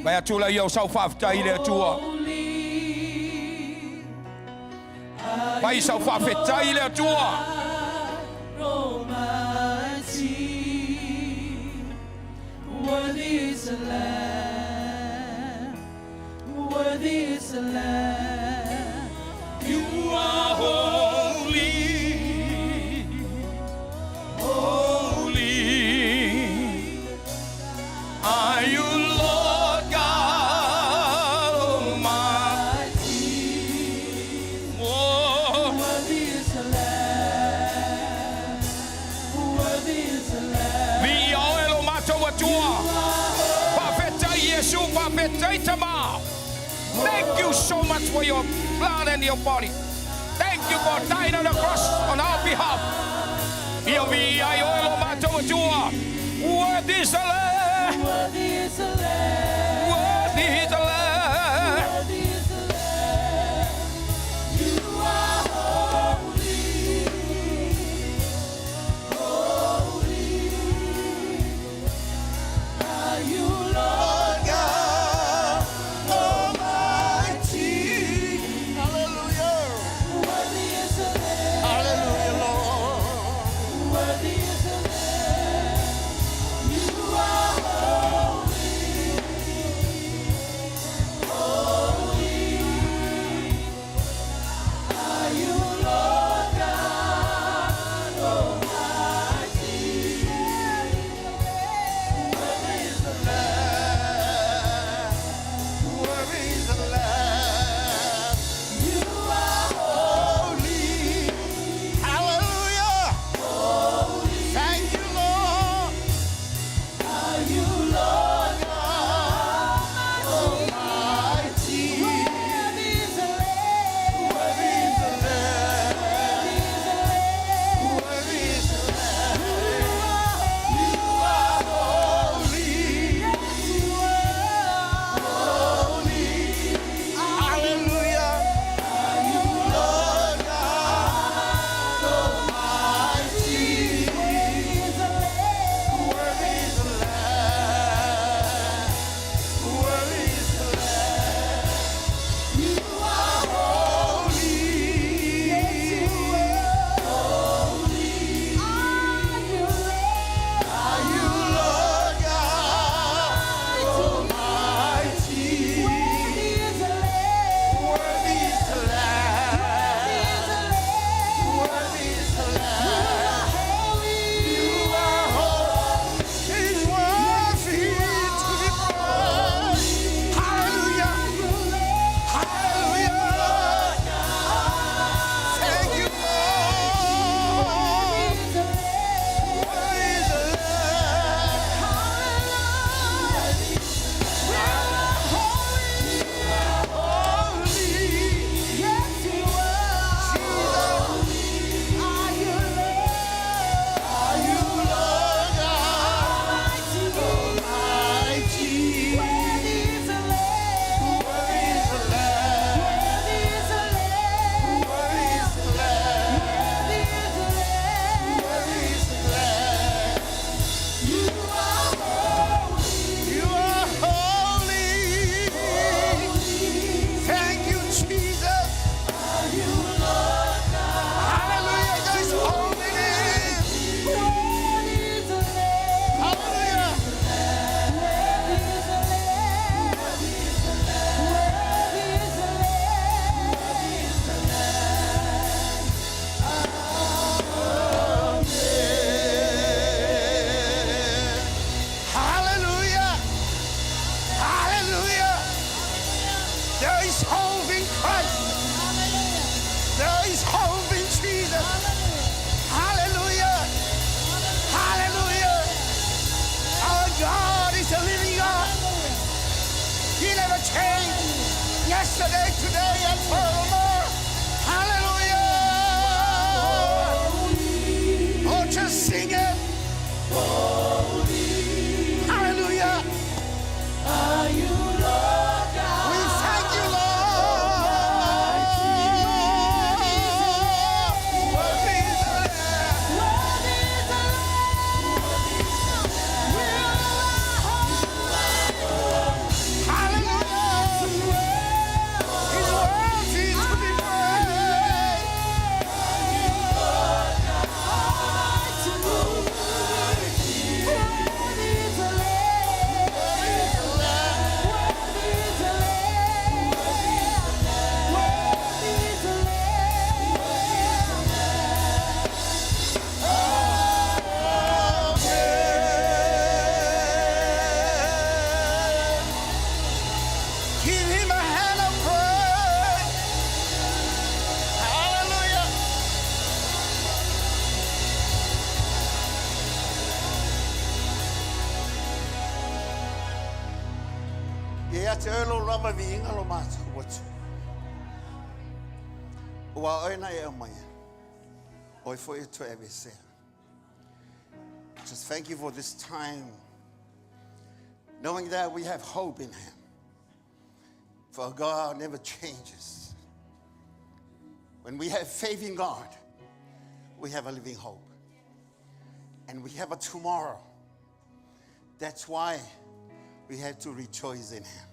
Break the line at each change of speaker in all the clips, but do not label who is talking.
Fai atu laia o sau faafetai i le Atua. Fai sau faafetai i le Atua.
Worthy is the Lamb, worthy is the Lamb.
You are holy, holy. Are you Lord God Almighty? Oh,
Worthy is the Lamb, worthy is the Lamb.
Viia oe lo matou Atua. Faafetai Iesu, faafetai Tama. Thank you so much for your blood and your body. Thank you for dying on the cross on our behalf. Ia viia ai oe lo matou Atua. Worthy is the Lamb.
Worthy is the Lamb.
Worthy is the Lamb.
Worthy is the Lamb. You are holy, holy. Are you Lord
God Almighty. Hallelujah.
Worthy is the Lamb.
Hallelujah, Lord.
Worthy is the Lamb. You are holy, holy. Are you Lord God Almighty?
Worthy is the Lamb. Worthy is the Lamb.
You are
Holy. Hallelujah. Thank you, Lord.
Are you Lord
God Almighty.
Worthy is the Lamb.
Worthy is the Lamb.
Worthy is the Lamb.
Worthy is the Lamb. You are holy.
Yes, you are.
Holy. Hallelujah. Lord God Almighty.
Worthy is the Lamb.
Worthy is the Lamb. Worthy is the Lamb.
You are
Holy.
Yes, you are. Holy. Are you Lord?
Are you Lord God Almighty?
Worthy is the Lamb.
Worthy is the Lamb.
Worthy is the Lamb.
Worthy is the Lamb.
Holy.
You are holy. He's worthy to be praised. Hallelujah. Hallelujah. Thank you, Lord.
Worthy is the Lamb.
Worthy is the Lamb. Holy.
Yes, you are.
Jesus.
Are you Lord?
Are you Lord God
Almighty?
Almighty?
Worthy is the Lamb.
Worthy is the Lamb.
Worthy is the Lamb.
Worthy is the Lamb.
Worthy is the Lamb.
Worthy is the Lamb.
You are holy.
You are holy. Thank you, Jesus.
Are you Lord God?
Hallelujah to His holy name.
Worthy is the Lamb.
Hallelujah.
Worthy is the Lamb. Worthy is the Lamb.
Hallelujah. Hallelujah. There is hope in Christ. There is hope in Jesus. Hallelujah. Hallelujah. Our God is a living God. He never changed. Yesterday, today, and forevermore. Hallelujah. Oh, just sing it. Hallelujah.
Are you Lord God?
We thank you, Lord. Worthy is the Lamb.
Worthy is the Lamb. You are holy.
Ia te oe lou lava viiga lo matou Atua. Ua oe na e aumaia, oe foi e toe aveesea. Just thank you for this time, knowing that we have hope in Him. For God never changes. When we have faith in God, we have a living hope. And we have a tomorrow. That's why we have to rejoice in Him.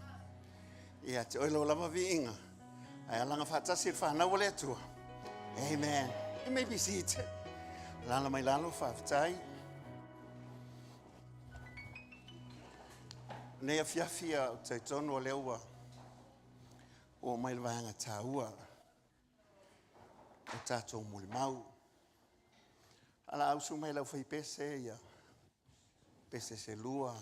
Ia te oe lou lava viiga, ae alaga faatasi le fanau a le Atua. Amen. You may be seated. Lala mai lalo, faafetai. Nei afiafi a o talitonu o lea ua oo mai le vaega taua o tatou molimau. A la usu mai lau faipese ia pese se lua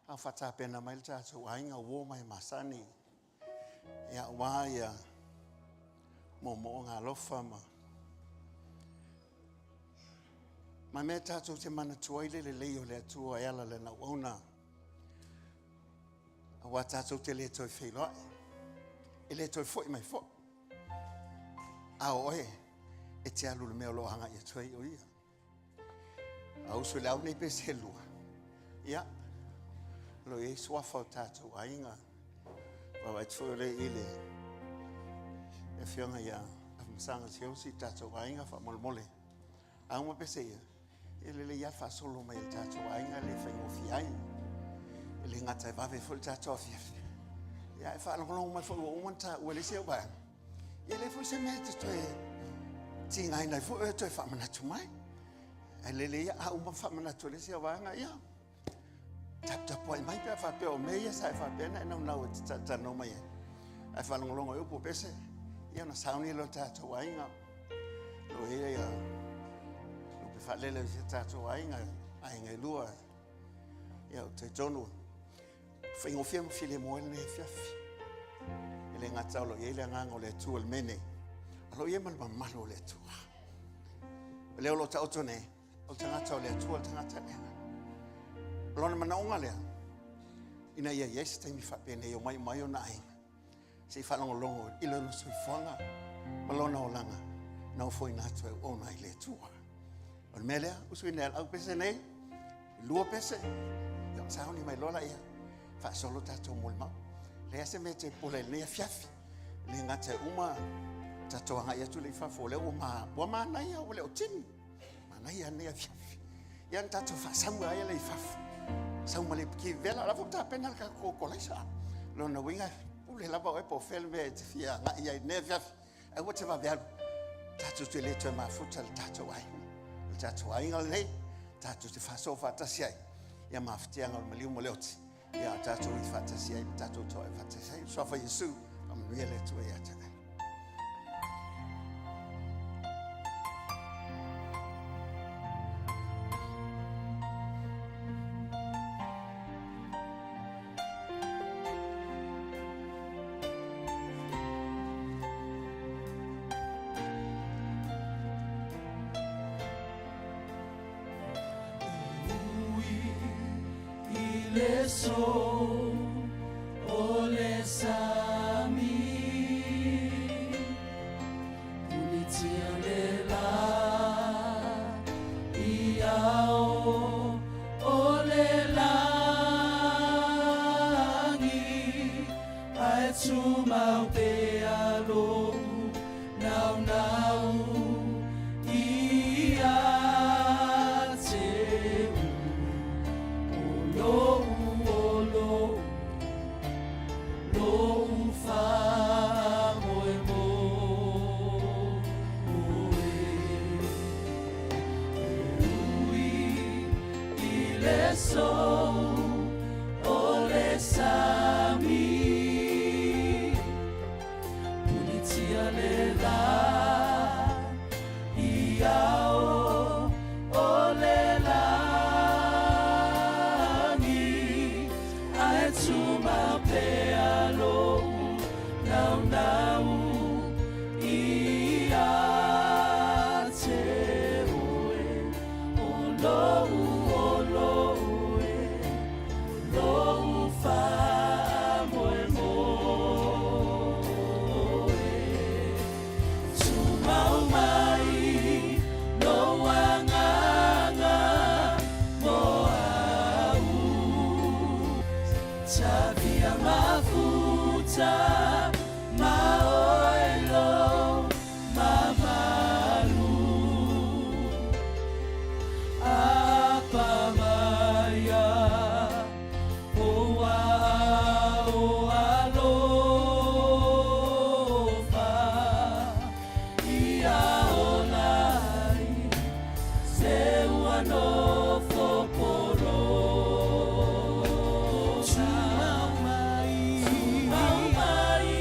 a faatapena mai le tatou aiga uo mai masani ia aua ia moomooga alofa ma ma mea tatou te manatua ai le lelei o le Atua e ala lana auauna aua tatou te le toe feiloai e le toe foi mai foi a o oe e te alu le mea o lo o agai atu ai o ia. A usu i le au nei pe se lua, ia, lo i ai suafa o tatou aiga. Vaavaai atu foi o lea i le afioga ia Afamasaga Siaosi, tatou aiga faamolemole. A uma pese ia, e lelei lava le faasolo mai o le tatou aiga le faigofie ai. E le gata e vave foi le tatou afiafi. Ia, e faalogologo mai foi ua uma ona taua e le isi au vaega. Ia, e leai foi se mea e te toe tigaina ai foi oe toe faamanatu mai. Ae lelei a uma faamanatu e le isi au vaega, ia, taputapuai mai pe a faapea o mea ia sa e faapea na e naunau e te talatalanoa mai ai. Ae faalogologo i upu o pese, ia ona sauni lea o le tatou aiga. Lo ia ia lupe faalele o si tatou aiga, aiga e lua. Ia o talitonu, faigofie ma filemu ai lenei afiafi. E le gata o lo o i ai le agaga o le Atua i le mea nei, a o lo o i ai ma le mamalu o le Atua. O lea o lo o taoto nei, o le tagata o le Atua le tagata lea. O lona manaoga lea, ina ia i ai se taimi faapenei e omai uma ai ona aiga, se i faalogologo i lona soifuaga ma lona olaga na ofoina atu e auauna ai le Atua. O le mea lea, usu ina e lau pese nei, lua pese, ia sauni mai loa laia, faasolo tatou molimau. Leai se mea e toe pule i lenei afiafi. E le gata e uma tatou agai atu lea i fafo, o lea ua, ma, ua manaia, ua le o timu. Manaia lenei afiafi. Ia na tatou faasaua ai le i fafo. Sau ma le piki vela, la foi tapena le tatou kolaisa. Lona uiga, pule lava oe po o fea le mea e te fia agai ai i lenei afiafi. Aua te vave alu. Tatou te le toe mafuta le tatou aiga. O le tatou aiga lenei, tatou te faasoa faatasi ai. Ia mafatiaga o le maliu ma le oti. Ia tatou i faatasi ai, tatou toa faatasi ai. Suafa Iesu, faamanuia le Atua ia te oe.
I le so o le sami Pulitia le la i ao o le lagi Ae tumau pea lou naunau ia te O lou, o lou, lou faamoemoe. E ui i le so o le sami. Tavia mafuta maoelo mamalu Apamaya oa o alofa Ia olai se ua nofo polo Tumau mai, tumau mai,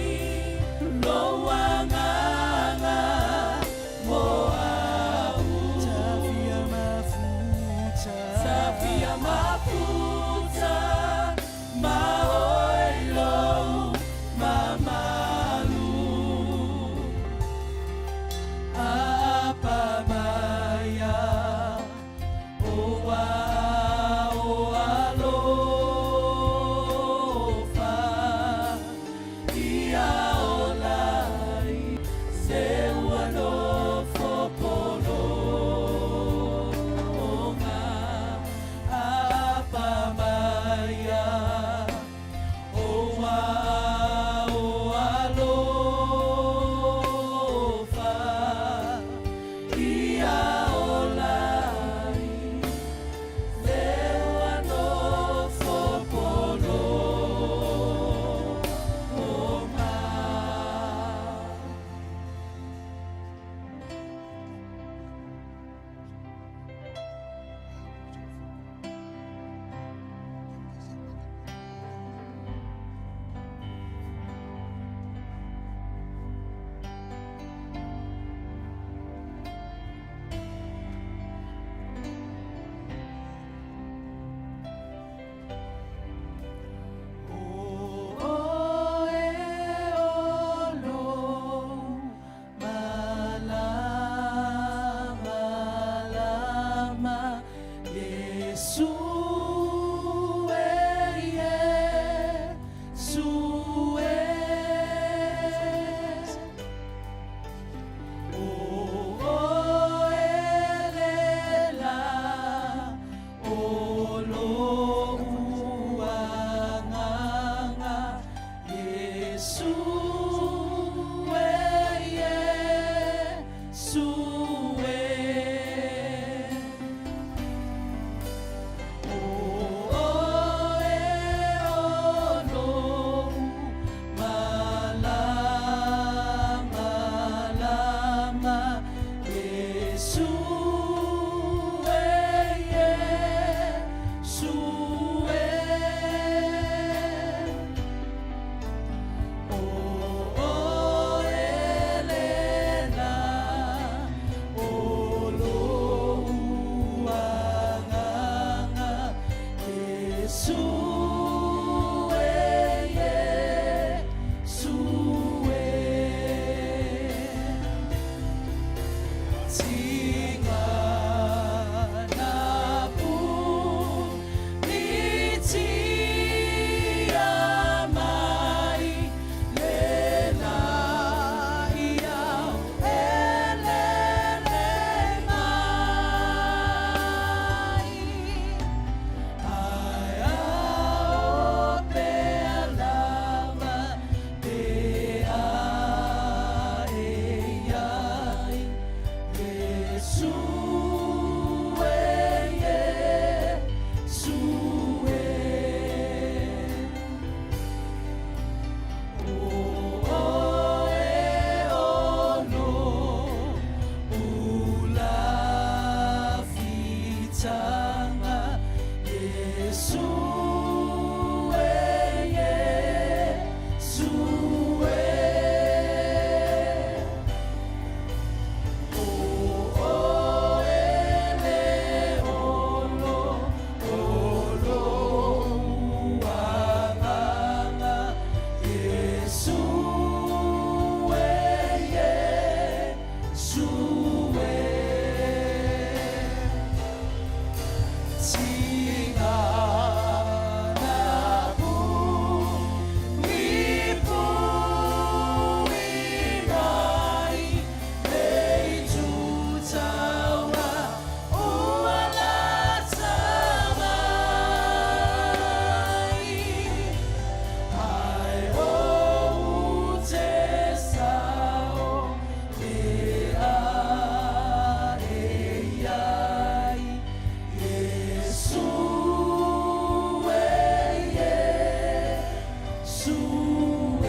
Iesu e.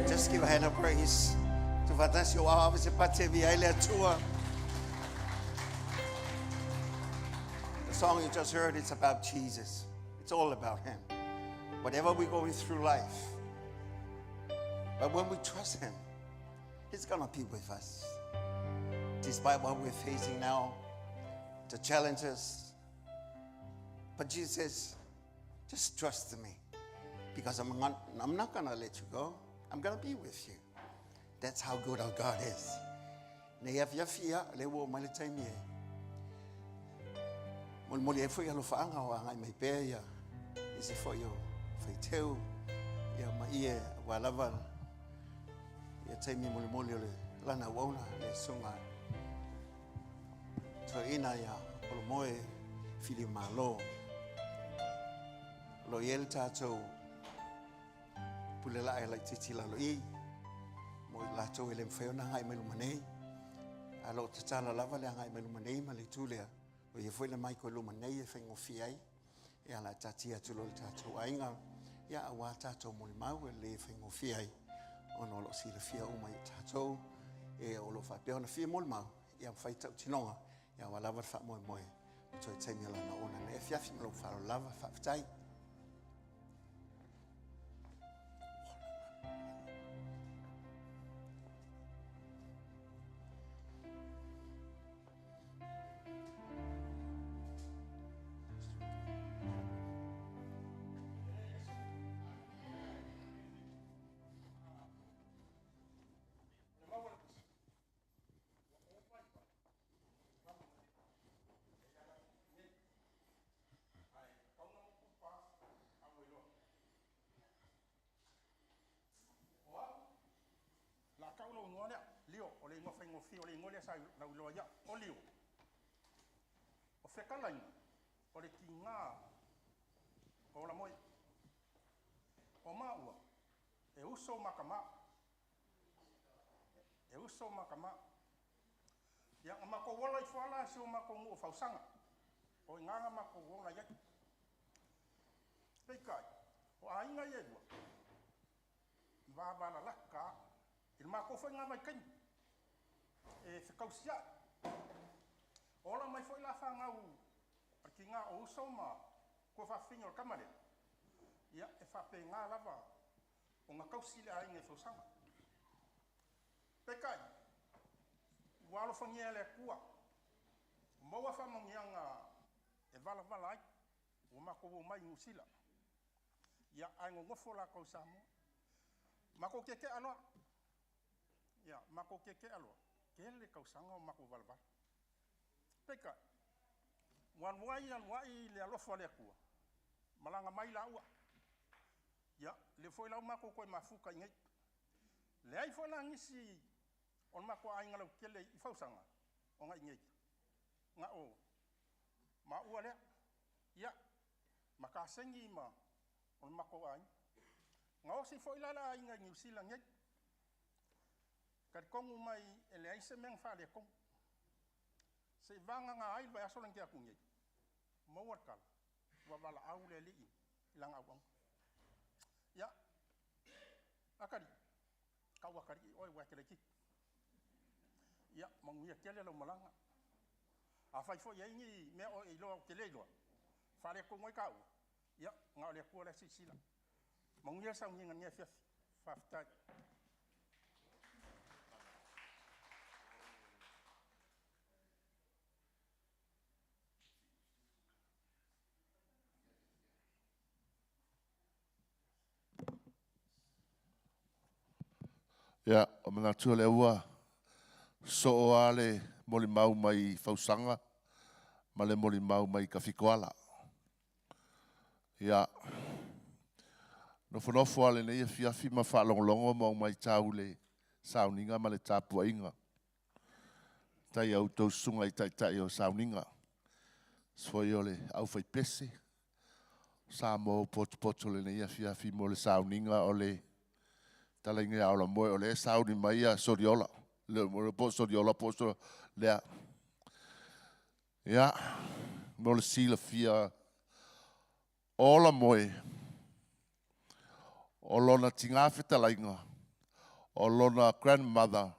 Just give a hand of praise. Tufatasi o awa se pate via ele atua. The song you just heard, it's about Jesus. It's all about him. Whatever we're going through life, but when we trust him, he's going to be with us. Despite what we're facing now, the challenges. But Jesus says, just trust me because I'm not, I'm not going to let you go. I'm going to be with you. That's how good our God is. Nei afiafi ia, le ua mai le taimi e. Molimoli ai foi alofaanga o agai mai pea ia isi foi o faiteu ia ma ie ua lava ia taimi molimoli o le lana auauna le susuga toeaina ia Olomoe Fili Malo. O lo o i ai le tatou pule laa laitiiti i lalo i i mo i latou e le mafai ona agai mai luma nei. A o lo o tatala lava le agai mai luma nei ma le itu lea, o ia foi le mic o luma nei e faigofie ai. Ia o le a taatia atu loa i le tatou aiga, ia aua tatou molimau e le faigofie ai ona o lo o silafia uma e tatou e o lo o faapea ona fia molimau, ia ma fai tautinoga, ia aua lava le faamoemoe o toe taimi o lana ona nei afiafi ma lou faaaloalo lava. Faafetai.
O le a tau lou igoa lea, Leo, o le igoa faigofie, o le igoa lea sa lauiloa ai au, o Leo. O fetalaiga, o le tiga o Olamoe. O maua, e uso ma tama. E uso ma tama. Ia, na matou ola ifo lava la i si o matou nuu o Fausaga. O i ina na matou ola i ai. Peitai, o aiga ia e lua, vavalalata lava. I le matou foi lena vaitaimi, e fetausiai. Ola mai foi la fanau a le tiga o uso ma tuafafine o le tama lea, ia, e faapena lava ona tausi le aiga i fausaga. Peitai, ua alofagia e le Atua, ua maua faamanuiaga e valavala ai, ua matou omai i Niu Sila. Ia, ae nonofo latou i Samoa. Matou tietea loa, ia, matou tietea loa, tele tausaga o matou valavala. Peitai, ua alu ai alu ai le alofa o le Atua, malaga mai laua. Ia, lea foi la ua matou toe mafuta i inei. Leai foi la nisi o le matou aiga lautele i Fausaga o na i inei, na o maua lea. Ia, ma kasegi ma o le matou aiga. Gaosi foi la le aiga i Niu Sila nei. Talitonu mai e leai se mea na faaletonu. Se i vagana ai le vaiaso lea na tea atu nei, maua le tala, ua valaau le Alii i lana auauna. Ia, atalii, tau atalii oe aua e te laitiiti. Ia, manuia tele lau malaga. Afai foi e i ai ni mea o e iloa ou te le iloa, faaletonu ai taua, ia, na o le Atua la e silasila. Manuia le sauniga i lenei afiafi. Faafetai.
Ia, o manatu o lea ua soo lava le molimau mai Fausaga ma le molimau mai Tafitoala. Ia, nofonofo lava i lenei afiafi ma faalogologo ma ou matau i le sauniga ma le tapuaiga. Faafetai i a outou susuga i taitai o sauniga, aemaise foi o le aufaipese, o Samoa ua potopoto i lenei afiafi mo le sauniga o le talaiga ia Olamoe, o lea e sauni mai a Soliola, le po o Soliola po o lea. Ia, mo le silafia o Olamoe, O lona tigā fetalaiga, o lona grandmother,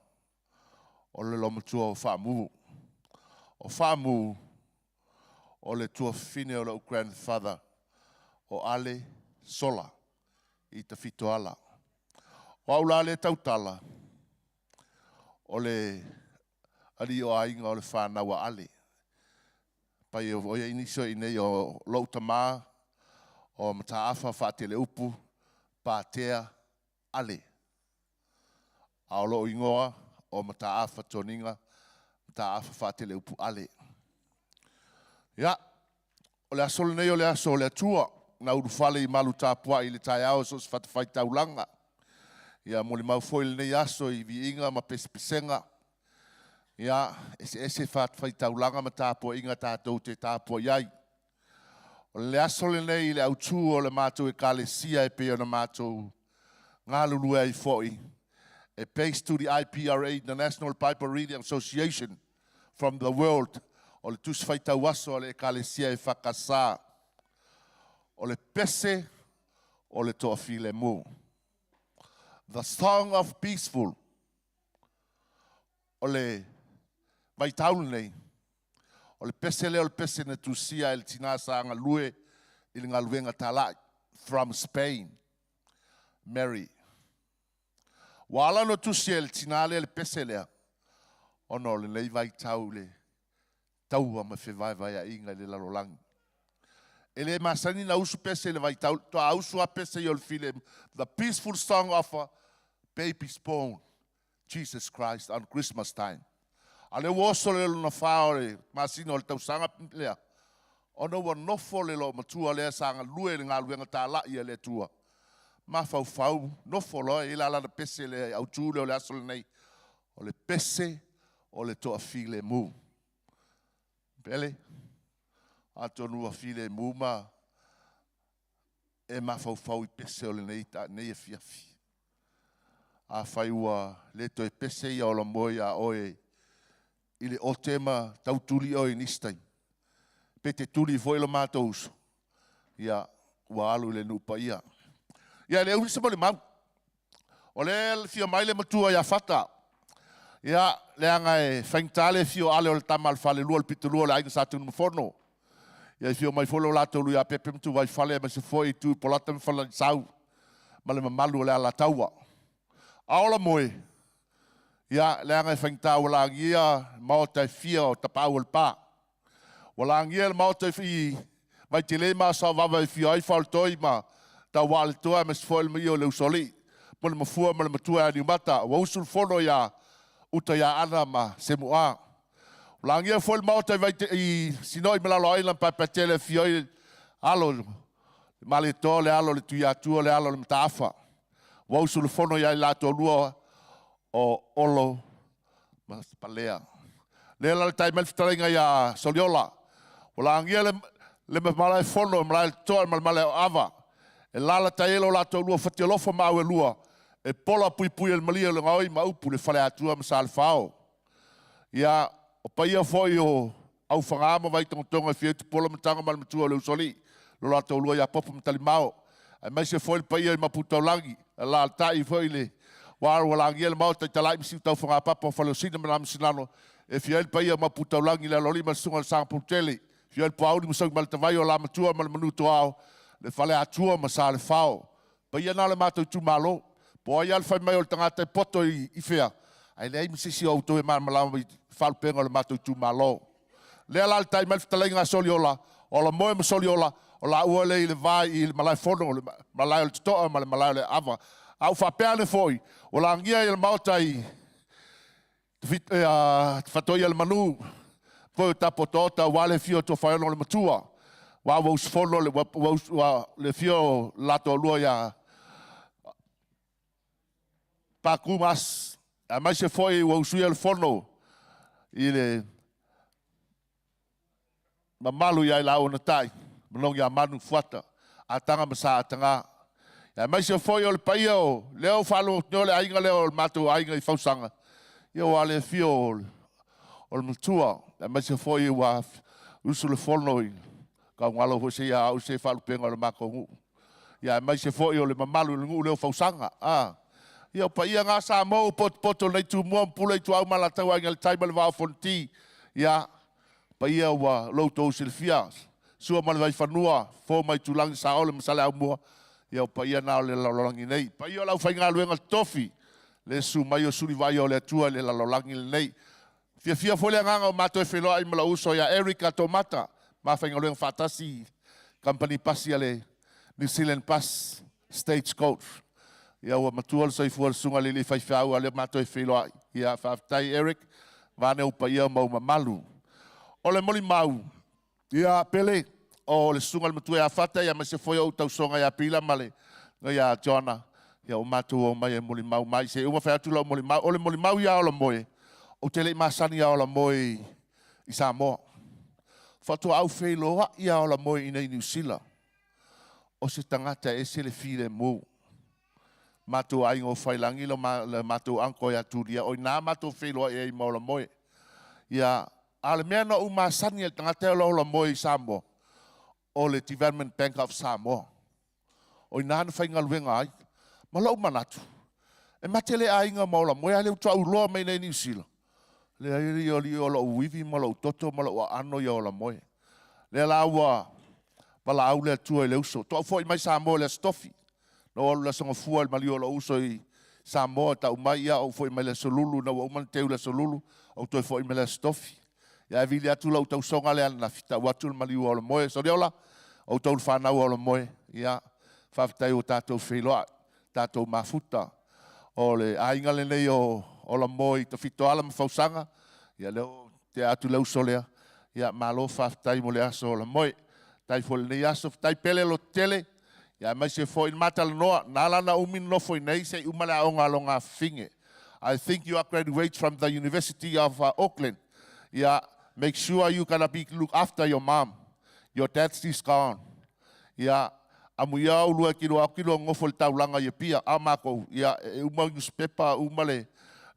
o le loomatua o Faamu. O Faamu, o le tuafafine o lo'u grandfather o Ale Sola i Tafitoala. O au la lea tautala, o le alii o aiga o le fanau a Ale. Pai o ia nisi o i nei o lo'u tamā o Mataafa Faateleupu Patea Ale. A o lo'u igoa o Mataafa Toniga Mataafa Faateleupu Ale. Ia, o le aso lenei o le aso o le Atua, na ulufale i malu tapuai i le taeao so o se fatafaitaulaga. Ia molimau foi lenei aso i viiga ma pesepesega. Ia, eseese fatafaitaulaga ma tapuaiga tatou te tapuai ai. O le aso lenei i le autū o le matou ekalesia e pei ona matou galulue ai foi, e based to the IPRA, International Bible Reading Association from the world, o le tusi faitau aso a le ekalesia EFKS. O le pese o le toafilemu. The Song of Peaceful. O le vaitau lenei, o le pese lea o le pese na tusia e le tina sa galue i le galuega talai from Spain, Mary. Ua ala ona tusia e le tina lea le pese lea, ona o lenei vaitau i le taua ma fevaevaeaiga i le lalolagi. E le masani na usu pese i le vaitau, toa usu a pese i o le file, The Peaceful Song of a Baby's Born, Jesus Christ on Christmas time. A le ua oso le lona 4 o le masina o le tausaga lea, ona ua nofo le loomatua lea sa galue i le galuega talai a le Atua. Mafaufau, nofo loa e la lana pese lea autū lea o le aso lenei. O le pese o le toafilemu. Pele, atonu ua filemu ma e mafaufau i pese o lenei nei afiafi. Afai ua le toe pese ia ola moe iā oe i le ote ma tautuli oe i nisi taimi, pe te tuli foi lo matou uso, ia ua alu i le nuu paia. Ia le umi se molimau. O le fia mai le matua ia Fata. Ia, leaga e faigata le fio ale o le tama a le falelua o le pitolua o le aiga Sa Tunumafono. Ia e fio mai foi lo latou lui a Pepe ma Tuvaifale aemaise foi tu Polata ma Falanisau ma le mamalu o le Alataua. A ola moe, ia, leaga e faigata ua lagia maota e fia o tapaau o le pa. Ua lagia le maota i Vaitele ma Saovava e fio ai Faletoi ma Tauaa le Toa aemaise foi le maia o le Usoalii ma le mafua ma le matua ia Niumata. Ua usu le fono ia uta ia Ana ma Semu'a. Ua lagia foi le maota i Sinoi ma Laloaiga ma Paepaetele e fio ai alo le Maletoa, le alo o le Tuiatua, le alo o le Mataafa. Ua usu le fono ia i latou lua o Olo ma Palea. Lea la le tai mai le fetalaiga ia Soliola. Ua lagia le malae fono, malae le toa ma le malae o Ava. E lala tai lo latou lua fatialofa ma au e lua. E pola puipui e le malia o le gaoi ma upu le faleatua ma Salefao. Ia, o paia foi o aufaga ma vaitogotoga e fia tupola mataga ma le matua o le Usoalii. Lo latou lua ia Popo ma Talimao. Aemaise foi le paia i Maputaulagi. La tai foi le ua ua lagia le maota i talai ma siu taufaga papa o Faleosina ma Namasinano. E fia ai le paia o Maputaulagi le alolima le susuga o le Sagapolutele. Fia ai le Puauli ma Saugi ma le Tavai o la matua ma le manu toao. Le faleatua ma Salefao. Paia na o le matou itumalo. Po ai lava le fai mai o le tagata e poto i fea, ae leai ma se isi o outou e malamalama i faalupega o le matou itumalo. Lea la le tai mai le fetalaiga a Soliola, o Lamoe ma Soliola, o laua lea i le va i le malae fono, o le malae o le Totoa ma le malae o le Ava. A ua faapea ane foi, ua lagia i le maota i Fatoia le Manu, foi o tapo otaota aua le afio o Tofaeono o le Matua, ua ua usufono le, ua, ua, ua, le afio o le toalua ia Paku Mas, aemaise foi ua usuia le fono i le mamalu ia i lau ona tai, manogi a manu fuata, ataga ma sa ataga. Aemaise foi o le paia o lea o faalogo o le aiga lea o le matou aiga i Fausaga, ia ua le afio o le matua, aemaise foi ua usu le fono i kaugalo foi se ia au se faalupega o le matou nuu. Ia aemaise foi o le mamalu i le nuu lea o Fausaga. A. Ia o paia na Samoa ua potopoto nei Tumua ma Pule Ituau ma Alataua Aiga i le Tai ma le Vaa o Fonoti. Ia paia ua lo outou silafia, Sua ma le Vaifanua, Fofo ma Aitulagi, Saole ma Saleaaumua, ia o paia na o le lalolagi nei. Paia o le aufaigaluega totofi, le susu mai o suli vaaia o le Atua i le lalolagi lenei. Fiafia foi le agaga o matou e feiloai ma lou uso ia Eric Tomata, mafaigaluega faatasi kamupani pasi a le New Zealand Bus Stagecoach. Ia ua matua le soifua o le susuga i le alii faifeau a lea matou e feiloai. Ia faafetai Eric, vaeane ou paia ma ou mamalu. O le molimau, ia Pele, o le susuga i le matua ia Fata, ia aemaise foi o ou tausoga ia Pila ma le ia Joana, ia ua matou omai e molimau mai. Se i uma fai atu lau molimau. O le molimau ia Olamoe, ou te le i masani ia Olamoe i Samoa. Faatoa ou feiloai ia Olamoe i inei i Niu Sila. O se tagata e ese le filemu. Matou aiga o Faiilagi le matou uncle ia Tulia, o i ina matou feiloai ai ma Olamoe. Ia, a o le mea na ou masani ai i le tagata o Olamoe i Samoa, o le Development Bank of Samoa. O i ina na faigaluega ai. Ma lou manatu, e ma te le aiga ma Olamoe, a o lea faatoa ou iloa mai nei i Niu Sila. Leai, o alii o lou ivi ma lou toto ma lou aano ia Olamoe. Lea la ua valaau le Atua i le uso. Toa foi mai Samoa i le Aso Tofi. Na ou alu i le Aso Gafua i le maliu o lou uso i Samoa, tau mai ia ou foi mai le Aso Lulu, na ua uma ona teu le Aso Lulu, ou toe foi mai le Aso Tofi. Ia e vili atu lau tausoga lea ananafi, tau atu le maliu o Olamoe. Soliola, outou le fanau a Olamoe, ia faafetai ua tatou feiloai, tatou mafuta. O le aiga lenei o Olamoe i Tafitoala ma Fausaga, ia lea ua tea atu le uso lea, ia malo faafetai mo le aso Olamoe. Faafetai foi i lenei aso, faafetai Pele lototele, ia aemaise foi le matalanoa, na ala ona umi ona nofo i nei se i uma le aoga a lona afafine. I think you are graduate from the University of Auckland. Yeah, make sure you gonna be look after your mom. Your dad is gone. Yeah, amuia ulu e kilo au kilo ngofo le taulaga i Apia a makou ia e uma newspaper uma le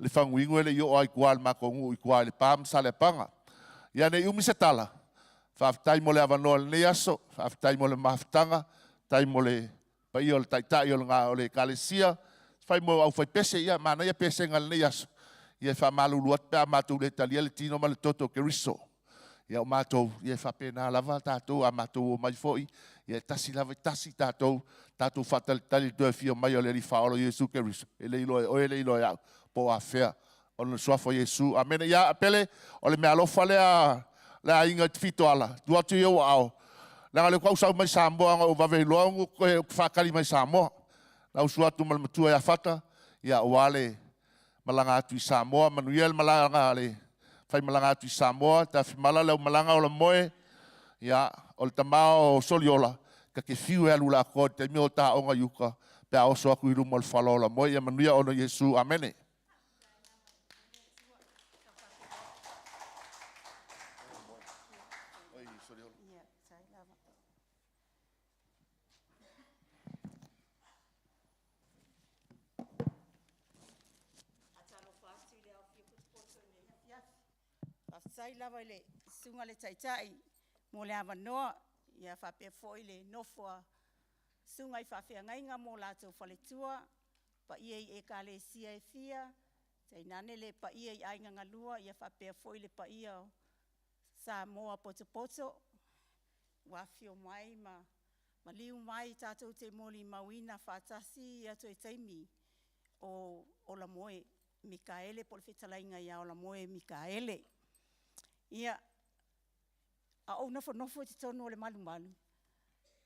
faguinu e le i oo ai i tua i le matou nuu i tua i Lepa ma Saleapaga. Ia nei umi se tala, faafetai mo le avanoa i lenei aso, faafetai mo le mafutaga, faafetai mo le paia o le taitai o le o le ekalesia, fai mo au faipese, ia manaia pesega i lenei aso. Ia e faamalulu atu pe a matou le talia le tino ma le toto o Keriso. Ia o matou, ia e faapena lava tatou, a matou omai foi, ia e tasi lava, e tasi tatou, tatou faatalitali i le toe afio mai o le Alii Faaola o Iesu Keriso. E le iloa e oe, e le iloa e au, po o afea ona le suafa o Iesu. Amene. Ia, Pele, o le meaalofa lea le aiga i Tafitoala, tuu atu i ou aao, leaga o lea faatoa ou sau mai Samoa, na ou vave iloa ona ou faatali mai Samoa. Na usu atu ma le matua ia Fata, ia aua le malaga atu i Samoa, manuia le malaga a le faimalaga atu i Samoa, tafimala le aumalaga o Lamoe, ia, o le tama o Soliola, ta te fiu e alu i le atoa i le taimi o ta aoga i uta, pe a oso atu i luma o le fala o Lamoe, ia manuia ona o Iesu. Amene.
Faatalofa atu i le aofia potopoto i lenei afiafi. Faafetai lava i le Susuga i le Taitai mo le avanoa, ia faapea foi le nofo a susuga i faafeagaiga ma o latou faletua, paia i Ekalesia e fia, tainane le paia i aiga galua, ia faapea foi le paia o Samoa potopoto ua afifio mai ma maliu mai tatou te molimauina faatasi ia toe taimi o Olamoe Mikaele po o le fetalaiga ia Olamoe Mikaele. Ia, a ou nofonofo i totonu o le malumalu,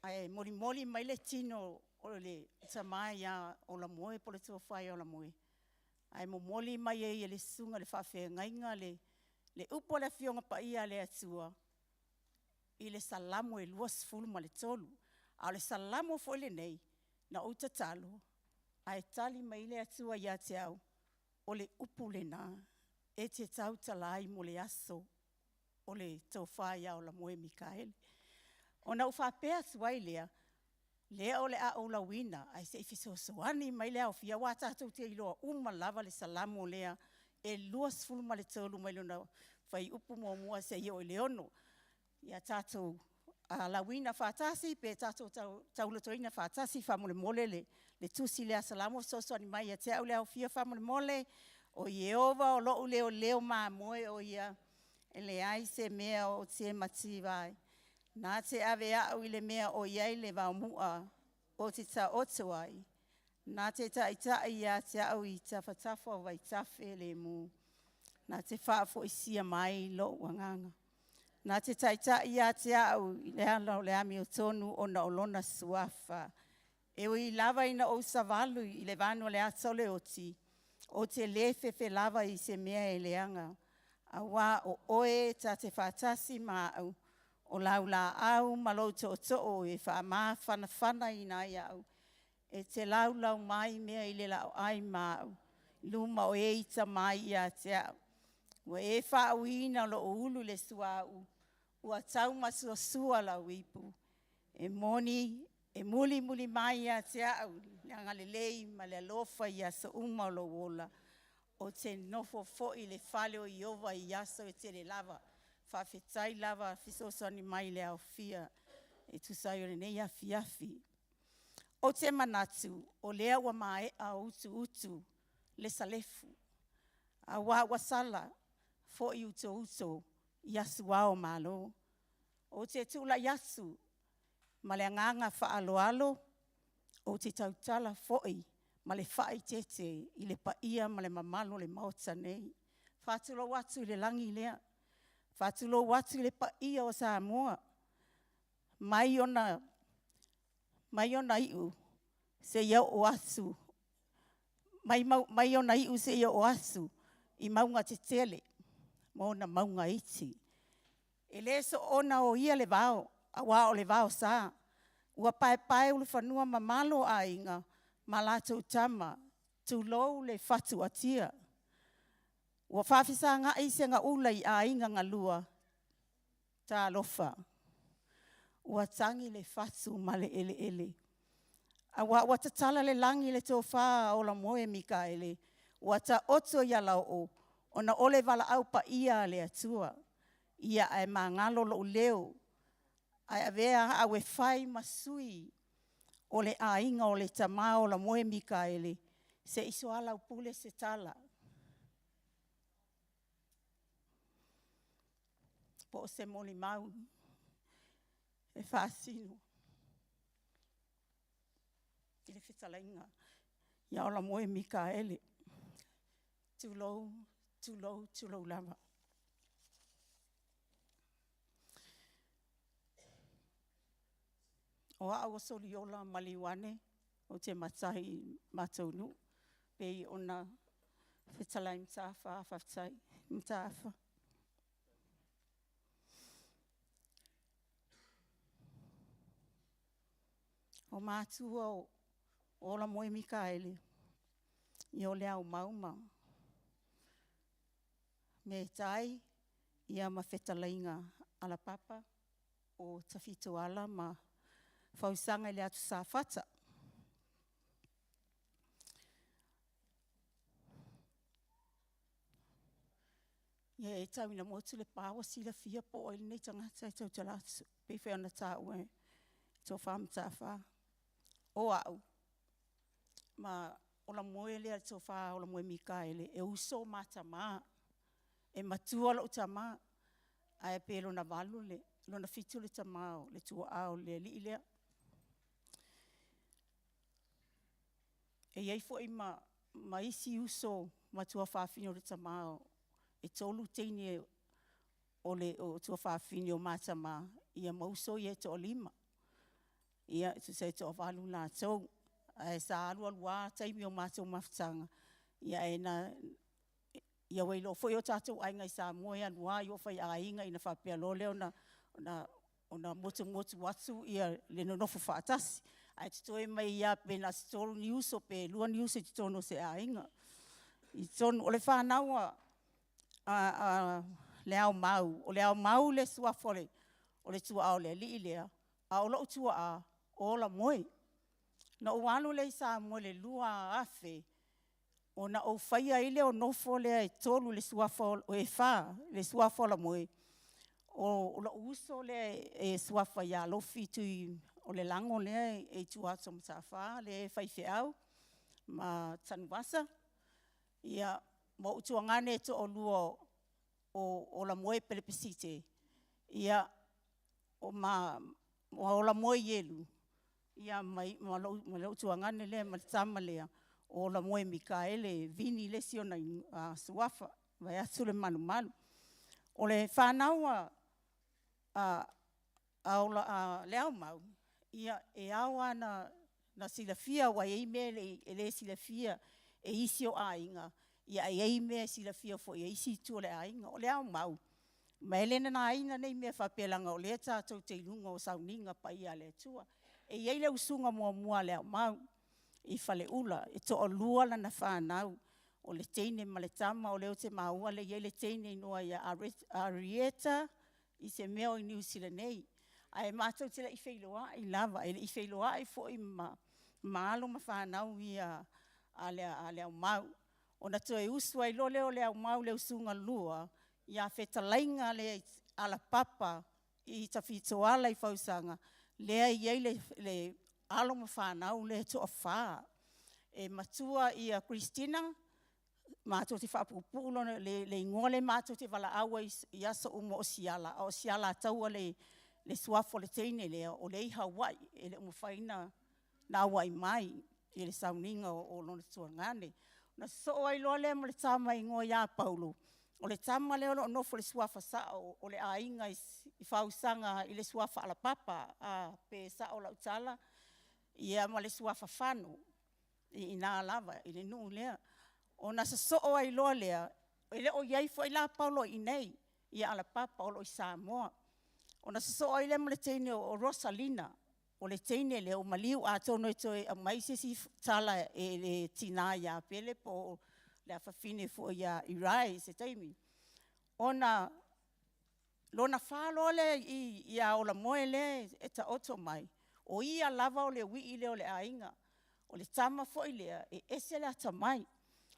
ae molimoli mai le tino o le tama ia Olamoe po o le tofa ia Olamoe, ae momoli mai ai e le susuga i le faafeagaiga le upu a le Afioga Paia a le Atua i le Salamo e 23. A o le Salamo foi lenei, na ou tatalo, ae tali mai le Atua ia te au, o le upu lena e te tautala ai mo le aso o le tofa ia Olamoe Mikaele. Ona ou faapea atu ai lea, lea o le a ou lauina, ae se i fesoasoani mai le aofia, aua tatou te iloa uma lava le Salamo lea e 23 mai lona fuaiupu muamua seia oo i le 6. Ia tatou lauina faatasi pe tatou taulotoina faatasi faamolemole le tusi lea a Salamo e fesoasoani mai ia te au le aofia faamolemole. O Ieova o lou leoleo mamoe o ia, e leai se mea ou te mativa ai. Na te ave au i le mea o i ai le vaomu'a ou te taoto ai, na te taitai ia te au i tafatafa o vaitafe lemu, na te faafoisia mai lou agaga. Na te taitai ia te au i le ala o le amiotonu ona o lona suafa. E ui lava ina ou savalu i le vanu o le ata o le oti, ou te le fefe lava i se mea e leaga, auā o oe ta te faatasi ma au, o lau laau ma lou tootoo e faamafanafanaina ai au. E te laulau mai mea i le laoai ma au i luma o e ita mai ia te au. Ua e faauuina lou ulu i le suauu, ua taumasuasua lau ipu. E moni, e mulimuli mai ia te au le agalelei ma le alofa i aso uma o lou ola. Ou te nofo foi i le fale o Ieova i aso e tele lava. Faafetai lava fesoasoani mai i le aofia e tusa ai o lenei afiafi. Ou te manatu o lea ua maea utuutu le salefu, aua ua sala foi utouto i asu ao o Malo. Ou te tulai atu ma le agaga faaaloalo, ou te tautala foi ma le faaeteete i le paia ma le mamalu o le Maota nei. E faatulou atu i le lagi lea, faatulou atu i le paia o Samoa mai ona iu seia oo atu i mauga tetele ma ona mauga iti. E le soona oia le vao aua o le vaosa, ua paepaeulufanua ma alo o Aiga ma latou Tama, tulou le fatuatia. Ua faafesagai segaula i aiga na lua, talofa, ua tagi le fatu ma le eleele, aua ua tatala le lagi i le tofa a Olamoe Mikaele, ua taoto i alaoo ona o le valaau paia a le Atua. Ia ae magalo lou leo ae avea au e fai ma sui o le aiga o le tama Olamoe Mikaele, se i soalaupule se tala po o se molimau e faasino i le fetalaiga ia Olamoe Mikaele. Tulou, tulou, tulou lava. O au o Soliola Maliuane, ou te matai i le matou nuu e pei ona fetalai Mataafa, faafetai Mataafa. O matua o Olamoe Mikaele, ia o Leaumau ma Metai ma fetalaiga Alapapa, o Tafitoala ma Fausaga i le Atu Safata. Ia e tau ina motu le pa ua silafia po o ai lenei tagata e tautala atu, e pei foi ona taua e le Tofa Mataafa. O au ma Olamoe lea le Tofa Olamoe Mikaele, e uso ma tama, e matua lou tama, ae pe lona 7 le tama o le tuaa o le alii lea. E i ai foi ma isi uso ma tuafafine o le tama, e 3 teine o tuafafine o ma tama, ia ma uso ia e toa-5. Ia, tusa e toa-8 latou, ae sa alu alu lava taimi o matou mafutaga, ia ua iloa foi o tatou aiga i Samoa e alu lava i faiaiga ona faapea loa lea ona motumotu atu le nonofo faatasi, ae totoe mai lava pe na o se 3 ni uso pe 2 ni uso i totonu o se aiga. O le fanau a Leaumau, o Leaumau le suafa o le tuaa o le alii lea, a o lou tuaa, o Olamoe. Na ou alu lea i Samoa i le 2000, ona ou faia ai lea o nofo ia e 4 i le suafa o Olamoe. O lou uso lea e suafa ia Alofi Tui o le Lago lea e i tua atu o Mataafa lea e faifeau ma Tanuvasa, ia ma ou tuagane e toalua o Olamoe Pelepesite, ia ma Olamoe Ielu, ia ma lou tuagane lea ma le tama lea o Olamoe Mikaele Vini le isi ona suafa vaeatu le malumalu. O le fanau a Leaomau, ia e ao lava ona silafia aua e i ai mea e le silafia e isi o aiga, ae i ai mea e silafia foi e isi itu o le aiga. O Leaomau, ma e le nanaina nei mea faapea leaga o lea tatou te i luga o sauniga paia a le Atua. E i ai le usuga muamua a Leaomau i Faleula, e toalua lana fanau, o le teine ma le tama. O lea ou te maua o lea e i ai le teine e igoa ia Arieta i se mea o i Niu Sila nei, ae matou te le i feiloai lava, e le i feiloai foi ma alo ma fanau ia a Leaomau. Ona toe usu ai loa lea o Leaomau i le usuga lua ia fetalaiga lea Alapapa i Tafitoala i Fausaga, lea e i ai le alo ma fanau lea e toafa. E matua ia Christina, matou te faapuupuu le igoa lea matou te valaau ai i aso uma o Siala, a o Sialataua le suafa o le teine lea, o lea e i Hawaii, e le o mafai ona auai mai i le sauniga o lona tuagane. Ona sosoo ai loa lea ma le tama e igoa ia Paulo, o le tama lea o lo o nofo i le suafa sao o le aiga i Fausaga i le suafa Alapapa, pe sao lau tala? Ia ma le suafa Fano, i ina lava i le nuu lea. Ona sosoo ai loa lea, e le o i ai foi la Paulo i inei ia Alapapa o lo o i Samoa. Ona sosoo ai lea ma le teine o Rosalina, o le teine lea ua maliu, atonu e toe aumai se isi tala e le tina ia Pele po o le afafine foi ia Irai i se taimi. Ona lona fa loa lea ia Olamoe lea e taoto mai, o ia lava o le uii lea o le aiga. O le tama foi lea e ese le atamai,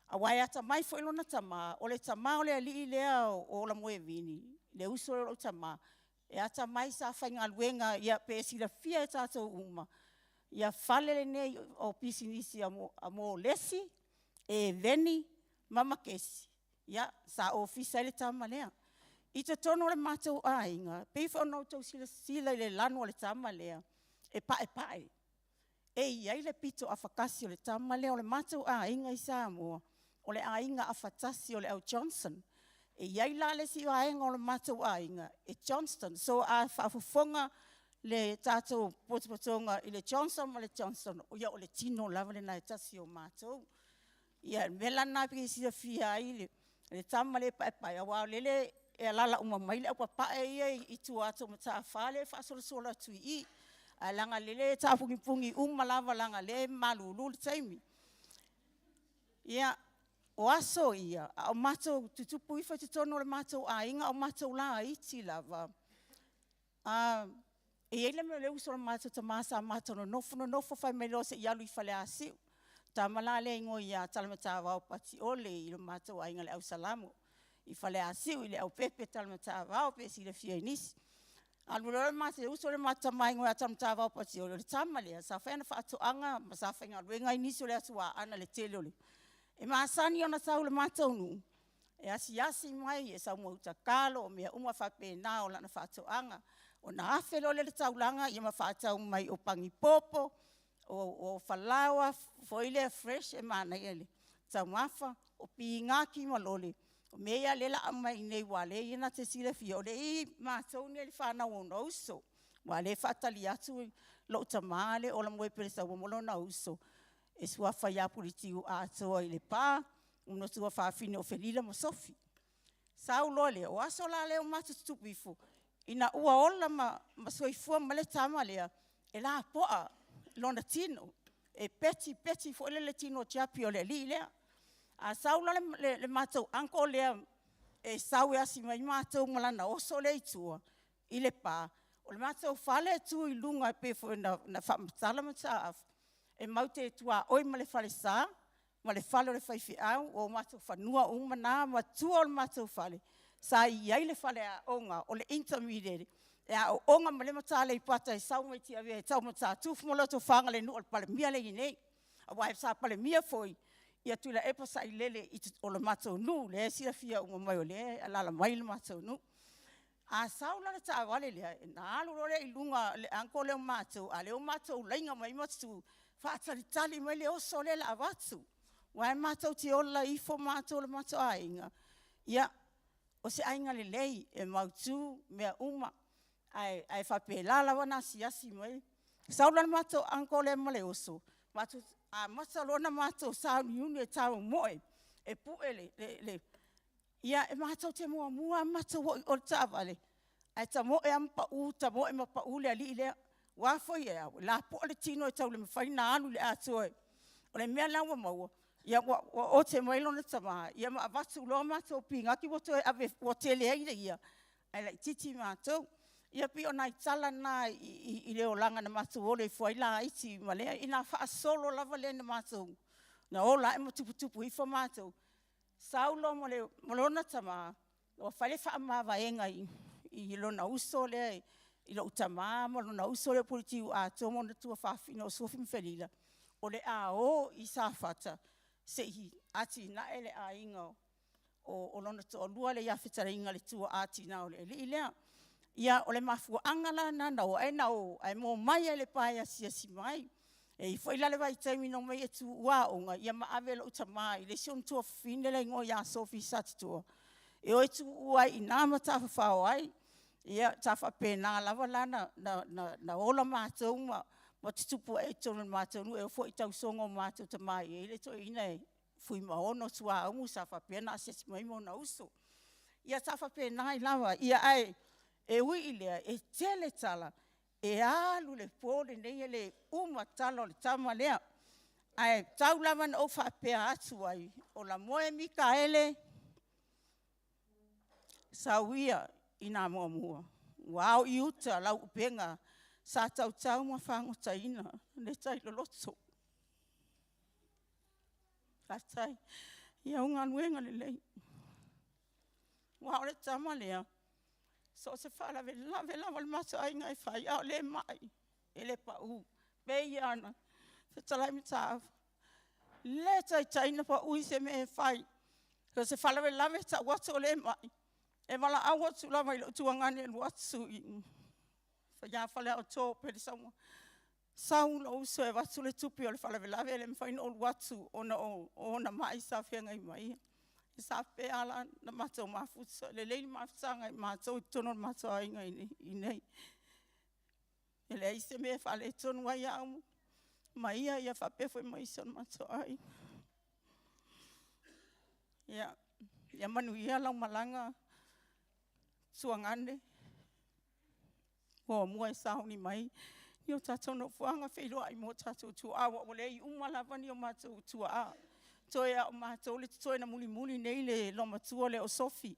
aua e atamai foi lona tama, o le tama o le alii lea o Olamoe Vini, le uso lea o lou tama, e atamai sa faigaluega, ia pe silafia e tatou uma fale nei o pisinisi a Molesi, Eveni ma Makesi, ia sa ofisa ai le tama lea. I totonu o le matou aiga, e pei foi ona outou silasila i le lanu o le tama lea, e paepae. E i ai le pito afatasi o le tama lea. O le matou aiga i Samoa, o le aiga afatasi o le au Johnson. E i ai la le isi vaega o le matou aiga e Johnston. So a faafofoga le tatou potopotoga i le Johnson ma le Johnston, ia o le tino lava lena e tasi o matou. Ia o le mea la lena e fia silafia ai le tama lea e paepae, aua o lele e alaala uma mai le aupapae ia i tua atu o Mataafa lea e faasolosolo atu i i, ae leaga o lele e taapunipuni uma lava leaga o lea e malulu le taimi. Ia, o aso ia a o matou tutupu ifo i totonu o le matou aiga a o matou laiti lava, e i ai le mea o le uso a lo matou tama sa matou nonofo nonofo fai mai loa se i alu i Faleasiu. Le tama la lea e igoa ia Talematavao Pati Ole i lo matou aiga le au Salamo i Faleasiu i Leaupepe Talematavao pe silafia e nisi. Alu loa le uso lea o le matou tama igoa ia Talematavao Pati Ole, o le tama lea sa fai ana faatoaga ma sa faigaluega ai nisi o le atu Aana i le tele o le... E masani ona sau i le matou nuu e asiasi mai e sau ma uta talo, o mea uma faapena o lana faatoaga. Ona afe loa lea i le taulaga ma faatau mai o panipopo, o falaoa foi lea fresh e manaia i le taumafa, o pinati ma lole, o mea ia o lea o le a aumai i inei aua o lea e na te silafia, o lea e i matou nei le fanau a ona uso, aua o lea e faatali atu lou tama lea o Olamoe Pelesaua ma lona uso e suafa ia Puletiu Atoa i Lepa, ona tuafafine o Felila ma Sofi. Sau loa lea, o aso la lea ua matou tutupu ifo, ina ua ola ma soifua mai le tama lea, e lapoa lona tino, e peti peti foi lele i le tino tiapi o le alii lea. A sau la le matou uncle lea e sau e asi mai matou ma lana oso lea i tua i Lepa, o le matou fale e tu i luga e pei foi ona faamatala Mataafa, e matou te tuaoi ma le falesa ma le fale o le faifeau, o matou fanua uma na ma tua o le matou fale. Sa i ai le faleaoga o le intermediate e aooga mai le Mata Aleipata e sau mai Tiavea e tau i Matatufu ma Lotofaga i le nuu a le Palemia lea e i ai nei. Aua sa Palemia foi ia Tuilaepa Sailele o le matou nuu lea e silafia uma mai o lea e alaala mai le matou nuu. A sau la le taavale lea, ona alu loa lea i luga o le uncle lea o matou, a o lea ua matou laina mai ma tutu, faatalitali mai le oso lea o le a avatu. Aua matou te ola ifo matou ma le matou aiga, ia o se aiga lelei, e mautu mea uma, ae faapela lava ona asiasi mai. Sau la le matou uncle lea ma le oso, amata loa ona matou sauniuni e tamomoe e pue le... ia matou te muamua lava matou oo i o i le taavale, ae tamoe lava ma pau, tamoe ma pau le alii lea. Ua afua i ea? Ua lapoa le tino e tau le mafai ona alu i le atoa. O le mea la ua maua, ua ote mai lona tama ma avatu loa matou pinati ua toe ave, ua tele ai ia ae laitiiti matou. Ia pei o nai tala na i le olaga na matou ola ifo ai laiti ma lea, ina faasolo lava lea na ola ae ma tuputupu ifo matou, sau loa ma lona tama ua fai le faamavaega i lona uso lea i lou tama ma lona uso lea o Puletiu atoa ma ona tuafafine o Sufi ma Felila, o le a o i Safata se i atinae le aiga o lona toalua lea ia fetalaiga i le tuaa tinã o le alii lea. Ia, o le mafuaaga la lena na o ai, na o ae omai lava i Lepa e asiasi mai. E i ai foi la le vaitaimi na omai ai e tuua aoga, ia ma ave lou tama i le isi ona tuafafine lea e igoa ia Sofi Satitoa, e o e tuua ai i ina ma tafafao ai. Ia sa faapena lava la ona ola matou ma tutupu ae i totonu o le matou nuu, e oo foi i tausoga o matou tama e i ai le toeaina Fuimaono Suauu sa faapea ona asiasi mai ma ona uso. Ia sa faapena ai lava, ae ui i lea, e tele tala, e alu le po lenei e le uma tala o le tama lea. Ae tau lava ina ou faapea atu ai, ola moe Mikaele, sau ia ina muamua, ua ao i uta lau upega sa tautau ma fagotaina le tai loloto. Faafetai i au galuega lelei, aua o le tama lea, so o se faalavelave lava o le matou aiga e fai, a o lea e mai, e le pau. E pei lava ona fetalai Mataafa, e le taitai ona pau se mea e fai. So o se faalavelave e tau atu o lea e mai, e valaau atu lava i lou tuagane e alu atu ia Faleaoto Pelesauma, sau lou uso e avatu le tupe o le faalavelave e le mafai ona ou alu atu ona o ona mai sa feagai ma ia. Sa faapea la ona matou mafuta, lelei le mafutaga a matou i totonu o le matou aiga i inei. E leai se mea e faaletonu ai au ma ia faapea foi ma isi o le matou aiga. Ia manuia lau malaga Tuagane, muamua e sauni mai i o tatou nofoaga feiloai ma o tatou tuaa, aua ua leai uma lava ni o matou tuaa, toe lava o matou lea e totoe na mulimuli nei le loomatua lea o Sofi.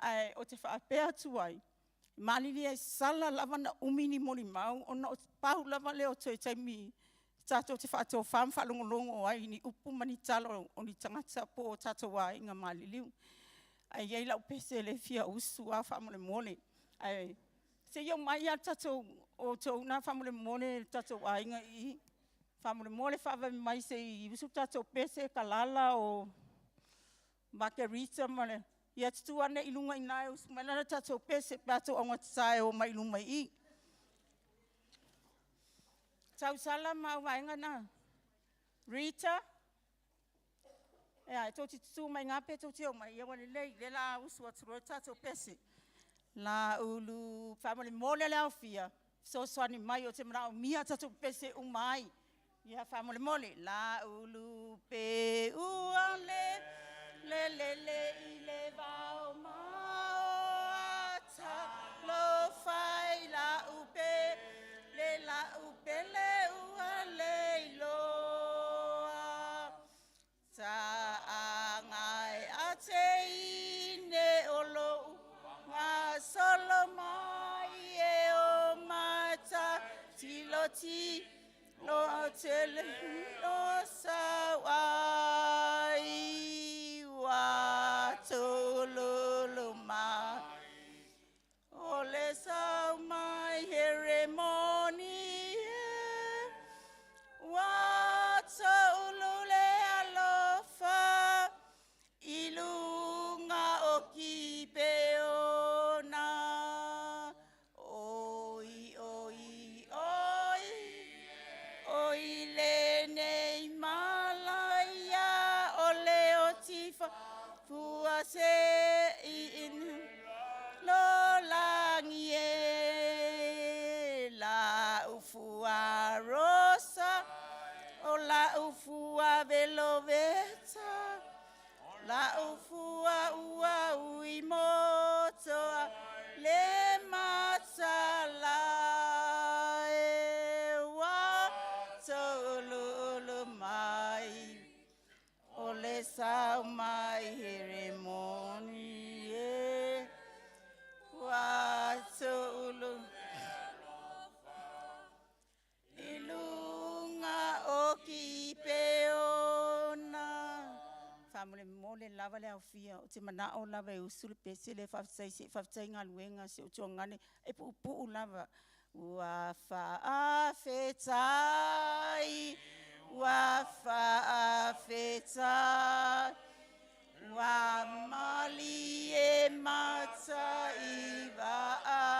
Ae ou te faapea atu ai, malilie e sala lava ona umi ni molimau ona pau lava lea o toe taimi tatou te faatofa ma faalogologo ai i ni upu ma ni tala o ni tagata po o tatou aiga maliliu. Ae i ai lau pese lea e fia usu lava faamolemole, ae se i omai lava outou na faamolemole le tatou aiga i i, faamolemole faavave mai se i usu le tatou pese, Kalala o Makerita ma le... Ia tutu ane i luga i ina e usu mai le tatou pese pe a outou augatata e omai i luma i i. Tausala ma au vaega na Rita, e a, tou te tutu mai i ina pe tou te omai? Ia ua lelei, o lea o le a usu atu loa le tatou pese. Laulu, faamolemole le aofia, fesoasoani mai ou te manaomia a tatou pese e uma ai. Ia faamolemole. Laulu peu ale le lele i le vao mao Talofa e i lau pele, lau pele ua leiloa. Taga e a teine o lou gasolo mai e o mata tilotilo tele o sau ai ua tolo. La'u fua veloveta, la'u fua ua ui motoa le matala e ua to'ulu'ulu mai o le sau mai Heremoni e ua to'ulu i luga o Kipeona. Faamolemole lava le aofia, ou te manao lava e usu le pese lea faafetai se faafetai galuega si ou tuagane e puupuu lava. Ua faafetai, ua faafetai, ua malie mata i vaai,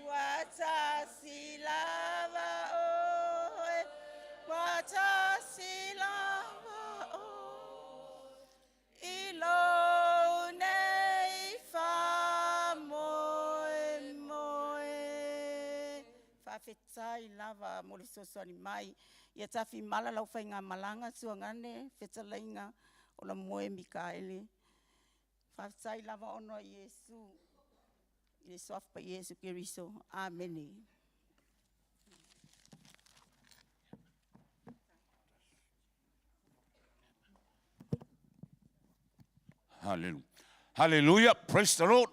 ua tasi lava oe, ua tasi lava oe, i lou nei faamoemoe. Faafetai lava mo le fesoasoani mai. Ia tafimala lau faigamalaga Tuagane, fetalaiga Olamoe Mikaele. Faafetai lava ona o Iesu, i le suafa Paia Iesu Keriso. Amene.
Hallelujah. Hallelujah. Praise the Lord.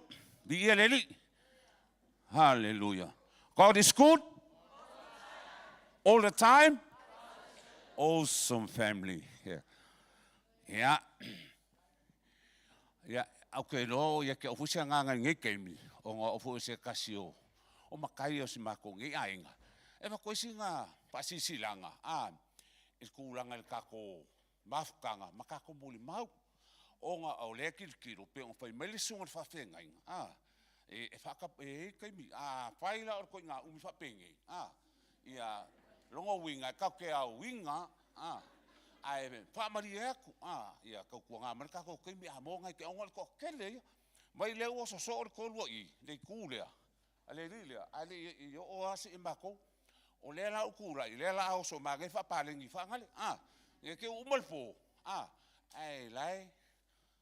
Viia le Alii. Hallelujah. God is good. All the time. Awesome family. Yeah. Yeah. Yeah. Okay, no, ia ke ofu se nganga ngai keimi, o ngā ofu se kasi o, o makai o si mako ngai ainga. E wa koe si ngā paasisilanga, a, i kūlanga i kako mafukanga, ma kako muli mau. Ona o lea kilokilo pei ona fai mai le susuga i le faafeagaiga, a, e, e faaka, e i ai taimi, a fai la o le ituaiga umi faapenei, a, ia, lona uiga e tatou te aoina, a, ae faamalie atu, a, ia tautuana mai le tatou taimi a maua nai ona o le toatele ia. Mai lea ua sosoo le tolu i i, le itu lea, a le alii lea, ae le i oo lava se i matou. O lea la ua tulai, o lea o le a oso manaia faapaleni faagale, a, ne i te i ua uma le po, a, ae la e,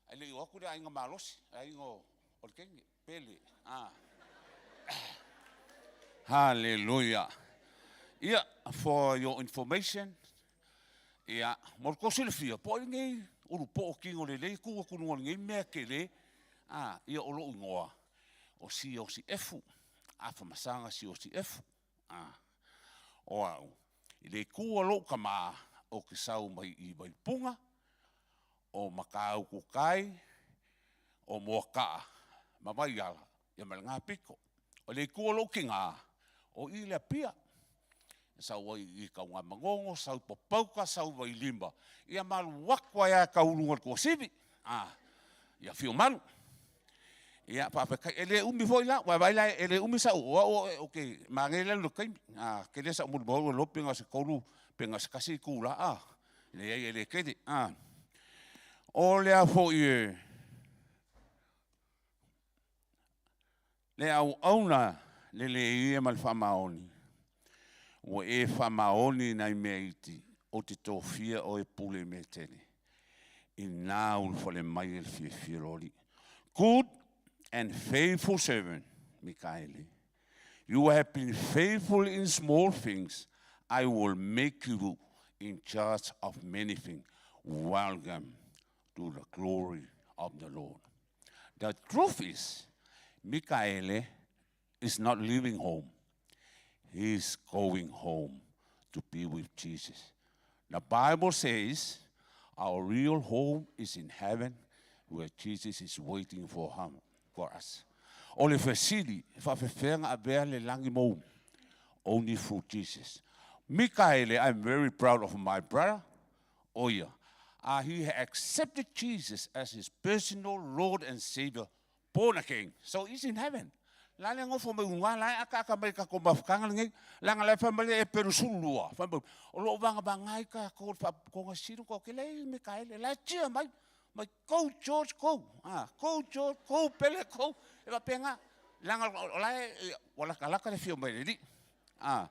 ae le i o atu le aiga malosi, le aiga o le teine, Pele, a. Haleluia. Ia, for your information, ia, mo le tou silafia, po o ai lenei ulupoo tino lelei e tu atu i luga o lenei mea tele, a, ia o lou igoa, o Siaosi Efu, Afamasaga Siaosi Efu. A, o au, i le itu a lou tama, ou te sau mai i Vaipuna, o Matautu Tai, o Moataa, ma Vaiala, ia ma le na pito. O le itu a lou tina, o i le Apia, e sau ai i Tanugamanono, sau i Papauta, sau i Vailima, ia ma alu atu ai lava e tau i luga i le Tuasivi, a, i Afiomalu. Ia, faafetai. E le umi foi la, ua vaai la e le umi sau, o au ou te manaia le alu i le taimi. A tele sau molimau ua iloa pe na o se tolu pe na o se tasi itula, a, leai e le tele. A, o lea foi e le auauna lelei ia ma le faamaoni, ua e faamaoni i nai mea iti, ou te tofia oe e pule i mea tele. Ina ulufale mai e le fiafia lo Alii. Good and faithful servant, Mikaele. You have been faithful in small things. I will make you in charge of many things. Welcome to the glory of the Lord. The truth is, Mikaele is not leaving home. He's going home to be with Jesus. The Bible says our real home is in heaven where Jesus is waiting for him, for us. O le fesili, e faafefea na avea le lagi mou? Only through Jesus. Mikaele, I'm very proud of my brother. Oh yeah. He accepted Jesus as his personal Lord and Savior, born again. So he's in heaven. La le nofo mai uga la e akaaka mai ka ko mafukanga lenei. Langa la e fai mai le e peru lua. Fai mai, o loo vagavaga ai tatou le faapopotoga sili ko ke le Mikaele. La e tia mai. Mai go George go. Ah, go George go Pele go. E faapena. Leaga o la e ua latalata le afio mai le Alii. Ah,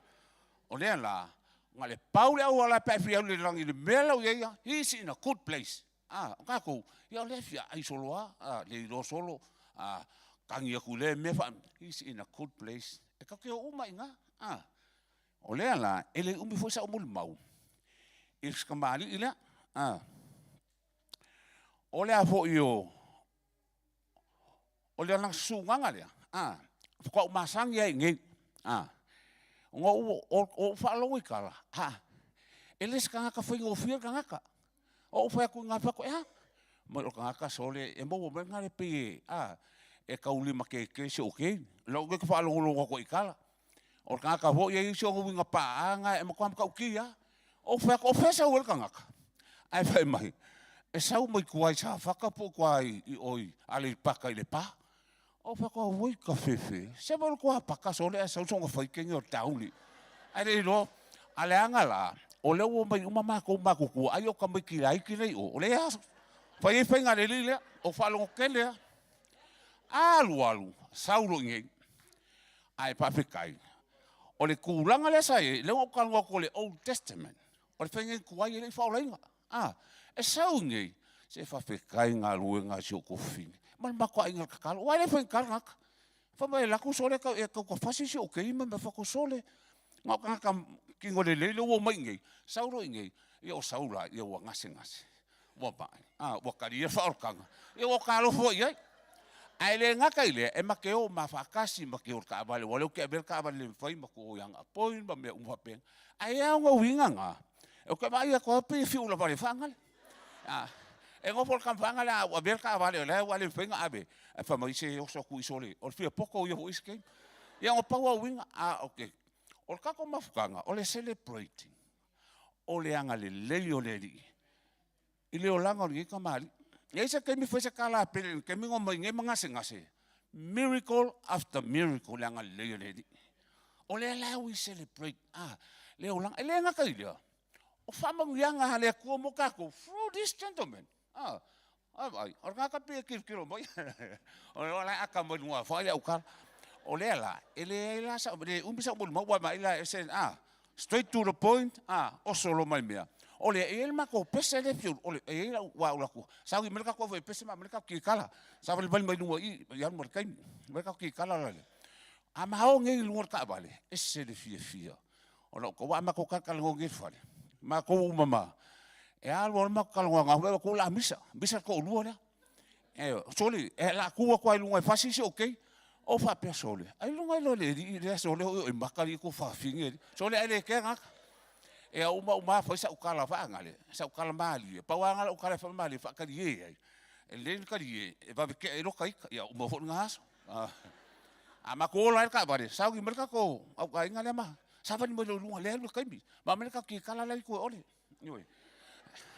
o lea la,
Na le pau le auala pe a e fia alu i le lagi i le mea la ua i ai ia, he is in a good place. A, o tatou, ia o lea e fia ai solo lava, a, le iloa solo, a tagi atu i lea mea faa, he is in a good place. E tatou te o uma i ina, a. O lea la, e le umi foi sau molimau i si tamalii lea, a. O le a foi o, o le susunaga lea, a, faatoa ou masani ai i inei, a. Ona ou, ou faalogo i tala, a, e le se tagata faigofie le tagata. Ou fai atu i ina, fai atu, e a? Mai o le tagata sole, e maua mai lena le pei e, a, e tau limatete si ou kei. Lau mea e te faalogologo atu ai i tala. O le tagata foi e i ai si ona uiga paa na e matua matautia lava. Ou fai atu, o fea e sau ai le tagata? Ae fai mai, e sau mai tua i Safata po o tua i o i Aleipata i Lepa. Ou fai atu, auoi kafefe, se mai o le tuapaka sole ae sau soona fai kene o le tauli. Ae le iloa, a leaga la, o lea ua omai uma matou matutua, ai o tamaiti laiti la e i o, o lea e fai ai faiga a le alii lea, ou faalogo tele lava. Alu alu, sau loa i inei. Ae faafetai, o le tulaga lea sa i ai, lea ua ou talanoa atu o le Old Testament, o le faiga tuai e le i faaolaina. A, e sau nei, se faafetai i galuega a si ou tuafafine, ma le matou aiga i le tatalo, aua e le faigata le tagata. Fai mai e alu atu sole e tau ta fasi si ou kei ma mea fai sole. Na o tagata tino lelei lea ua omai i inei, sau loa i inei, ia o sau la, ia ua gasegase, ua mai, a, ua talia le faaolataga, ia ua ota alofa foi i ai. Ae le gata i lea, e ma te o ma faatasi, ma te o i le taavale, aua o lea ou te avea le taavale le mafai ma o i Agai ma mea uma faapena. Ae a ona uiga na, ou te vaai atu lava pei e fiu lava e faagale. A, e nofo le tama faagale, a ua avea le taavale o la e ua le mafai ona ave, ae fai mai, se oso atu i sole, o le fia poto ia foi isi taimi. Ia na pau lava uiga, a o ke, o le tatou mafutaga, o le celebrating, o le agalelei o le Alii i le olaga o lenei tamalii. E i ai se taimi fai se tala a Pele i le taimi na omai nei ma gasegase, miracle after miracle le agalelei o le Alii. O lea la we celebrate a le olaga. E le gata i lea, o faamanuiaga a le Atua mo tatou through this gentleman. A, a vaai, o le tagata pei e tilotilo mai, o la e ata mai luga foi le aukala. O lea la, e leai la sau, le umi sau molimau ua vaai la ese, a, straight to the point, a, oso loa mai mea. O lea, e i ai le matou pese lea e fia, o le, e i ai lau, ua ou alu atu, sauni mai le tatou au pese ma aumai le tatou kikala. Savali mai luga i i, alu ma le taimi, aumai le tatou kikala la lea. A ma o nei i luga o le taavale, ese le fiafia o lau aua a matou talatalanoa nei i le fale, matou uma ma, e alu lava le matou talanoaga foi lea o le a misa, misa le toalua lea. Ioe, sole, o le a tu atu lava i luga e fasi si ou kei. Ou faapea, sole, ailoga iloa e le alii lea sole o i maka alii tou fafine. Sole ae le kea gata. E au uma uma fai sau tala faagale, sau tala malie. Pau lava lau tala e faamalie, faatalie ai. E lelei le talie, e vave tea ai lota ita. Ia uma foi lena aso. A matou ola ai le taavale, sauni mai le tatou auaiga lea ma savali mai loa i luga, lea e alu le taimi. Ma aumai le tatou kikala la e i tua e Ole. Ioe.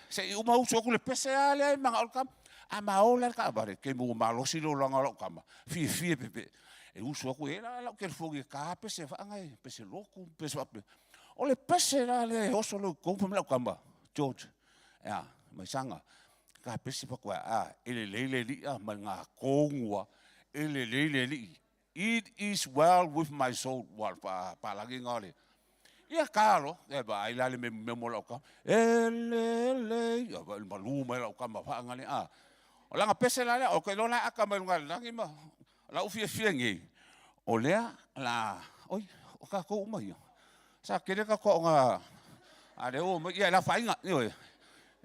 Se i uma usu atu le pese lava lea e manao le tama. A ma ola le taavale, taimi ua malosi le olaga o lau tama, fiafia pepe. E usu atu, e la lau telefoni e ta pese faaga e pese lotu, pese faapea. O le pese la lea e oso loa i totonu, fai mai lau tama, George, e a, Maisaga, ta pese faatoa, a, e lelei le alii mai ga tonu lava, e lelei le alii. It is well with my soul. Ua le palagi na o le. Ia ta loa, e vaai la le mea mo lau tama. E lelei, ia vaai malu mai lau tama faagale a. O lana pese la lea, o ke loa la aka mai luga o le lagi ma lau fiafia nei. O lea la, oi, o tatou uma ia. Sa tele tatou aoga a lea ua omai, ia le afaina, ioe.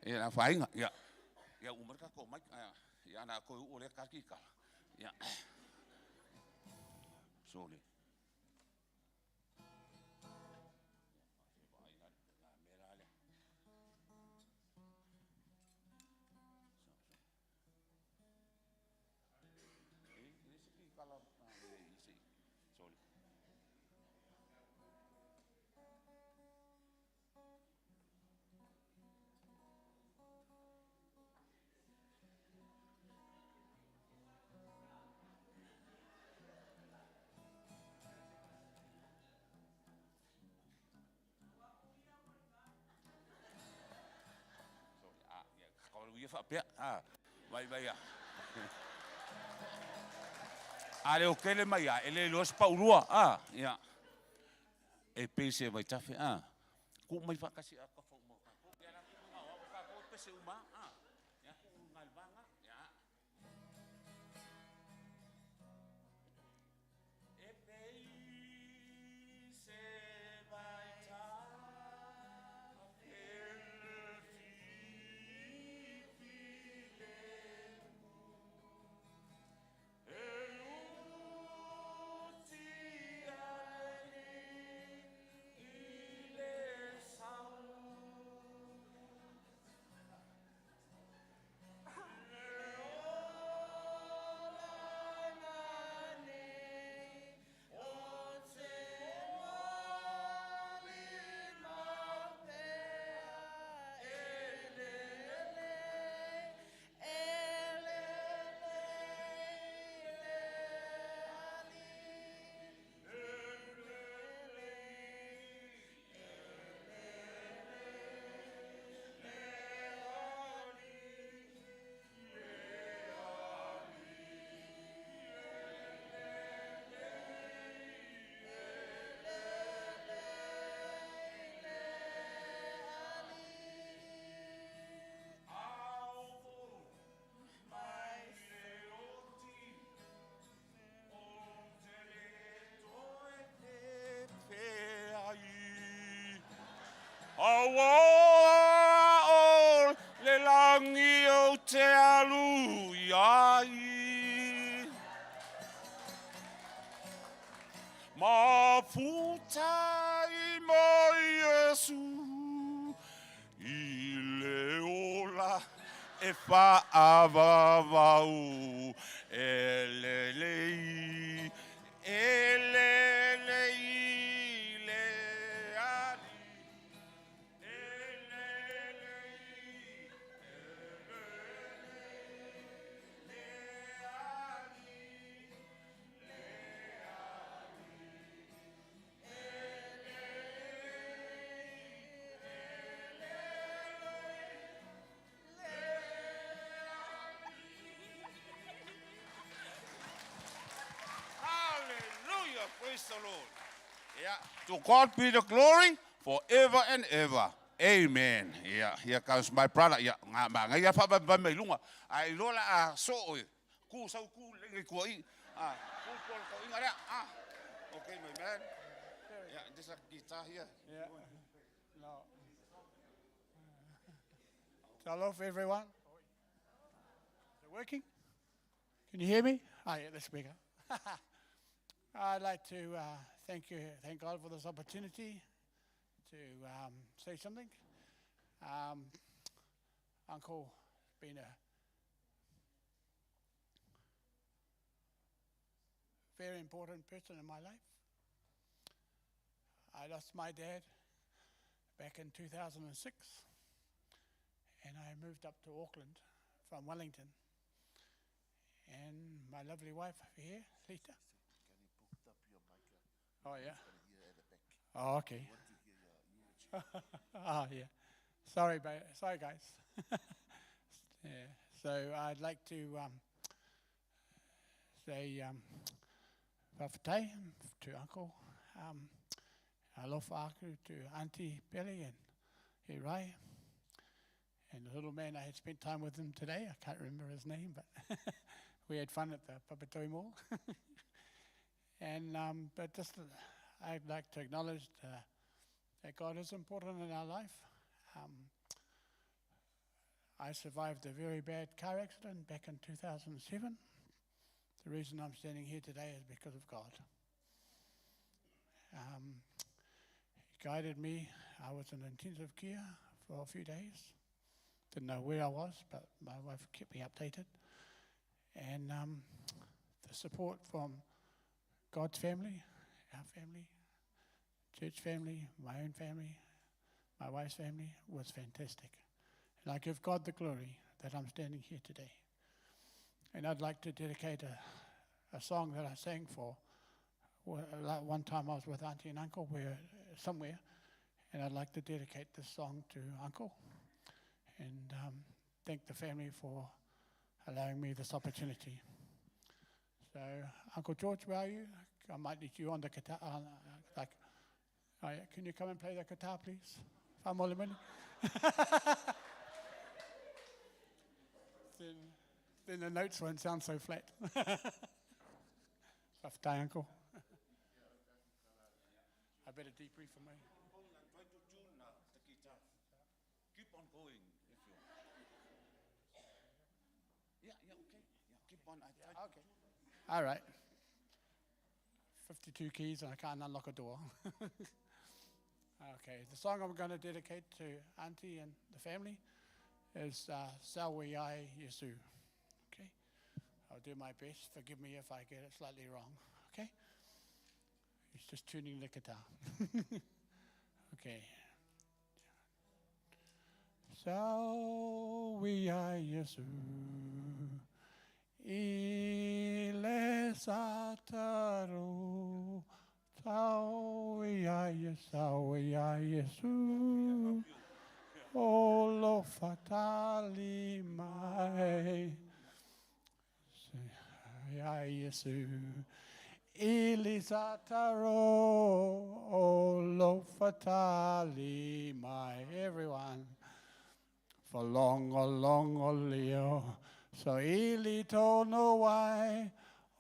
Ia le afaina, ia. Ia uma le tatou mic, ia na toe uu lea ta kikala. Ia. Sole. Faapea, a, vai vai a. A le o tele mai a, e le iloa se paulua, a, ia. E pei se vaitafe, a. Ku mai whakasi a ka whaumau kākou. Ia la ku ngā o kākou pese uma. Ah. Ia ku ngā vanga. Ia. E pei se vai ta Aua o le langi o te alu iai. Ma puta i mai Yesu i le ola e whaavavau e le lei, e le lei le ali. E le lei, e le lei, le ali, le ali. E le lei, e le lei, le ali. Hallelujah, praise the Lord. Yeah, to God be the glory forever and ever. Amen. Yeah, here comes my brother. Yeah, ngā ma ngai fa ba ba mai lunga. Ai lola a so oi. Ku sau ku le ku i. Ah, ku ko ko inga rea. Ah. Okay, my man. Yeah, just a guitar here.
Yeah. No. Hello, everyone. Is it working? Can you hear me? Ah, yeah, that's bigger. I'd like to thank God for this opportunity to say something. Uncle has been a very important person in my life. I lost my dad back in 2006, and I moved up to Auckland from Wellington. And my lovely wife here, Lita.
Can you put up your mic?
Oh, yeah.
Can hear at the back.
Oh, okay.
Want to hear your eulogy.
Oh, yeah. Sorry, sorry, guys. Yeah. So I'd like to say fa'afetai to Uncle, alofa aku to Auntie Billy and Irai, and the little man I had spent time with him today. I can't remember his name, but we had fun at the Papatoetoe Mall. And but just I'd like to acknowledge that God is important in our life. I survived a very bad car accident back in 2007. The reason I'm standing here today is because of God. He guided me. I was in intensive care for a few days. Didn't know where I was, but my wife kept me updated. And the support from God's family, our family, church family, my own family, my wife's family was fantastic. And I give God the glory that I'm standing here today. And I'd like to dedicate a song that I sang for. One time I was with Auntie and Uncle, we were somewhere, and I'd like to dedicate this song to Uncle and thank the family for allowing me this opportunity. So, Uncle George, where are you? I might need you on the guitar. Can you come and play the guitar, please?
Faamolemole. Then the notes won't sound so flat. Faafetai, Uncle. I better debrief for me.
Try to tune the guitar. Keep on going. If you. Yeah, yeah, okay. Yeah, keep on. I try
Okay. All right. 52 keys and I can't unlock a door. Okay, the song I'm going to dedicate to Auntie and the family is Sauiai Yesu. Okay, I'll do my best. Forgive me if I get it slightly wrong. Okay, he's just tuning the guitar. Okay. Sauiai Yesu. Ile sataro tau ia ia Yesu o lo fatali mai ia Yesu ili sataro o lo fatali mai. Everyone for long o long o leo so ili tono wai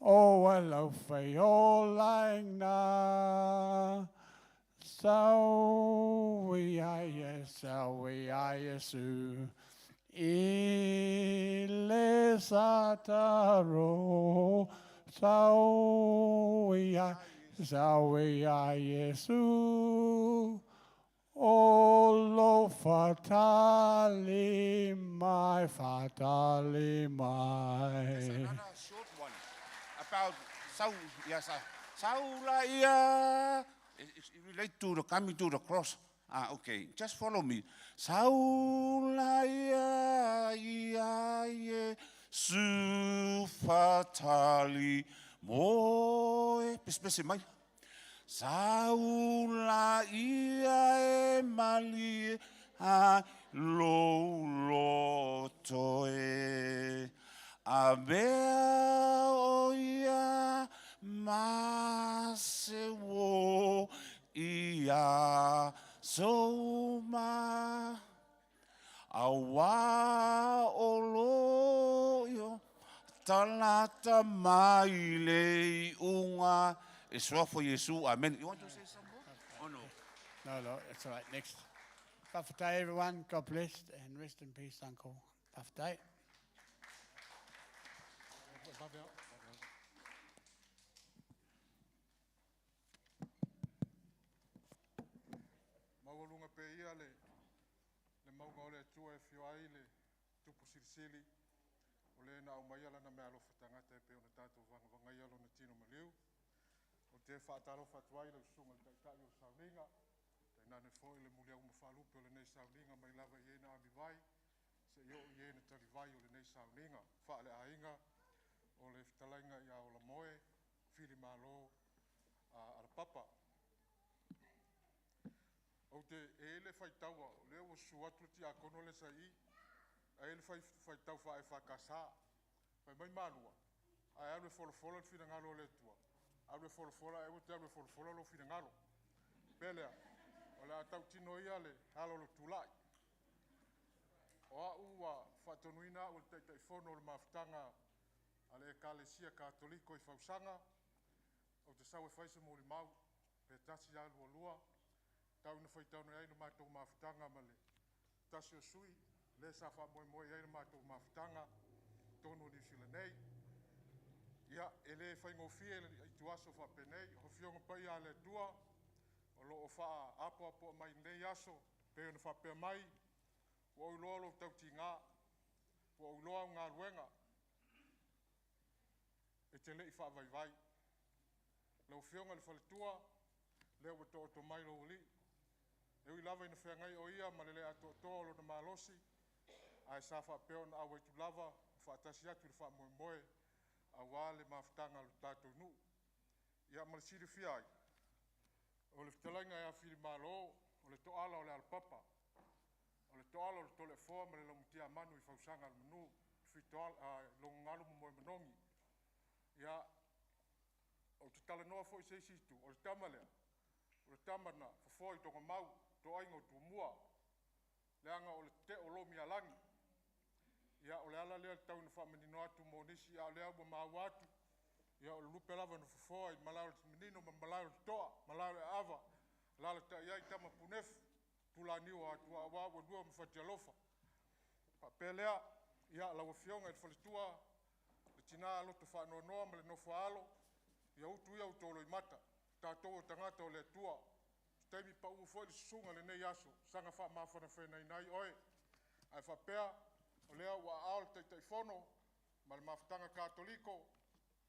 o alofa o lang na so we are so we are Yesu ile sataro so we are so we are Yesu O lo fatali mai, fatali mai.
There's another short one about Sau, yes, Saula ia. It relates to the coming to the cross. Okay, just follow me. Saula ia ia ye su fatali moe. Pes pes mai. Saula ia e mali a lo lo toe. A mea o ia ma se wo ia so ma. A wā o lo io talata mai le unga. E soa for Yesu. Amen. You want to say some more? Oh, no.
No, no, it's all right. Next. Faafetai, everyone. God bless and rest in peace, Uncle. Faafetai.
Maualuga pe ia le le mauga o le Atua e afio ai le tupu silisili o le na aumaia lana meaalofa tagata e pei ona tatou vagavagaia lona tino maliu. Ou te faatalofa atu ai lau susuga i le Taitai o le sauniga, tainane foi le muliauma faalupe o lenei sauniga mai lava i e na amivai seia oo i e na talivai o lenei sauniga. Faaleaiga o le fetalaiga ia Olamoe Fili Malo Alapapa. Ou te e le faitaua, o lea ua susu atu le tiakono le sa i, ae le faitau faa-EFKS. Fai mai Malua, ae alu e folafola le finagalo o le Atua. Alu e folafola, ae aua te alu e folafola lou finagalo. Pea lea, o le a tautino ia le alo o le tulai. O au ua faatonuina au e le Taitaifono o le mafutaga a le Ekalesia Katoliko i Fausaga, ou te sau e fai se molimau, pe tasi lava lua lua, tau ina faitauina ai le matou mafutaga ma le tasi o sui, lea sa faamoemoe i ai le matou mafutaga totonu o Niu Sila nei. Ia, e le faigofie le ituaso faapenei, o afioga paia a le Atua, o loo faaapoapoa mai lenei aso, pei ona faapea mai, ua ou iloa lou tautiga, ua ou iloa au galuega, e te lei faavaivai. Lau afioga i le faletua, lea ua taoto mai lou alii, e ui lava ina feagai o ia ma le le atoatoa o lona malosi, ae sa faapea ona auai atu lava ma faatasi atu i le faamoemoe auā le mafutaga a lo tatou nuu. Ia ma le silafia ai, o le fetalaiga ia Filimalo, o le toala o le Alapapa, o le toala o le Toleafoa ma le Laumatiamanu i Fausaga o le Manu, Logogalo ma Moemanogi. Ia, ou te talanoa foi i se isi itu, o le tama lea, o le tama na fofoa i Togamau, toaiga o Tumua. Leaga o le tetee o lomi alagi. Ia o le ala lea le tau ina faamanino atu mo nisi a o lea ua maua atu. Ia o le lupe lava na fofoa i malae o le manino ma malae o le toa, malae o le aava, alaalatai ai tama punefu, tulaniu o Atua aua ua lua ma Fatialofa. Faapea lea, ia lau Afioga i le faletua, le tina loto faanoanoa ma le nofo a alo, ia utu ia o loimata, tatou o tagata o le Atua. Se taimi pau foi le susuga i lenei aso, saga faamafanafanaina ai oe. Ae faapea, o lea ua aao le Taitaifono ma le mafutaga Katoliko,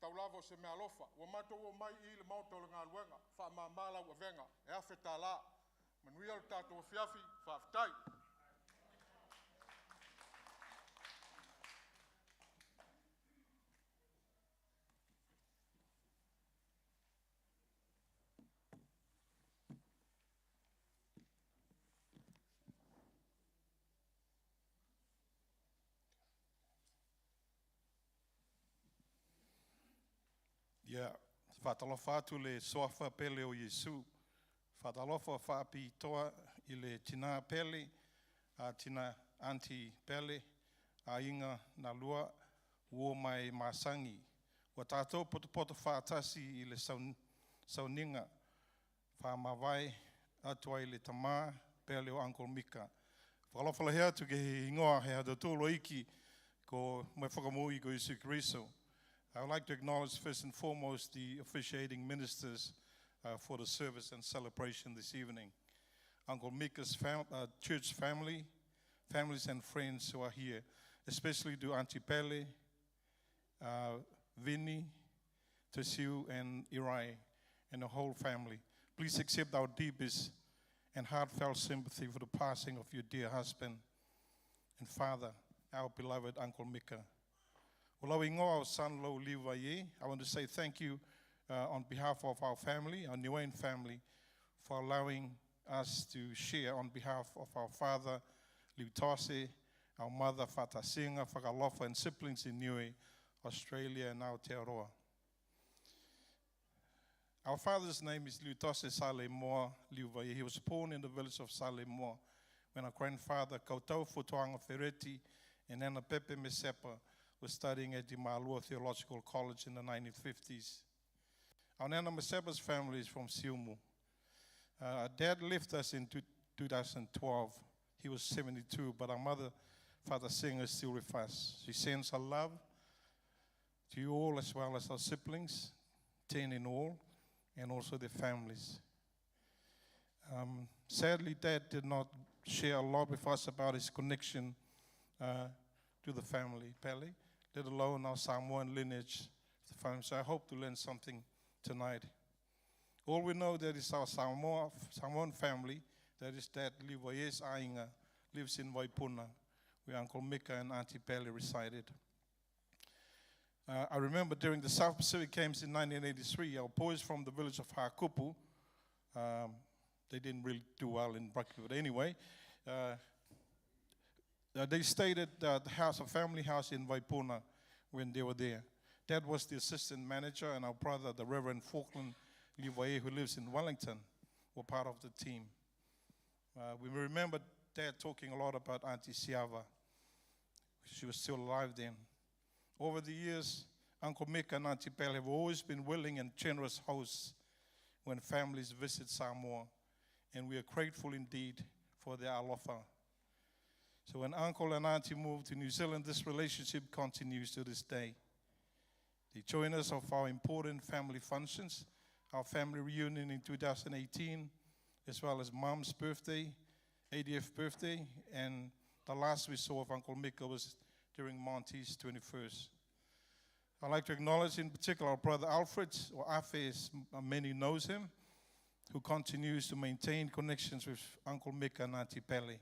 tau lava o se meaalofa. Ua matou omai i le maota o le galuega, faamama lau avega, e $1,000. Manuia le tatou afiafi, faafetai.
Ia, faatalofa atu i le suafa pele o Iesu. Faatalofa faapitoa i le tina pele, a tina Aunty Pele, aiga na lua, uo ma e masani. Ua tātou potopoto faatasi i le sauniga, whaamavae atu ai le tama pele o Uncle Mika. Whakalofa lahi atu ke ingoa he hata iki ko me whakamui ko Isu Kriso. I would like to acknowledge first and foremost the officiating ministers for the service and celebration this evening. Uncle Mika's church family, families and friends who are here, especially to Auntie Pele, Vinny, Tosiu and Irai, and the whole family. Please accept our deepest and heartfelt sympathy for the passing of your dear husband and father, our beloved Uncle Mika. I want to say thank you on behalf of our family, our Niuean family, for allowing us to share on behalf of our father, Liutose, our mother, Fatasinga, Fakalofa, and siblings in Niue, Australia, and Aotearoa. Our father's name is Liutose Salemoa Liuvaie. He was born in the village of Salemoa when our grandfather, Kautau Futuanga Fereti, and Nana Pepe Mesepa were studying at the Malua Theological College in the 1950s. Our Nana Mesepa's family is from Siumu. Dad left us in 2012. He was 72, but our mother, Father Singh, is still with us. She sends her love to you all as well as our siblings, 10 in all, and also their families. Sadly, Dad did not share a lot with us about his connection to the family, Pele, let alone our Samoan lineage of the family. So I hope to learn something tonight. All we know that is our Samoan family, that is that Liuvaie's Ainga lives in Waipuna, where Uncle Mika and Auntie Pele resided. I remember during the South Pacific Games in 1983, our boys from the village of Hakupu, they didn't really do well in rugby, but anyway, they stayed at the house, a family house in Waipuna when they were there. Dad was the assistant manager, and our brother, the Reverend Falkland Liuvaie, who lives in Wellington, were part of the team. We remember Dad talking a lot about Auntie Siava. She was still alive then. Over the years, Uncle Mika and Auntie Pele have always been willing and generous hosts when families visit Samoa, and we are grateful indeed for their alofa. So when Uncle and Auntie moved to New Zealand, this relationship continues to this day. They join us of our important family functions, our family reunion in 2018, as well as Mom's birthday, 80th birthday, and the last we saw of Uncle Mika was during Monty's 21st. I'd like to acknowledge in particular our brother Alfred, or Afe as many knows him, who continues to maintain connections with Uncle Mika and Auntie Pele.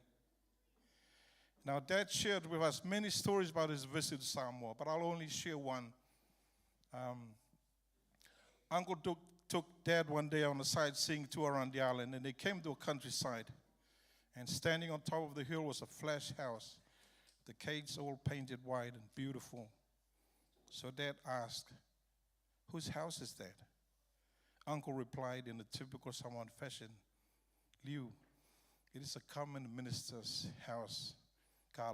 Now, Dad shared with us many stories about his visit to Samoa, but I'll only share one. Uncle took Dad one day on a sightseeing tour around the island, and they came to a countryside. And standing on top of the hill was a flash house, the gates all painted white and beautiful. So Dad asked, Whose house is that? Uncle replied in a typical Samoan fashion, Liu, It is a common minister's house, Ka.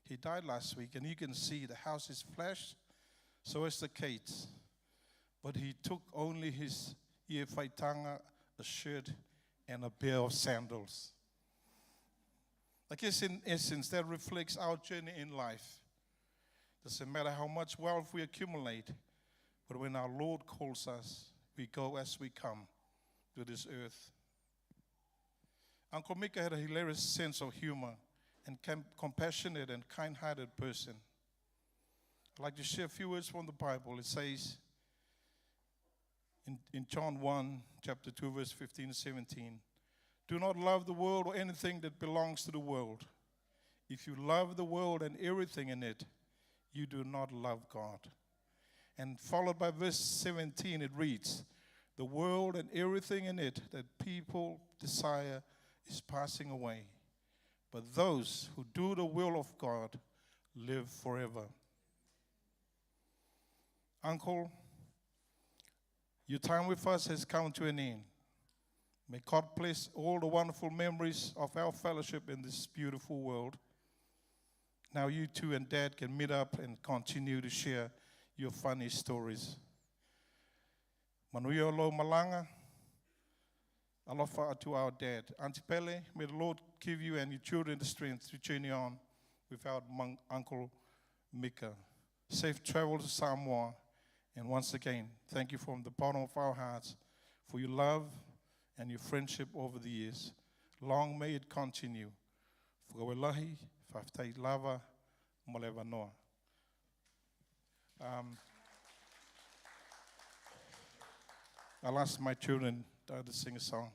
He died last week, and you can see the house is flash, so is the Kate. But he took only his ie faitaga, a shirt, and a pair of sandals. I guess in essence, that reflects our journey in life. Doesn't matter how much wealth we accumulate, but when our Lord calls us, we go as we come to this earth. Uncle Mika had a hilarious sense of humor and compassionate and kind-hearted person. I'd like to share a few words from the Bible. It says in John 1, chapter 2, verse 15 and 17, Do not love the world or anything that belongs to the world. If you love the world and everything in it, you do not love God. And followed by verse 17, it reads, The world and everything in it that people desire is passing away, but those who do the will of God live forever. Uncle, your time with us has come to an end. May God bless all the wonderful memories of our fellowship in this beautiful world. Now you two and Dad can meet up and continue to share your funny stories. Manuia lo malanga, alofa to our dad. Auntie Pele, may the Lord give you and your children the strength to journey on without Uncle Mika. Safe travel to Samoa. And once again, thank you from the bottom of our hearts for your love and your friendship over the years. Long may it continue. Whakawelahi, whaftai lava, moleva noa. I'll ask my children to sing a song.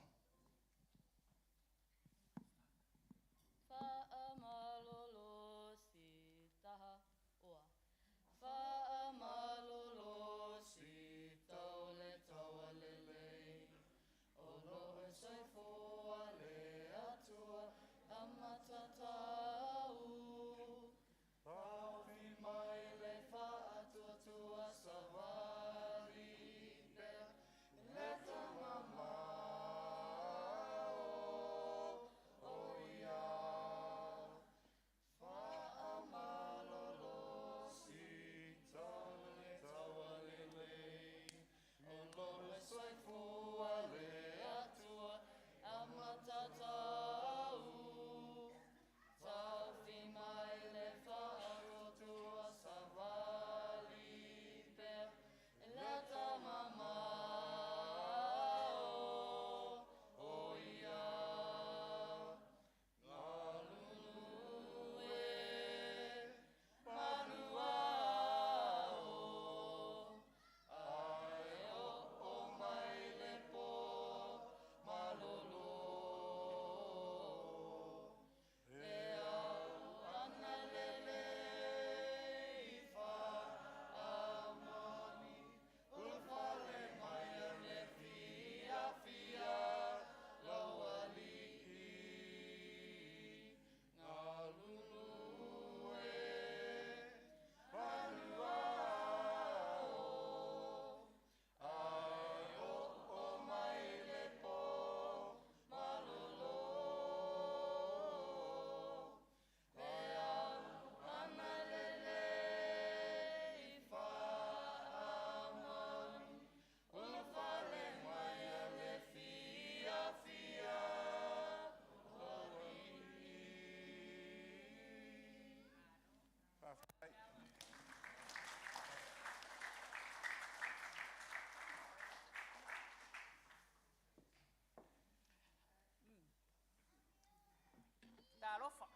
Talofa.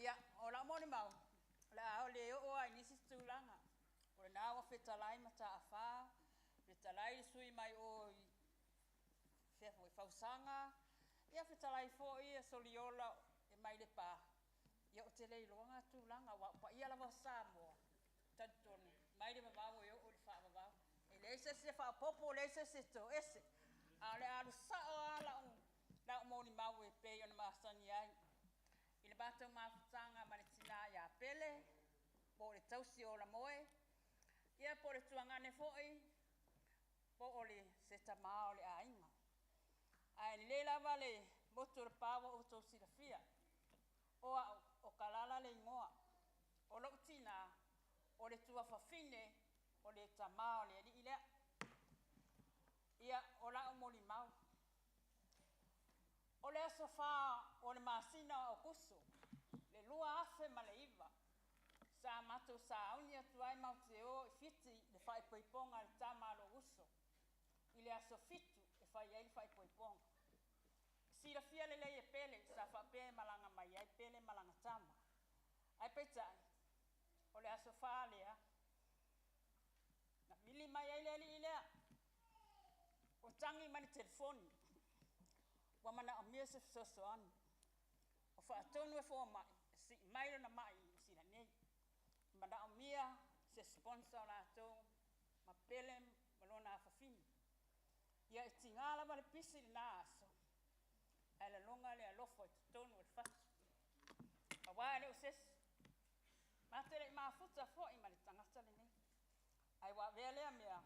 Ia, o la moni mau. La o le o ai nisi tulaga. O le nā ua fetalai ma taafā, fetalai sui mai o i fea foi fausaga, ia fetalai foi e soliola e mai le pā. Ia o te le iloaga tulaga ua paia lava o Samoa. Talitonu, mai le vavau e oo i le faavavau. E leai se isi e faaopoopo, leai se isi e toese. A o le alu sao lava lau molimau e pei ona masani ai. I le matou mafutaga ma le tinā iā Pele, po o le tausi o Lamoe, ia po o le tuagane foi, po o le se tamā o le aiga. Ae lelei lava le motu o Lepa ua outou silafia. O au, o Kalala le igoa. O lou tinā, o le tuafafine o le tamā o le alii lea. Ia, o lau molimau. O le aso 4 o le masina o Aokuso, le 2009, sa matou sauni atu ai matou te o i Fiti i le faaipoipoga a le tama a lou uso, i le aso 7 e fai ai le faaipoipoga. Silafia lelei e Pele sa faapea e malaga mai ai Pele ma lana tama. Ae peitai, o le aso 4 lea, na vili mai ai le alii lea, ua tagi mai le telefoni, ua manaomia se fesoasoani. O faatonu e fomai, e sii mai lona mai i Niu Sila nei. E manaomia se sponsor o latou ma Pele ma lona afafine. Ia e tiga lava le pisi i lena aso, ae laloga le alofa i totonu o le fatu. Aua e le o se isi, ma te le i mafuta foi ma le tagata lenei. Ae ua avea lea mea,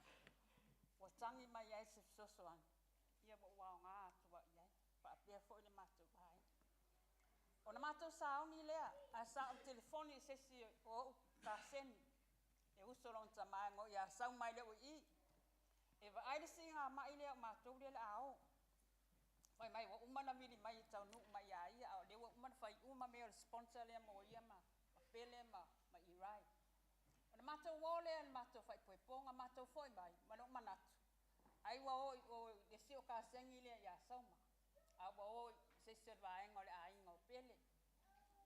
ua tagi mai ai se fesoasoani, ia ua ou aoga atu au i ai, faapea foi le matou aiga. Ona matou sauni lea, ae sa ou telefoni i se isi o ou kaseni, e uso lona tama e go ia sau mai lea ua i i, e vaai le siigamai lea o matou lea o le a o. Fai mai ua uma ona vili mai e taunuu mai ia ia, a o lea ua uma ona fai uma mea o le sponsor lea mo ia ma Pele ma Irai. Ona matou o lea i le matou faaipoipoga, matou foi mai ma lou manatu, ai ua o i o i le isi o kasegi lea ia Sauma, a ua o i se isi o le vaega o le aiga o Pele.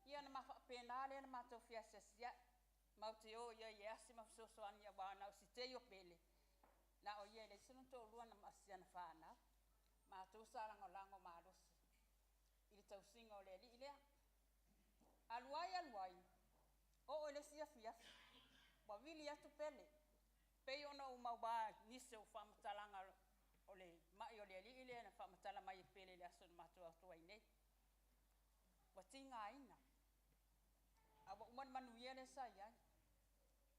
Ia ona faapena lea ona matou feasiasiai, matou te o i ai e asi ma fesoasoani aua na o si tei o Pele, na o ia e leai sona toalua na ma si ana fanau. Matou sa lagolago malosi i le tausiga o le alii lea. Alu ai, alu ai, oo i le isi afiafi, ua vili atu Pele, pei ona ou maua i nisi o faamatalaga o le mai o le alii lea na faamatala mai e Pele i le aso na matou atu ai nei. Ua tigaina, a ua uma le manuia lea sa i ai.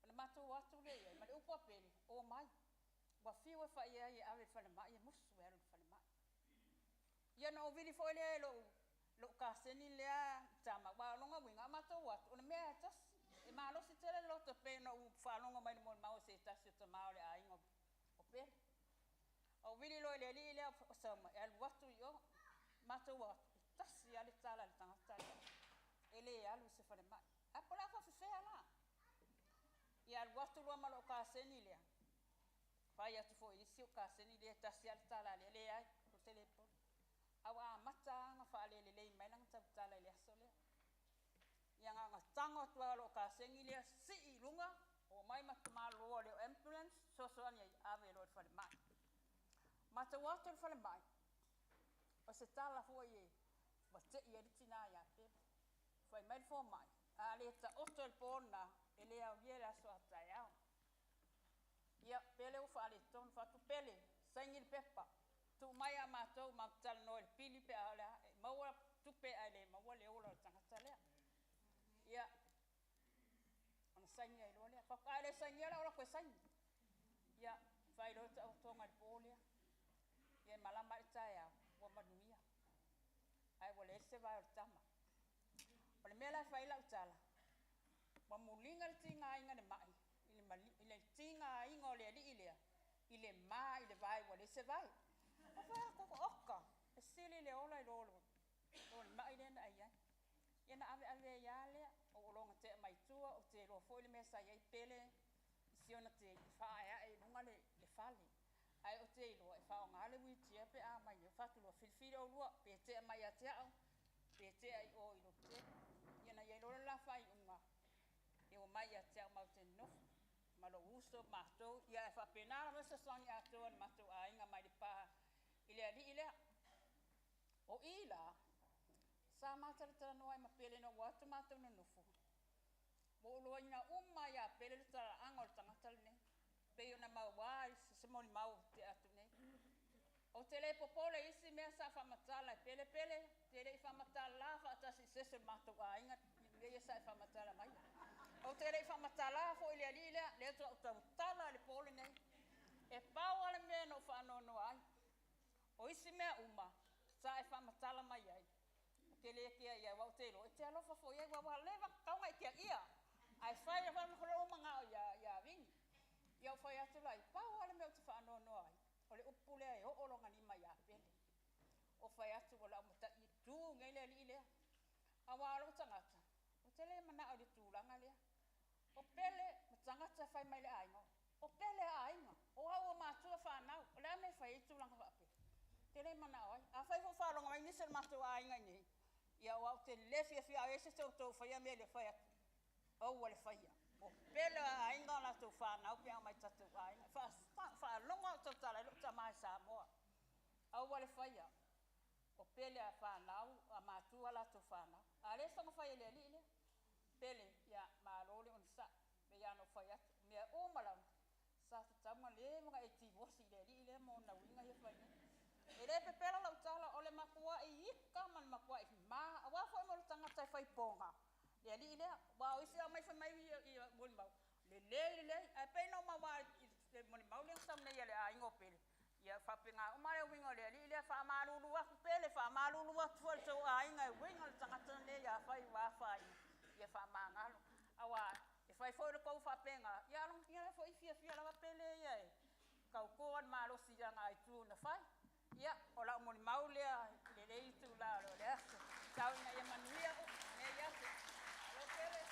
Ona matou o atu lea i ai, ma le upu a Pele, o mai. Ua fiu e fai ai e ave i le falemai e musu e alu i le falemai. Ia na ou vili foi lea i lou kaseni lea tama, aua o lona uiga, a matou o atu, o le mea lava e tasi. E malosi tele le loto pei ona ou faalogo mai i le molimau a se tasi o tama o le aiga o Pele. Ou vili loa i le alii lea o Sauma, e alu atu i o. Matou o atu, e tasi lava le tala a le tagata lea, e le alu i se falemai. Ae po o le a faafefea la? Ia alu atu loa ma lou kaseni lea, fai atu foi i isi o kaseni lea, tasi lava le tala a lea, leai, ou te le polo. A ua amata lava ona faalelelei mai lana tautala i le aso lea. Ia na ona tago atu lava o lou kaseni lea, sii i luga, omai ma tamaloa lea o ambulance, fesoasoani ai, ave loa i le falemai. Matou o atu i le falemai, o se tala foi e ua tei ai le tina ia Pele. Fai mai le fomai, a le taoto i le po lena, e le aulia le aso a taeao. Ia, Pele ua faaletonu, fai atu Pele, saini le pepa. Tuu mai a matou, matou talanoa i le pili pe a o le a, e maua tupe ae le maua le ola o le tagata lea. Ia, ona saini ai loa lea. Fai atu, a le sainia la o la koe saini. Ia, fai loa le taotoga i le po lea. Ia, e malama ai le taeao, ua manuia. Ae ua leai se vae o le tama. O le mea la e fai ai lau tala, ua muliga le tigaina i le mai, i le tigaina o le alii lea, i le ma i le vae ua leai se vae. O fai atu, oka, e sili le ola i lo le mai lea na ai ai. Ia na ave ave ai lava lea, o ou loga tea mai tua, ou te iloa foi le mea sa i ai Pele, i si ona te faaeae i luga le fale. Ae ou te iloa e faaaoga le wheelchair pe a mai nei. Fai atu loa, filifili oulua, pe tea mai ia te au, pe tea i o i lou tele. Ia na i ai loa le la faaiuga, e omai ia te au matou te nonofo, ma lou uso matou. Ia e faapena lava se fesoasoani atoa a le matou aiga mai Lepa i le alii lea. O i la, sa matalatalanoa ai ma Pele ina ua atu matou nonofo, ua ou iloaina uma ia Pele le talaaga o le tagata lenei, pei ona maua i se molimau o tea atu nei. Ou te le popole i isi mea sa faamatala e Pele Pele, te le i faamatala faatasi i se isi o le matou aiga, i mea ia sa e faamatala mai. Ou te le i faamatala foi i le alii lea, lea faatoa ou tautala i le po lenei. E pau lava le mea na ou faanoanoa ai. O isi mea uma, Sa e faamatala mai ai, ou te le kea i ai, aua ou te iloa e te alofa foi i ai, aua ua leva tatau ona e tiaia. Ae fai lava lou manao ia Vini. Ia ou fai atu la i ai, pau lava le mea ou te faanoanoa ai, o le upu lea e oo lona lima ia Pele. Ou fai atu o le a ou mataitu nei le alii lea. Aua o lou tagata, ou te le manao i le tulaga lea. O Pele ma tagata e fai mai i le aiga, o Pele a aiga, o au o matua fanau, o le a le mea e fai ai tulaga faapea? Ou te le manao ai. Afai foi o faalogo mai nisi o le matou aiga i inei, ia aua ou te le fiafia a o i ai se isi o outou o faia mea ia, fai atu, aua le faia. O Pele a aiga o latou fanau pe a omai i tatou aiga. E faalogo lava o tautala ai lou tama i Samoa. Aua le faia. O Pele a fanau, a matua a latou fanau. A o lea e soona fai e le alii lea. Pele, ia, malo le onosai. E pei lava ona ou fai atu, o mea uma lava, sa tatau ona leva ona e divorce i le alii lea ma ona uiga ia e fai nei. E le pepelo lau tala, o le matuai ita ma le matuai ma, aua foi mo le tagata e fai pona, le alii lea. Aua o isi e omai fai mai molimau, lelei lelei, ae pei na uma aua i le molimau lea na sau nei a le aiga o Pele, ia e faapena uma le uiga o le alii lea. Faamalulu atu Pele, faamalulu atu foi i le tou aiga e uiga i le tagata lenei, afai ua afaina, ia faamagalo. Aua e fai foi le tou faapena, ia a o lona tia foi e fiafia lava Pele ia e tauto lava i le malosi i ana aitu na fai. Ia, o lau molimau lea i lenei itula o le aso. Tau ina ia manuia lenei aso. Malo Pele.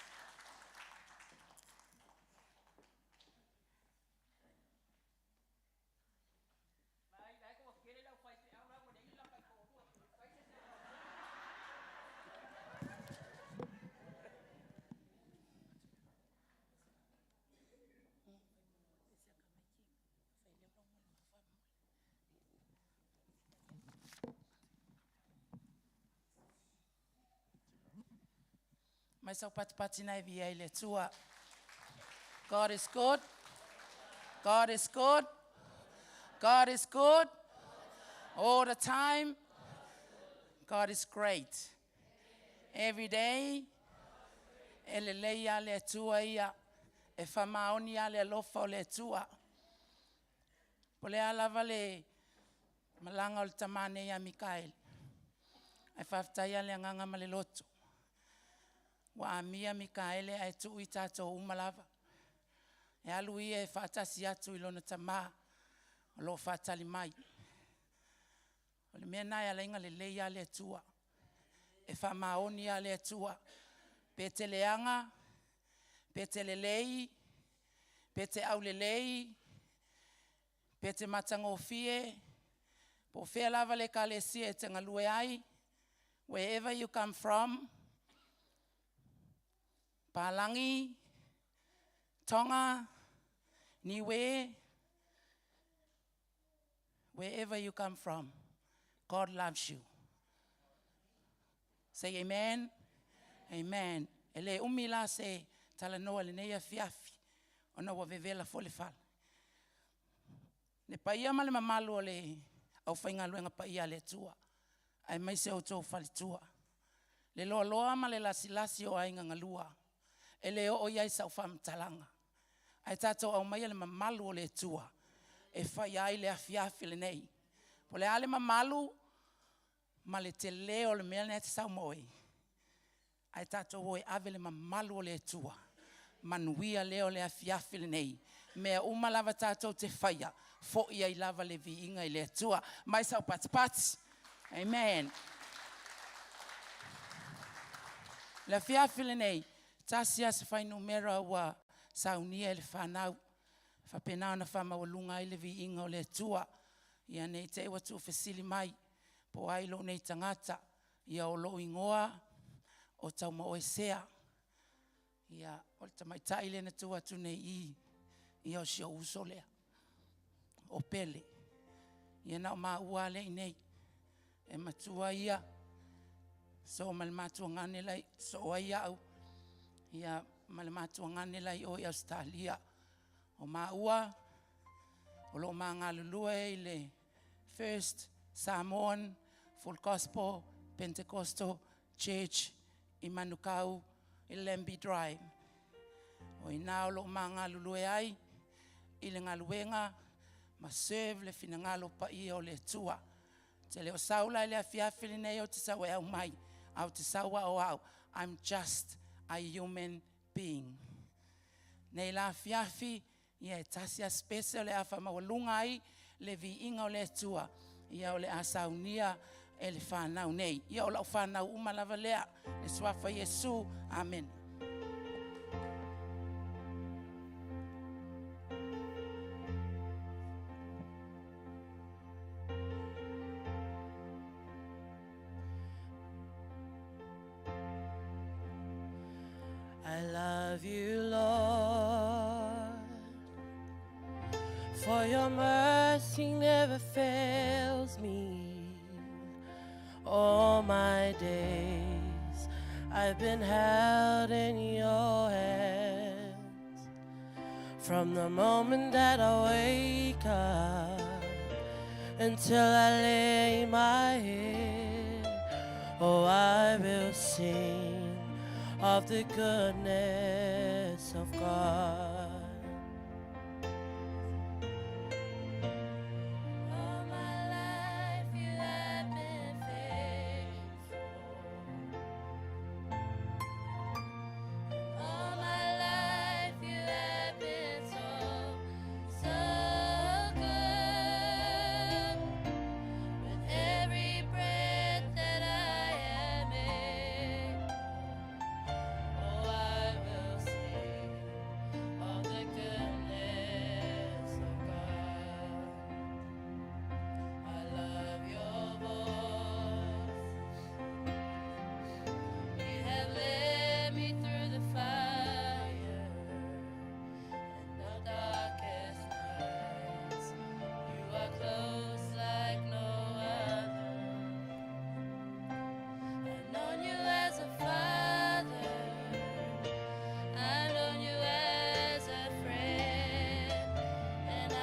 Mai sau patipati na e via i le Atua. God is good. God is good. God is good. All the time. God is great. Every day. E lelei a le Atua ia. E faamaoni a le alofa o le Atua. Po o le a lava le malaga o le tamā nei ia Mikaele, ae faafetai lava le agaga ma le loto. Ua amia Mikaele ae tuu i tatou uma lava. E alu ia e faatasi atu i lona tamā o lo o faatali mai. O le mea lena e ala ai ona lelei lava le Atua. E faamaoni lava le Atua. Pe te leaga, pe te lelei, pe te aulelei, pe te matagofie, po o fea lava le ekalesia e te galue ai, wherever you come from, Palagi, Tonga, Niue, wherever you come from, God loves you. Say amen. Amen. E le umi la se talanoa i lenei afiafi, ona ua vevela foi le fala. Le paia ma le mamalu o le aufaigaluega paia a le Atua, aemaise outou faletua, le loaloa ma le lasilasi o aiga galua, e le oo i ai sau faamatalaga, ae tatou aumaia le mamalu o le Atua e faia ai le afiafi lenei. Po o le a le mamalu ma le tele o le mea lena e te sau ma oe, ae tatou o e ave le mamalu o le Atua. Manuia lea o le afiafi lenei. Mea uma lava tatou te faia, foi ai lava le viiga i le Atua. Mai sau patipati. Amen. Le afiafi lenei, tasi lava se fuainumera ua saunia e le fanau, e faapena ona faamaualuga ai le viiga o le Atua. Ia ne i te i ua tuufesili mai, po o ai lou nei tagata. Ia o lou igoa o Taumaoesea. Ia, o le tamaitai lea na tu atu nei i i, ia o si ou uso lea, o Pele. Ia na o maua lava lea i inei. E matua ia, soo ma le matuagane la i, soo ai au, ia ma le matuagane la i o i Ausetalia. O maua, o lo o ma galulue i le First Samoan Full Gospel Pentecostal Church i Manukau i Lambie Drive. O i ina o lo o ma galulue ai i le galuega ma serve le finagalo paia o le Atua. Te le o sau la i le afiafi lenei ou te sau e aumai, ae ou te sau a o au. I'm just a human being. Nei la afiafi, ia e tasi a spese o le a faamaualuga ai le viiga o le Atua, ia o le a saunia e le whanau nei. Ia o lau whanau uma lava lea, le suafa Iesu. Amen.
I love you, Lord, for your mercy never fails me. All my days I've been held in your hands. From the moment that I wake up until I lay my head, oh, I will sing of the goodness of God. All my life you have been faithful. All my life you have been so, so good. With every breath that I am able, oh, I will sing of the goodness of God. I love your voice. You have led me through the fire and the darkest nights. You are close like no other. I've known you as a father. I've known you as a friend, and I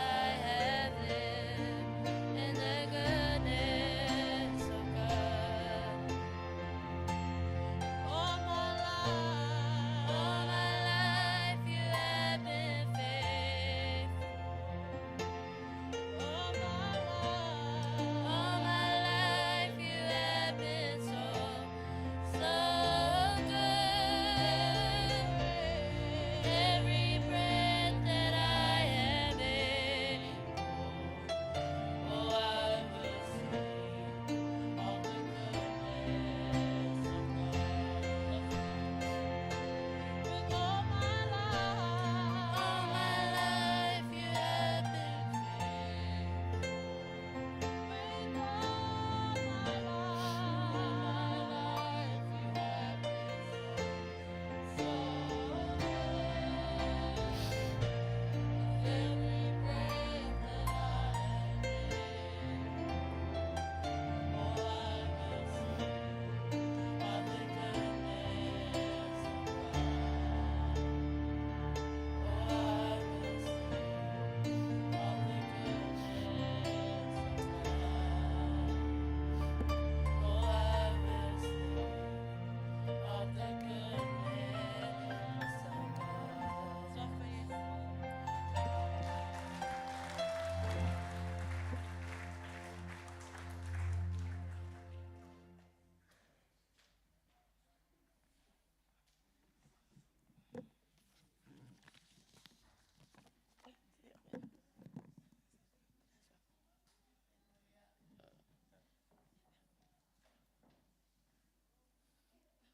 have lived in the goodness of God. All my life you have been faithful. All my life you have been so, so good. Every breath that I am able, oh, I will sing of the goodness of God. With all my life you have been faithful. With all my life you have been so, so good. Every breath that I am able, oh, I will sing of the goodness of God. Oh, I will sing of the goodness of God. Oh, I will sing of the goodness of God. Suafa Iesu.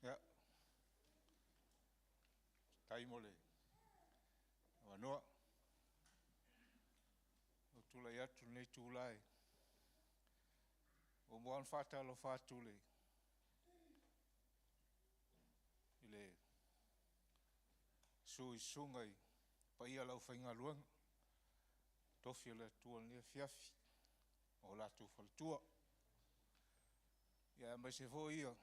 Ia. Tai mo le avanoa. O tulai atu lenei itulā e muamua ona faatalofa atu le i le susu i susuga i paia o le aufaigaluega totofi a le Atua i lenei afiafi ma o latou faletua. Ia aemaise foi ia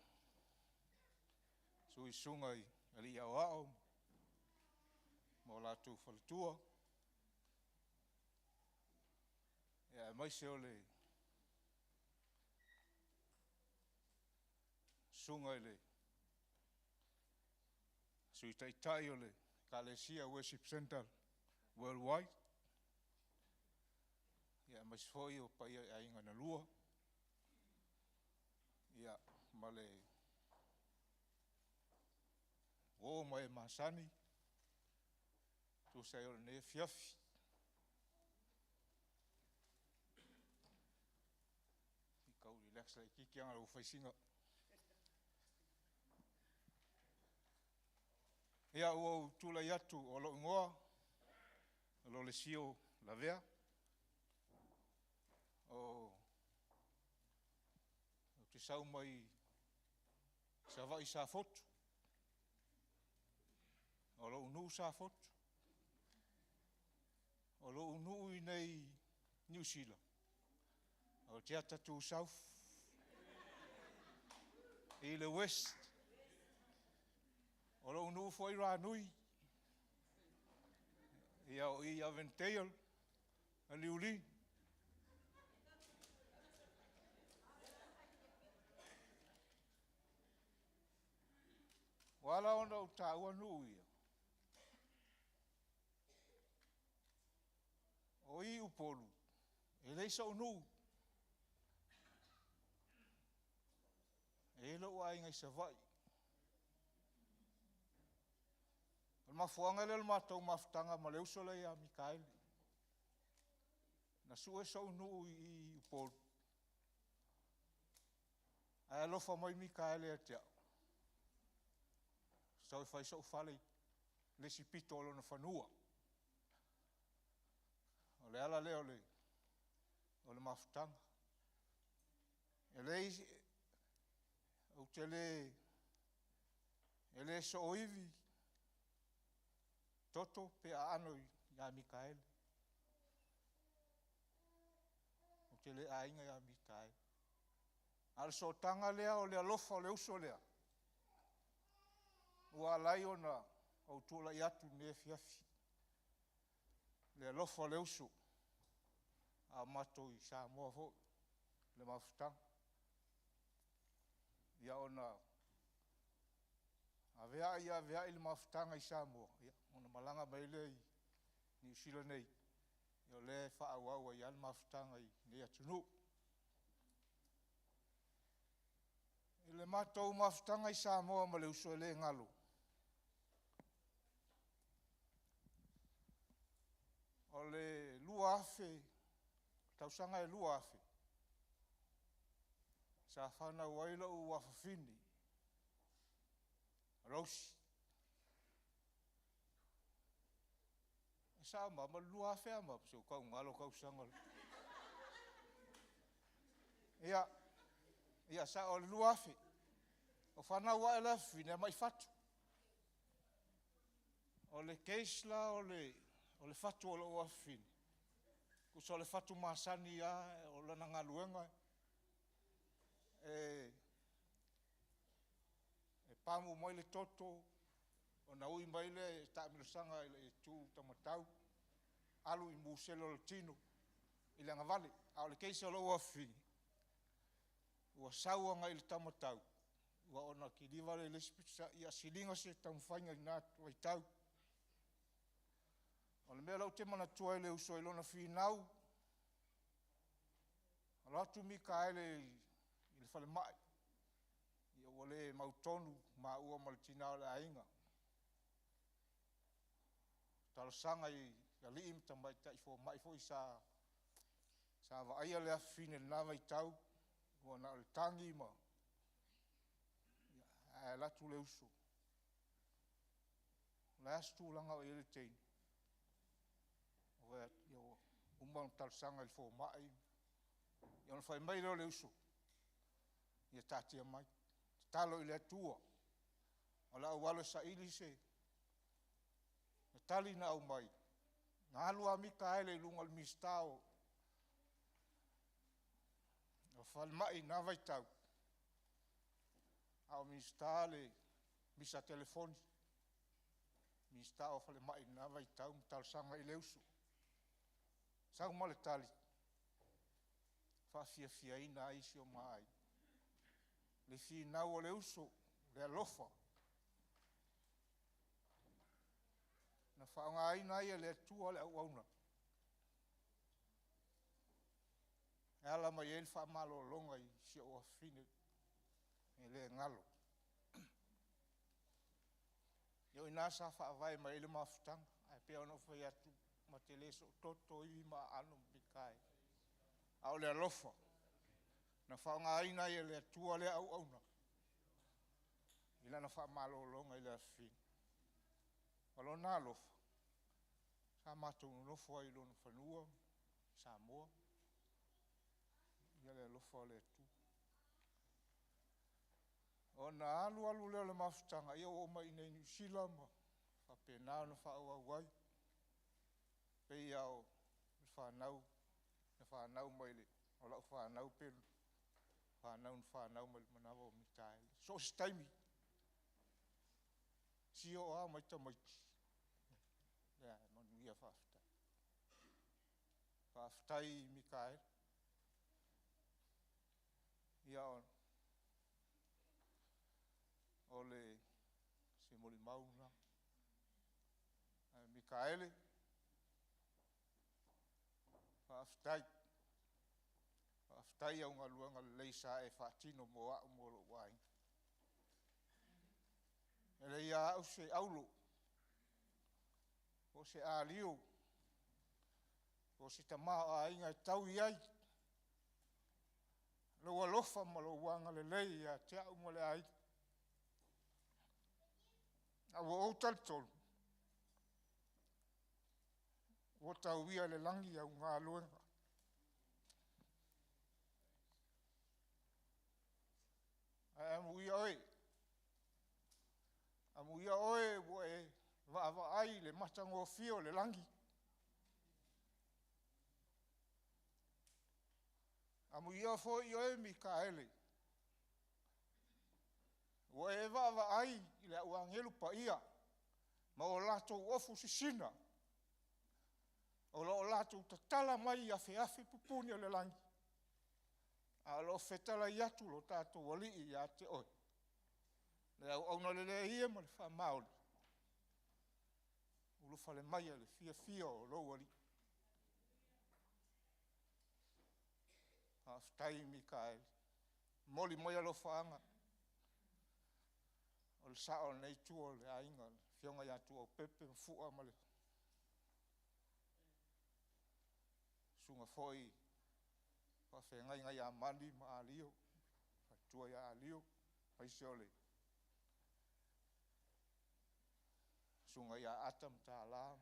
susu i susuga i alii aoao ma o latou faletua. Ia aemaise o le susuga i le Sui Taitai o le Ekalesia Worship Centre Worldwide. Ia aemaise foi o paia i aiga na lua.
Ma le uō ma e masani, tusa ai o lenei afiafi. I kau relax laitiiti lava ona ua fai sina. Ia ua ou tulai atu o lou igoa o Lolesio Lavea, ou te sau mai Savaii i Safotu. O lou nuu Safotu. O lou nuu i inei i Niu Sila, o te Atatū South i le West. O lou nuu foi Ranui, ia o i Avondale ma Niulii. Ua ala ona ou taua nuu ia, o i i Upolu, e leai sou nuu. E i ai lou aiga i Savaii. O le mafuaaga lea o le matou mafutaga ma le uso lea ia Mikaeli. Na sue sou nuu i i i Upolu, ae alofa mai Mikaeli ia te au, sau e fai sou fale i le isi pito o lona fanua. O le ala lea o le mafutaga. E leai, ou te le, e le soouivi toto pe aano ia Mikaeli. Ou te le aiga ia Mikaeli. A o le sootaga lea o le alofa o le uso lea, ua ala ai ona ou tulai atu i lenei afiafi, le alofa o le uso, a o matou i Samoa foi le mafutaga. Ia ona aveai aveai le mafutaga i Samoa, ona malaga mai ai lea i Niu Sila nei, o lea e faaauau ai lava le mafutaga i lenei atunuu. I le matou mafutaga i Samoa ma le uso e le galo, o le 2000, tausaga e 2000, sa fanau ai lou afafine Rose. E sao Mama, o le 2000 ea Mama? Se ua tau galo tausaga. Ia, ia sao o le 2000. Na fanau ae le afafine a mai fatu. O le case la o le fatu o lou afafine, tusa o le fatu masani lava, o lana galuega e pamu mai le toto ona ui mai lea i le taamilosaga i le itu taumatau, alu i musele o le tino i le agavale. A o le case a lou afafine, ua sau agai i le taumatau, ona kiliva lea i le isi pito, ia siliga se taumafaiga i lena vaitau. O le mea la ou te manatua ai le uso i lona finau, alu atu Mikaele i le falemai, ua le mautonu maua ma le tina o le aiga, talosaga i alii ma tamaitai fomai foi sa vaaia le afafine i lena vaitau, ua na o le tagi ma ae alu atu le uso, o le a se tulaga o i ai le teine? Ou fai atu, ia ua uma ona talosaga i le fomai. Ia ona fai mai lea o le uso, ia taatia mai, tatalo i le Atua, o le a ou alu e saili se tali na aumai. Na alu lava Mikaele i luga o le Minisita o Falemai i lena vaitau, a o Minisita le Misa Telefoni, Minisita o Falemai i lena vaitau ma talosaga i le uso. Sau ma le tali, faafiafiaina ai si o ma aiga. Le finau a le uso, le alofa, na faaaogaina ai e le Atua le auauna e ala mai ai le faamalologa i si ou afafine. E le galo. Ia o ina sa faavae mai ai le mafutaga, ae pei ona ou fai atu, ma te le soototo ivi ma aano ma Mikaele. A o le alofa, na faaaogaina ai e le Atua lea auauna i lana faamalologa i le afafine. O lona alofa, sa matou nonofo ai i lona fanua i Samoa. Ia le alofa o le Atua. Ona alu alu lea o le mafutaga, ia ua oo mai i inei i Niu Sila ma faapena ona faaauau ai, pei lava o le fanau na fanau mai o lau fanau pe fanau na fanau mai le manava o Mikaele. So o se taimi, si o a mai tamaiti, ia manuia faafetai. Faafetai Mikaele. Ia o le se molimau lena. Ae Mikaele, faafetai. Faafetai i au galuega lelei sa e faatino mo au ma lou aiga. E leai lava au se aulo, po o se ario, po o se tamaoaiga e tau i ai lou alofa ma lou agalelei ia te au ma le aiga. Ae ua ou talitonu, ua tauia e le lagi au galuega. Ae amuia oe, amuia oe ua e vaavaai i le matagofie o le lagi. Amuia foi oe Mikaele, ua e vaavaai i le au agelu paia ma o latou ofu sisina o lo o latou tatala mai afeafe pupuni o le lagi, a o lo o fetalai atu lo tatou Alii ia te oe, le auauna lelei e ma le faamaoni, ulufale maia i le fiafia o lou Alii. Faafetai Mikaele. Momoli mai alofaaga o le sao o lenei itu o le aiga, le afioga ia Tuaepepe ma Fua ma le susuga foi i le faafeagaiga ia Mani ma Ario, le faletua ia Ario, aemaise o le susuga ia Ata ma Tala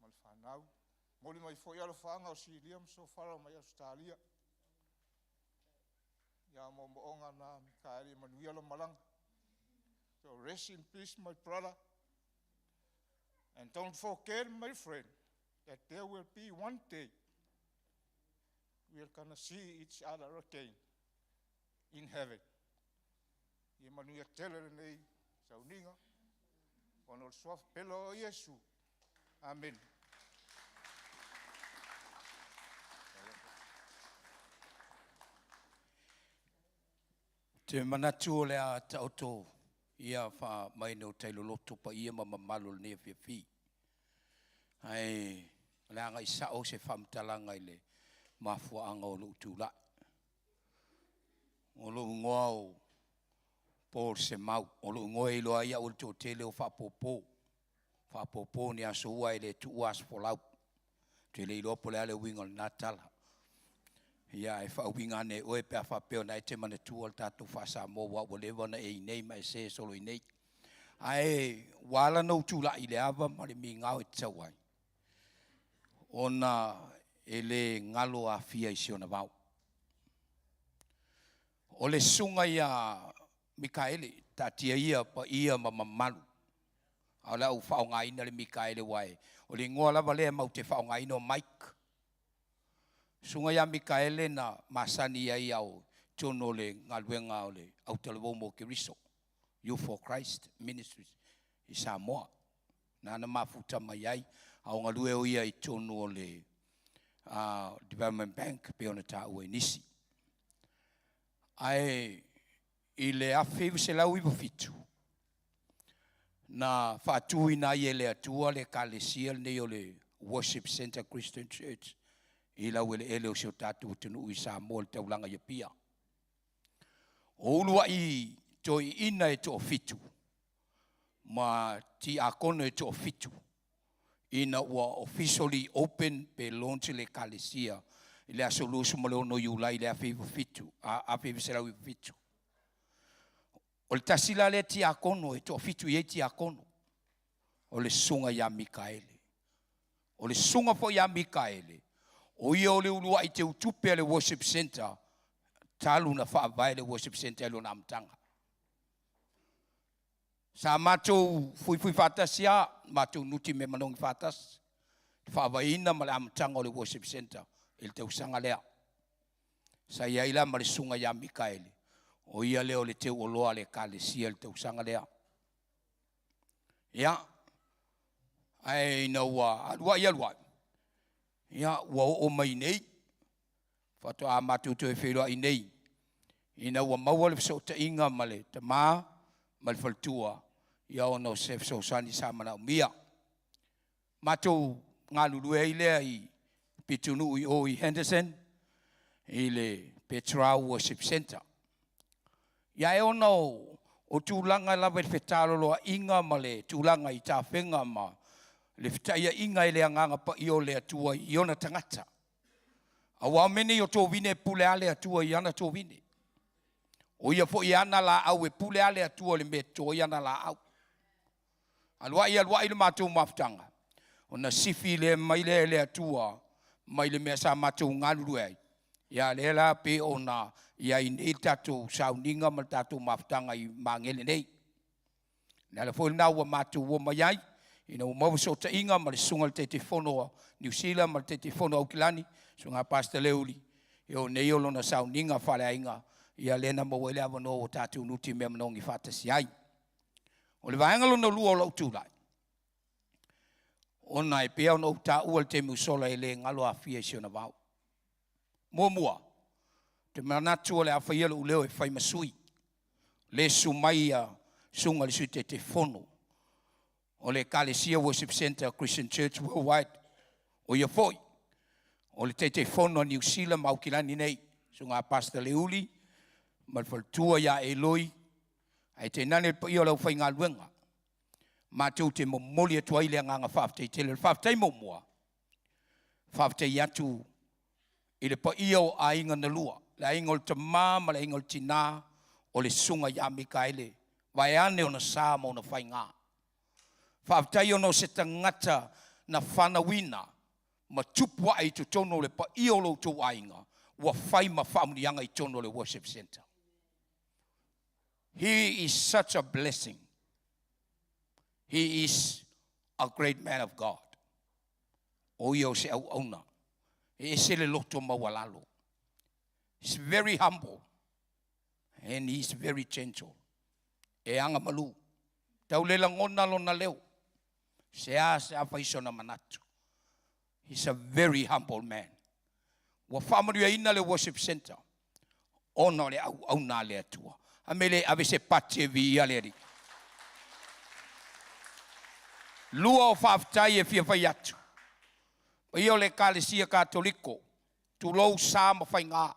ma le fanau. Momoli mai foi alofaaga o Silia ma Sofala mai Ausetalia. Ia o moomooga na Mikaele, ia manuia lau malaga. So rest in peace my brother and don't forget my friend that there will be one day we are gonna see each other again in heaven. Ia manuia tele lenei sauniga ona o le suafa pele o Iesu. Amene.
Ou te manatu o le a taoto ia faamaina o tailoloto paia ma mamalu o lenei afiafi. Ae o le a agai sao se faamatalaga i le mafuaaga o lou tulai. O lou igoa o Paul Semau. O lou igoa e iloa ai au e le toatele o Faapopo. Faapopo ni aso ua e le tuua aso folau. Ou te le iloa po o le a le uiga o lena tala. Ia ae faauiga ane e oe pe a faapea o lena e te manatua le tatou faa-Samoa aua ua leva ona e i inei ma e se solo i inei. Ae ua ala ona ou tulai i le ava ma le migao e tatau ai, ona e le galo Afia i si ona vao. O le susuga ia Mikaele, taatia ia paia ma mamalu, a o le a ou faaaogaina le Mikaele aua o le igoa lava lea matou te faaaogaina o Mike. Susuga ia Mikaele na masani ai a o i totonu o le galuega o le Autalavou mo Keriso, Youth for Christ Ministries i Samoa. Na na mafuta mai ai a o galue o ia i totonu o le Development Bank pei ona taua e nisi. Ae i le 1997, na faatuina ai e le Atua le Ekalesia lenei o le Worship Centre Christian Church i laueleele o si o tatou atunuu i Samoa i le taulaga i Apia. O ulua'i toeaiina e toafitu ma tiakono e toafitu ina ua officially open pe launch le ekalesia i le aso 26 Iulai i le 1997, 1997. O le tasi la lea tiakono e toafitu i ai tiakono, o le susuga ia Mikaele. O le susuga foi ia Mikaele, o ia o le uluai teutupe a le Worship Centre talu na faavae le Worship Centre i lona amataga. Sa matou fuifui faatasi lava, matou nuti mea manogi faatasi, le faavaeina ma le amataga o le Worship Centre i le tausaga lea. Sa i ai la ma le susuga ia Mikaele, o ia lea o le teuoloa a le Ekalesia i le tausaga lea. Ia, ae ina ua alu ai alu ai, ia, ua oo mai nei, faatoa matou toe feiloai nei, ina ua maua le fesootaiga ma le tama ma le faletua, ia ona o se fesoasoani sa manaomia. Matou galulue ai lea i pitonuu i o i Henderson, i le Petrau Worship Center. Ia e ona o tulaga lava i le fetaloloa'iga ma le tulaga i tafega ma le feta'ia'iga e le Agaga Paia o le Atua i ona tagata. Auā o mea nei o tovine e pule lava le Atua i ana tovine. O ia foi e ana laau e pule lava le Atua i le mea e toto ai ana laau. Alu a'i alu a'i le matou mafutaga, ona sifi lea mai lea e le Atua mai le mea sa matou galulue ai. Ia lea la pei ona i ai nei le tatou sauniga ma le tatou mafutaga i Magele nei. O le ala foi lena ua matou o mai ai, ina ua maua fesootaiga ma le susuga i le Taitaifono o Niu Sila ma le Taitaifono o Aukilani, susuga Pastor Leuli, ia o nei o lona sauniga faaleaiga, ia lea na maua ai le avanoa ua tatou nutimea manogi faatasi ai. O le vaega lona lua o lou tulai, ona e pei ona ou taua i le taimi ua sola e le galo Afia i si ona vao. Muamua, ou te manatu o le a faia lou leo e fai ma sui, le susu mai a susuga i le Sui Taitaifono o le Ekalesia Worship Centre Christian Church Worldwide, o ia foi o le Taitaifono a Niu Sila ma Aukilani nei, susuga Pastor Leuli ma le faletua ia Eloi, ae tainane le paia o le aufaigaluega. Matou te momoli atu ai le agaga faafetai tele. O le faafetai muamua, faafetai atu i le paia o aiga na lua, le aiga o le tama ma le aiga o le tinā o le susuga ia Mikaele, vaeane ona sa ma ona faigā. Faafetai ona o se tagata na fanauina ma tupu ae i totonu o le paia o lo outou aiga, ua fai ma faamuniaga i totonu o le Worship Centre. He is such a blessing. He is a great man of God. O ia o se auauna. E ese le loto maualalo. He's very humble and he's very gentle. E agamalu. Tau le lagona lona leo. Se a se a fai sona manatu. He's a very humble man. Ua faamanuiaina le Worship Center ona o le auauna a le Atua. A me le ave se pati e viia le Alii. Lua o faafetai e fia fai atu. Paia o le Ekalesia Katoliko, tulou sa ma faigā,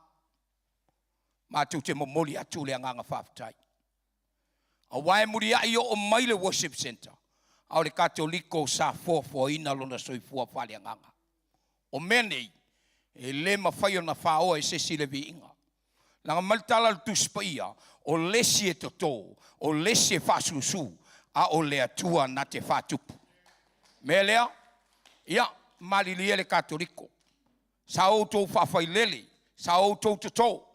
matou te momoli atu le agaga faafetai. Aua e muliai oo mai le Worship Center, a o le Katoliko sa foafoaina lona soifua faaleagaga. O mea nei, e le mafai ona faoa e se isi le viiga. Laga mai le tala a le Tusi Paia, o le isi e toto, o le isi e faasusu, a o le Atua na te faatupu. Mea lea, ia, malilie le Katoliko, sa outou faafailele, sa outou toto,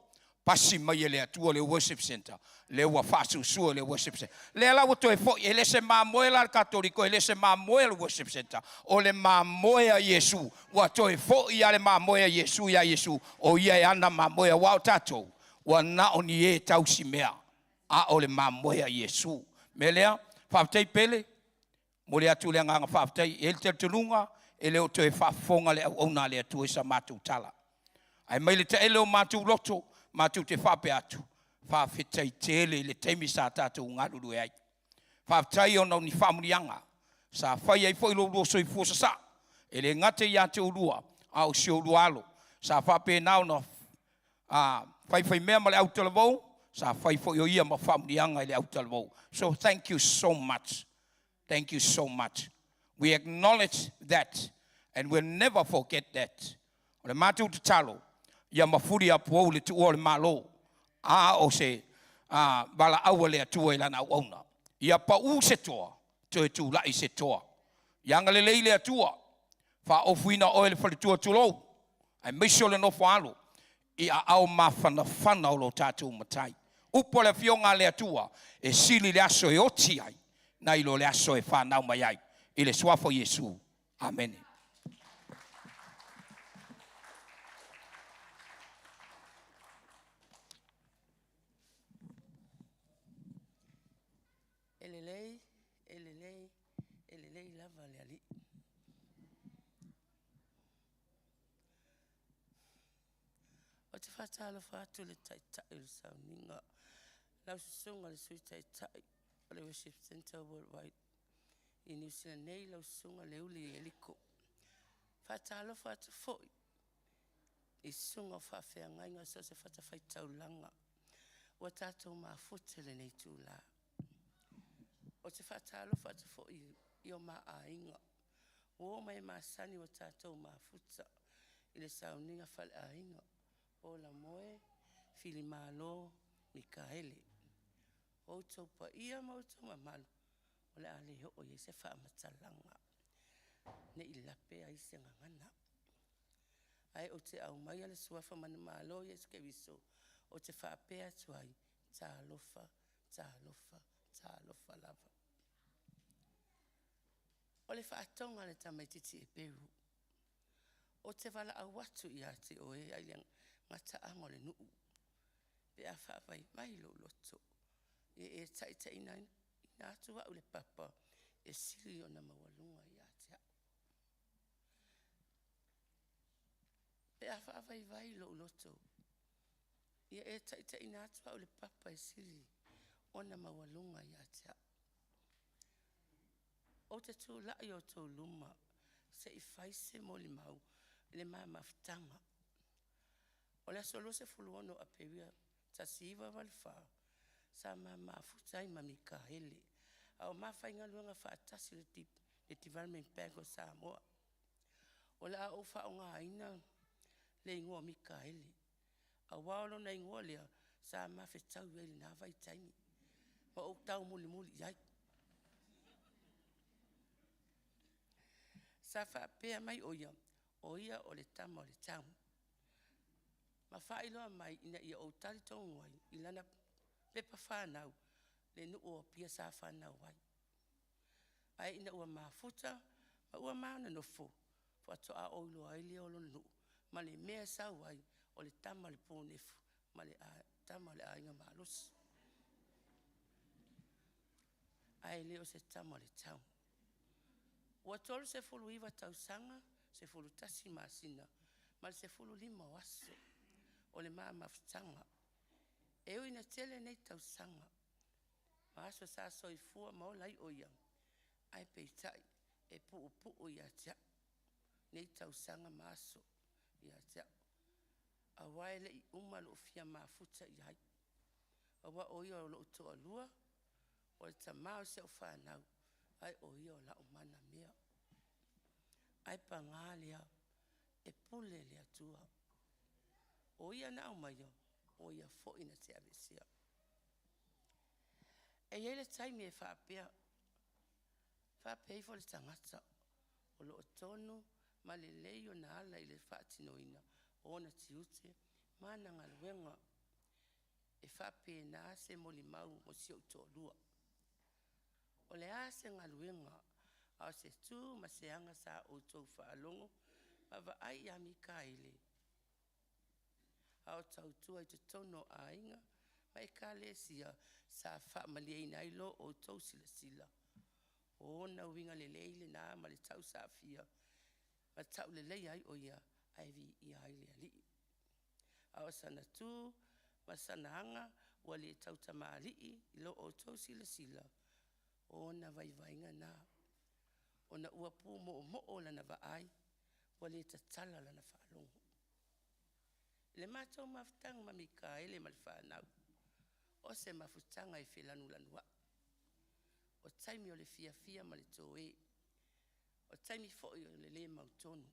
pasi mai e le Atua le Worship Centre, lea ua faasusua le Worship Centre. Lea la ua toe foi, e le se mamoe la le Katoliko, e le se mamoe le Worship Centre, o le mamoe a Iesu, ua toe foi lava le mamoe a Iesu iā Iesu, o ia e ana mamoe, aua o tatou, ua na o ni e tausimea, a o le mamoe a Iesu. Mea lea, faafetai Pele, momoli atu le agaga faafetai. E i ai le talitonuga, e le o toe faafofoga le auauna a le Atua i sa matou tala. Ae mai le taele o matou loto, matou te faapea atu, faafetai tele i le taimi sa tatou galulue ai. Faafetai ona o ni faamuniaga sa fai ai foi lo oulua soifua sasaa, e le gata ia te oulua, a o si oulua alo, sa faapena ona faifaimea ma le autalavou. Sa fai foi o ia ma faamuniaga i le autalavou. So thank you so much. Thank you so much. We acknowledge that and we'll never forget that. O le matou tatalo, ia mafuli apuou le tuua o le Malo, a o se valaau a le Atua i lana auauna. Ia pau se toa, toe tulai se toa. Ia agalelei le Atua, faaofuina oe le faletua tulou, aemaise o le nofo a alo, i aao mafanafana o lo tatou Matai. Upu a le Afioga a le Atua, e sili le aso e oti ai, nai lo le aso e fanau mai ai. I le suafa o Iesu. Amene.
E lelei, e lelei, e lelei lava le Alii. Ou te faatalofa atu i le Taitai o le Sauniga, lau Susuga i le Sui Taitai o le Worship Centre Worldwide i Niu Sila nei, lau Susuga Leuili Eliko. Faatalofa atu foi i susuga o faafeagaiga i so o se fatafaitaulaga ua tatou mafuta i lenei itula. Ou te faatalofa atu foi i o ma aiga, uo ma e masani ua tatou mafuta i le sauniga faleaiga o Lamoe, Filimalo, Mikaele. O outou paia ma outou mamalu o le a le oo i ai se faamatalaga, ne i lape ai se gagana. Ae ou te aumaia le suafa manumalo o Iesu Keriso, ou te faapea atu ai, Talofa, talofa, talofa lava. O le faatoga a le tamaitiiti Eperu. Ou te valaau atu ia te oe ai le gataaga o le nuu, pe a faavaivai lou loto, ia e taitaiina atu au i le papa e sili ona maualuga ia te au. Pe a faavaivai lou loto, ia e taitaiina atu au i le papa e sili ona maualuga ia te au. Ou te tulai i outou luma se i fai se molimau i le ma mafutaga. O le aso 26 o Aperila 1984, sa ma mafuta ai ma Mikaele, a o ma faigaluega faatasi i le Development Bank o Samoa. O le a ou faaaogaina le igoa o Mikaele, aua o lona igoa lea sa ma fetaui ai i lena vaitaimi, ma ou taumulimuli i ai. Sa faapea mai o ia, o ia o le tama o le town, ma faailoa mai ina ia ou talitonu ai i lana pepa fanau le nuu o Apia sa fanau ai. Ae ina ua mafuta ma ua ma nonofo, faatoa ou iloa ai lea o lona nuu ma le mea e sau ai, o le tama a le Ponefu ma le tama a le aiga malosi. Ae le o se tama o le town. Ua 39 tausaga, 11 masina ma le 15 o aso o le ma mafutaga. E ui ina tele nei tausaga ma aso sa soifua ma ola ai o ia, ae peitai e puupuu ia te au nei tausaga ma aso ia te au, aua e le i uma lou fia mafuta i ai, aua o ia o lou toalua, o le tama o si au fanau, ae o ia o lau manamea. Ae paga lea, e pule le Atua. O ia na aumaia, o ia foi na te aveesea. E i ai le taimi e faapea, faapea ifo le tagata, o lo o tonu ma lelei ona ala i le faatinoina o ona tiute ma ana galuega. E faapena se molimau mo si ou toalua. O le a se galuega, a o se tu ma se aga sa outou faalogo ma vaai ia Mikaele, a o tautua i totonu o aiga ma ekalesia sa faamalieina ai lo outou silasila. O ona uiga lelei lena ma le tausaafia ma tauleleia ai o ia ae viia ai le Alii. A o sana tu ma sana aga ua le tautamalii i lo outou silasila, o ona vaivaiga na, ona ua pumoomoo lana vaai, ua le tatala lana faalogo. I le matou mafutaga ma Mikaele ma le fanau, O se mafutaga e felanulanuai. O taimi o le fiafia ma le toē. O taimi foi o le lē mautonu.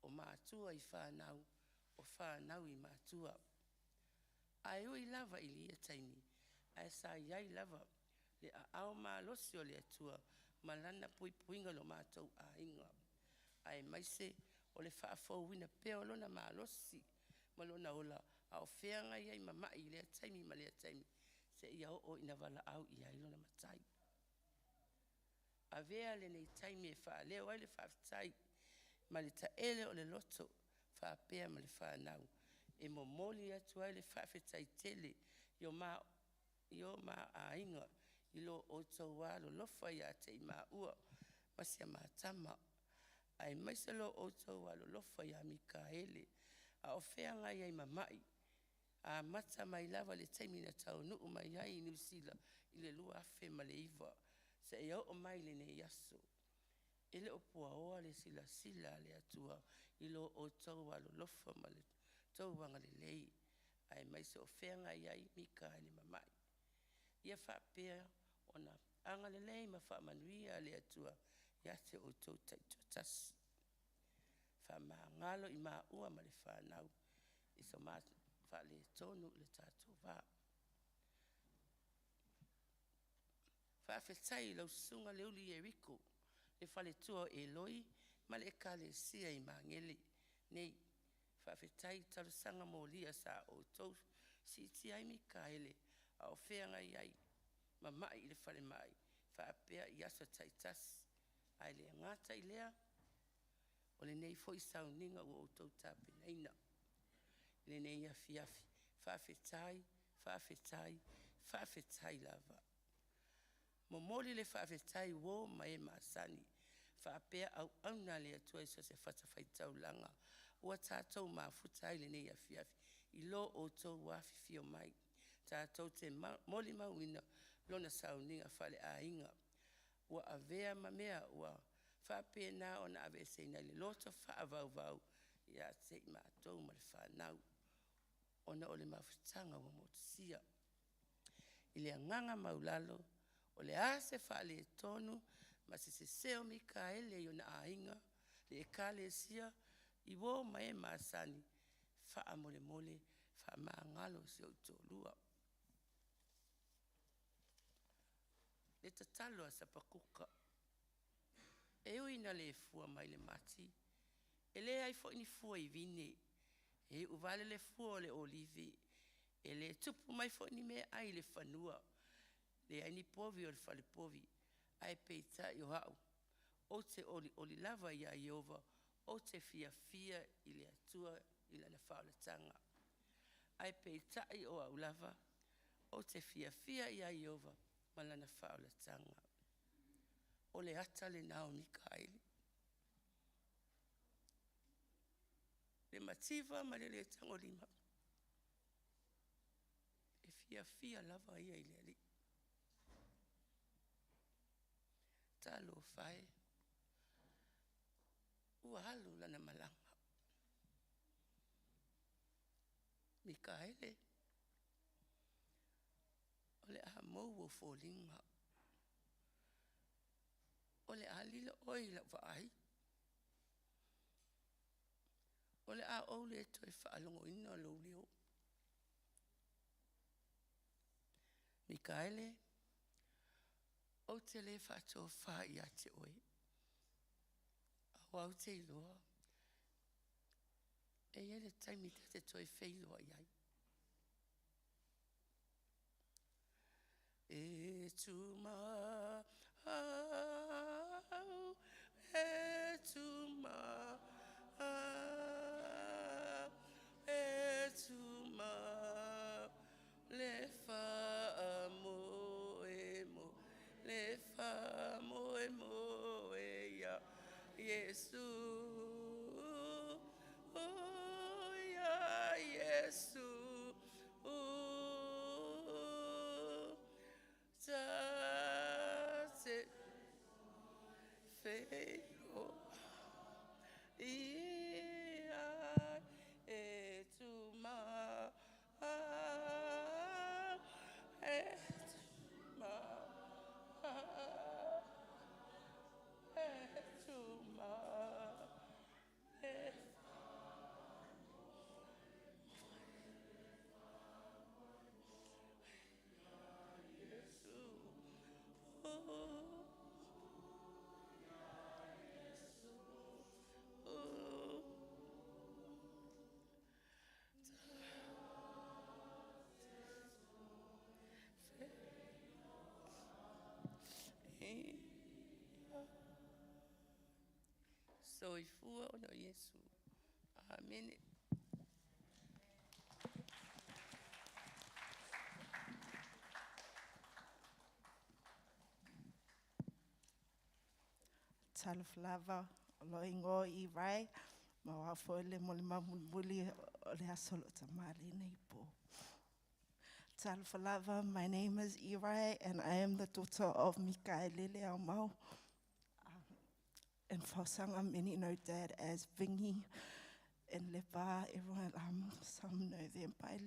O matua i fanau, o fanau i matua. Ae ui lava i ia taimi, ae sa i ai lava le aao malosi o le Atua ma Lana puipuiga i lo matou aiga, aemaise o le faafouina pea o Lona malosi ma Lona ola a o feagai ai ma ma'i i lea taimi ma lea taimi seia oo ina valaau i ai lona Matai. Avea lenei taimi e faaleo ai le faafetai mai le taele o le loto faapea ma le fanau e momoli atu ai le faafetai tele i o ma aiga i lo outou alolofa ia te i maua ma si a ma tama, aemaise lo outou alolofa ia Mikaele a o feagai ai ma ma'i, amata mai lava i le taimi na taunuu mai ai i Niu Sila i le 2009 seia oo mai i lenei aso. E le o puaoa le silasila a le Atua i lo outou alolofa ma lo outou agalelei, aemaise o feagai ai Mikaele ma ma'i. Ia faapea ona agalelei ma faamanuia le Atua ia te outou taitoatasi. Faamagalo i maua ma le fanau i so faaletonu i le tatou va. Faafetai i lau Susuga Leuli Ieriko, le faletua o Eloi ma le Ekalesia i Magele nei. Faafetai i talosaga molia sa outou siitia ai Mikaele a o feagai ai ma ma'i i le falemai faapea i aso taitasi, ae le gata i lea, o lenei foi sauniga ua outou tapenaina i lenei afiafi. Faafetai, faafetai, faafetai lava. Momoli le faafetai i uo ma e masani faapea auauna a le Atua i so o se fatafaitaulaga ua tatou mafuta ai i lenei afiafi i lo outou afifio mai tatou te molimauina lona sauniga faaleaiga ua avea ma mea ua faapena ona aveeseina ai le loto faavauvau ia te i matou ma le fanau ona o le mafutaga ua motusia. I le agaga maualalo, o le a se faaletonu ma se sese o Mikaele i ona aiga, le Ekalesia, i uo ma e masani, faamolemole faamagalo si ou toalua. Le tatalo a Sapakuka. E ui ina le fua mai le mati, e leai foi ni fua i vine, e iu vale le fua o le olive, e le tupu mai foi ni meaai i le fanua, leai ni povi o le falepovi, ae peitai o au, ou te olioli lava iā Ieova, ou te fiafia i le Atua i lana faaolataga. Ae peitai o au lava, ou te fiafia iā Ieova ma lana faaolataga. O le ata lena o Mikaele, le mativa ma le le tagolima, e fiafia lava ia i le Alii. Talofa e, ua alu lana malaga. Mikaele, o le a mou ou foliga, o le a lilo oe i lau vaai, o le a ou le toe faalogoina lou leo. Mikaele, ou te le faatofa ia te oe, aua ou te iloa e i ai le taimi ta te toe feiloai ai. E tumau, e tumau, e tumau le faamoemoe, le faamoemoe ia Iesu, ia Iesu. Ta te feiloai e tumau. Soifua ona o Iesu. Amene.
Talofa lava o lo ingoa i Rai, ma o au foi le mo le mamulimuli o le aso o lo tamā lenei pō. Talofa lava, my name is Eri and I am the daughter of Mikaelele Aumau. In Fausaga, many know Dad as Vingi. In Lepa, everyone, some know them by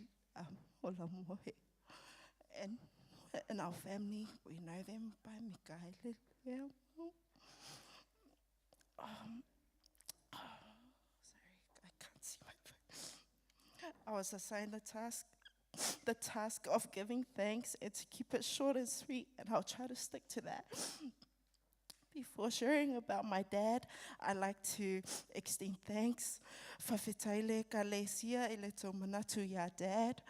Olamohe. And in our family, we know them by Mikaelele Aumau. Sorry, I can't see my phone. I was assigned the task of giving thanks and to keep it short and sweet, and I'll try to stick to that. Before sharing about my dad, I'd like to extend thanks. Whawhetaile ka lesia i le tō manatu ia dad.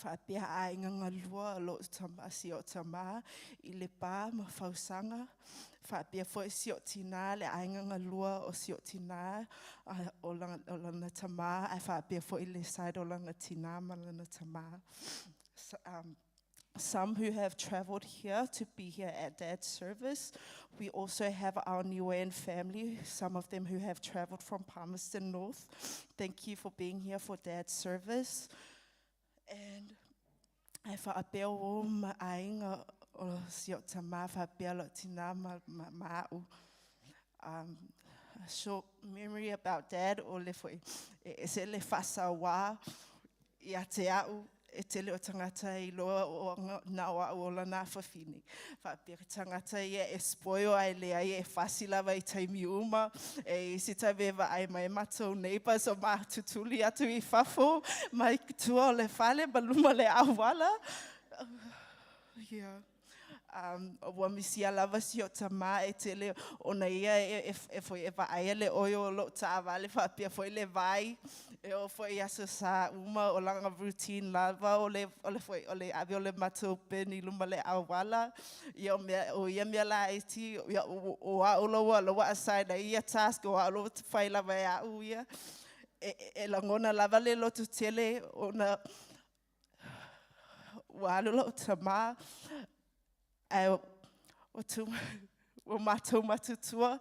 Whaapea a inga ngalua lo tama, si o tama i le pā ma fausanga. Whaapea fo si o tina le ainga ngalua o si o tina o lana tama. A whaapea fo i le side o lana tina ma lana tama. So, some who have traveled here to be here at Dad's service. We also have our Niuean family, some of them who have traveled from Palmerston North. Thank you for being here for Dad's service. And I whaapea o ma ainga o si o tama whaapea lo tina ma ma'u. A short memory about Dad o le foi e se le whasa wā i a te au e te leo tangata i loa o ngā o au o lana whawhine. Whaapea tangata ia e spoil ai le ai e whasi lava i taimi uma, e isi taimi e vaai mai matou neighbors o mātutuli atu i whafo, mai tua o le whale, ma luma le awala. Yeah. Ua misia lava si o tama e te le ona ia e foi e vaai le oio o lo ta'avale whaapea foi le vai e o foi aso sa uma o langa routine lava o le foi o le ave o le matou peni luma le awala ia o mea o ia mea la e ti ia o a o loa loa aside na ia task o a lo whai lava e au ia e langona lava le lotu tele o na ua alu lo tama ai o mātou matutua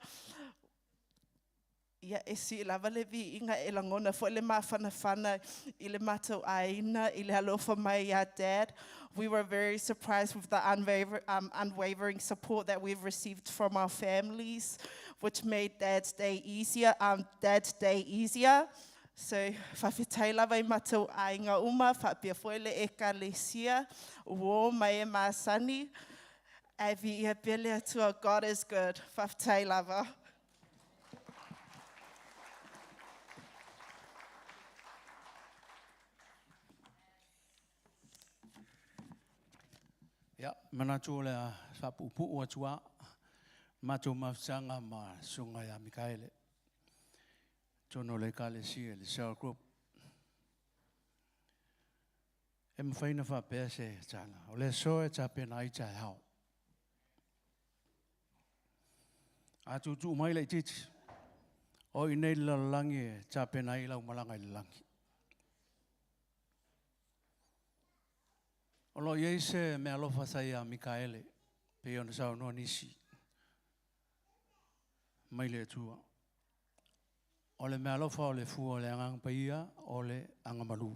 ia e si lava le vi inga e langona fo le mawhanawhana i le mātou aina i le alofa mai ia Dad. We were very surprised with the unwavering support that we've received from our families, which made Dad's day easier. Dad's day easier. So, whawhitai lava i mātou ainga uma, whapea foi le e ka lesia, o mai e māsani. Ai vi ia pele atua, God is good. Whawhitai lava.
Ia, manatu o le whapupu atua, mātou mafisanga ma sunga ia Mikaele. Tono le kalesia le cell group. E mwhaina whapea se tala. O le soe ta pena i tai hao. A tūtū mai le titi. O i nei lalangi e ta pena i lau malanga i langi. O lo iei se mea alofa sa ia Mikaele, pe ona sao noa nisi. Mai le atua. O le mea alofa o le fua o le angang paia o le angamalu.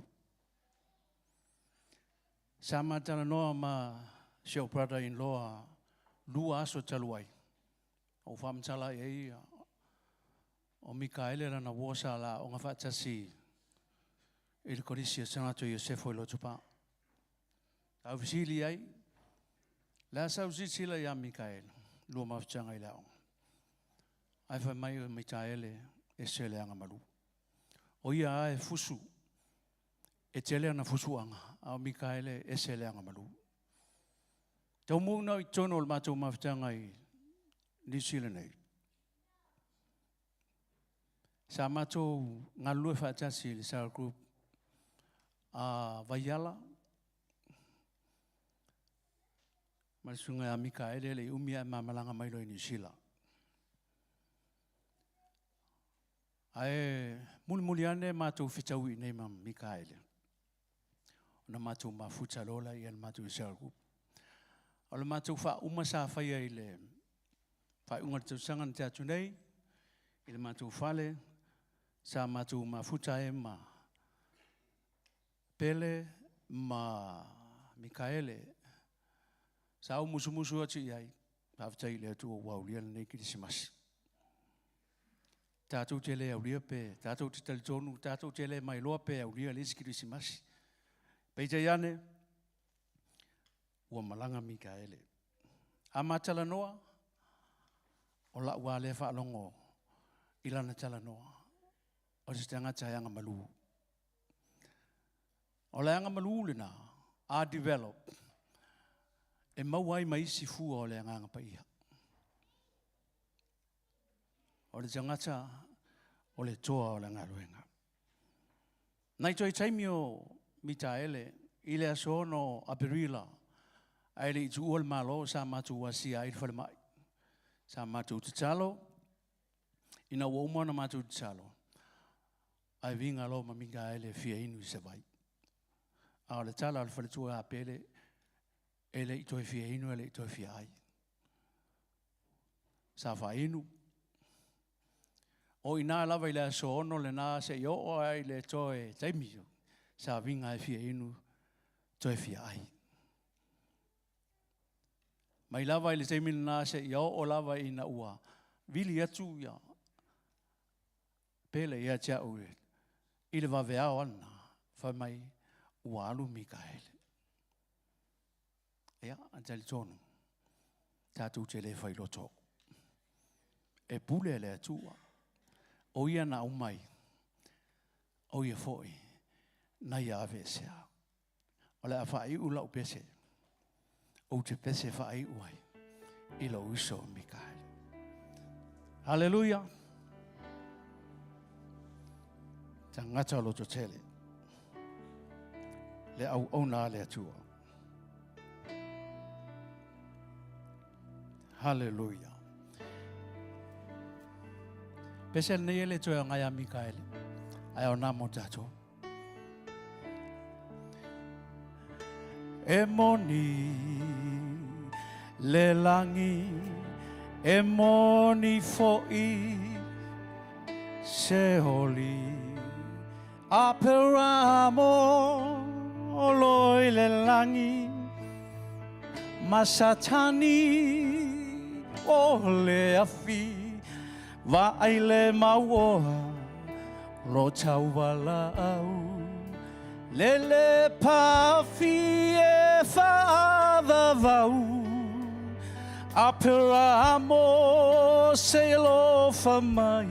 Sa matala noa ma si o brother-in-law lua aso taluai. O whamtala e ia o Mikaele lana wosa la o ngā whaatasi i le korisi a sanato Iosefo i lotupa. Sa ou fesili ai, Le a sau silasila ia Mikaele, lua mafutaga i le aoga? Ae fai mai o Mikaele e se le agamalu. O ia lava e fusu, e tele ana fusuaga, a o Mikaele e ese le agamalu. Taumua na i totonu o le matou mafutaga i Niu Sila nei, sa matou galulue faatasi i le Cell Group a Vaiala ma le susuga ia Mikaele e le i umi ae ma malaga mai loa i Niu Sila. Ae mulimuli ane matou fetaui i inei ma Mikaele, ona matou mafuta loa lea i le matou cell group. O le matou faauma sa faia i le faaiuga o le tausaga na tea atu nei, i le matou fale, sa matou mafuta ai ma Pele ma Mikaele. Sa ou musumusu atu i ai, faafetai i le Atua ua aulia lenei Kerisimasi. Tatou te le aulia pe, tatou te talitonu, tatou te le mailoa pe aulia le isi Kerisimasi. Peitai ane, ua malaga Mikaele. A ma talanoa, o lau lava lea faalogo i lana talanoa, o se tagata e agamalu. O le agamalu lena, a develop, e maua ai ma isi fua o le Agaga Paia. O le tagata o le toa o le galuega. Nai toe taimi o Mitaele i le aso 6 o Aperila, ae le i tuua le Malo sa matou asia ai le falemai. Sa matou tatalo, ina ua uma ona matou tatalo, ae viga loa ma Mikaele e fia inu i se vai. A o le tala a le faletua ia Pele, e le i toe fia inu, e le i toe fia ai. Sa faainu. O i ina lava i le aso 6 lena seia oo ai i le toe taimi, sa viga e fia inu, toe fia ai. Mai lava i le taimi lena seia oo lava ina ua vili atu ia Pele ia te au i le vaveao ana, fai mai ua alu Mikaele. Ia, a talitonu, tatou te le failoto. E pule le Atua. O ia na aumai, o ia foi na ia aveesea. O le a faaiu lau pese, ou te pese faaiu ai i lou uso o Mikaele. Haleluia! Tagata lototele, le auauna a le Atua. Haleluia! Pese lenei e le toe aoga ia Mikaele, ae aoga mo tatou. E moni le lagi, e moni foi se oli. Aperamo o i le lagi, ma Satani o le afi, vaai le mauoa lo tauvalaau lele paafi e faavavau. Aperamo se alofa mai,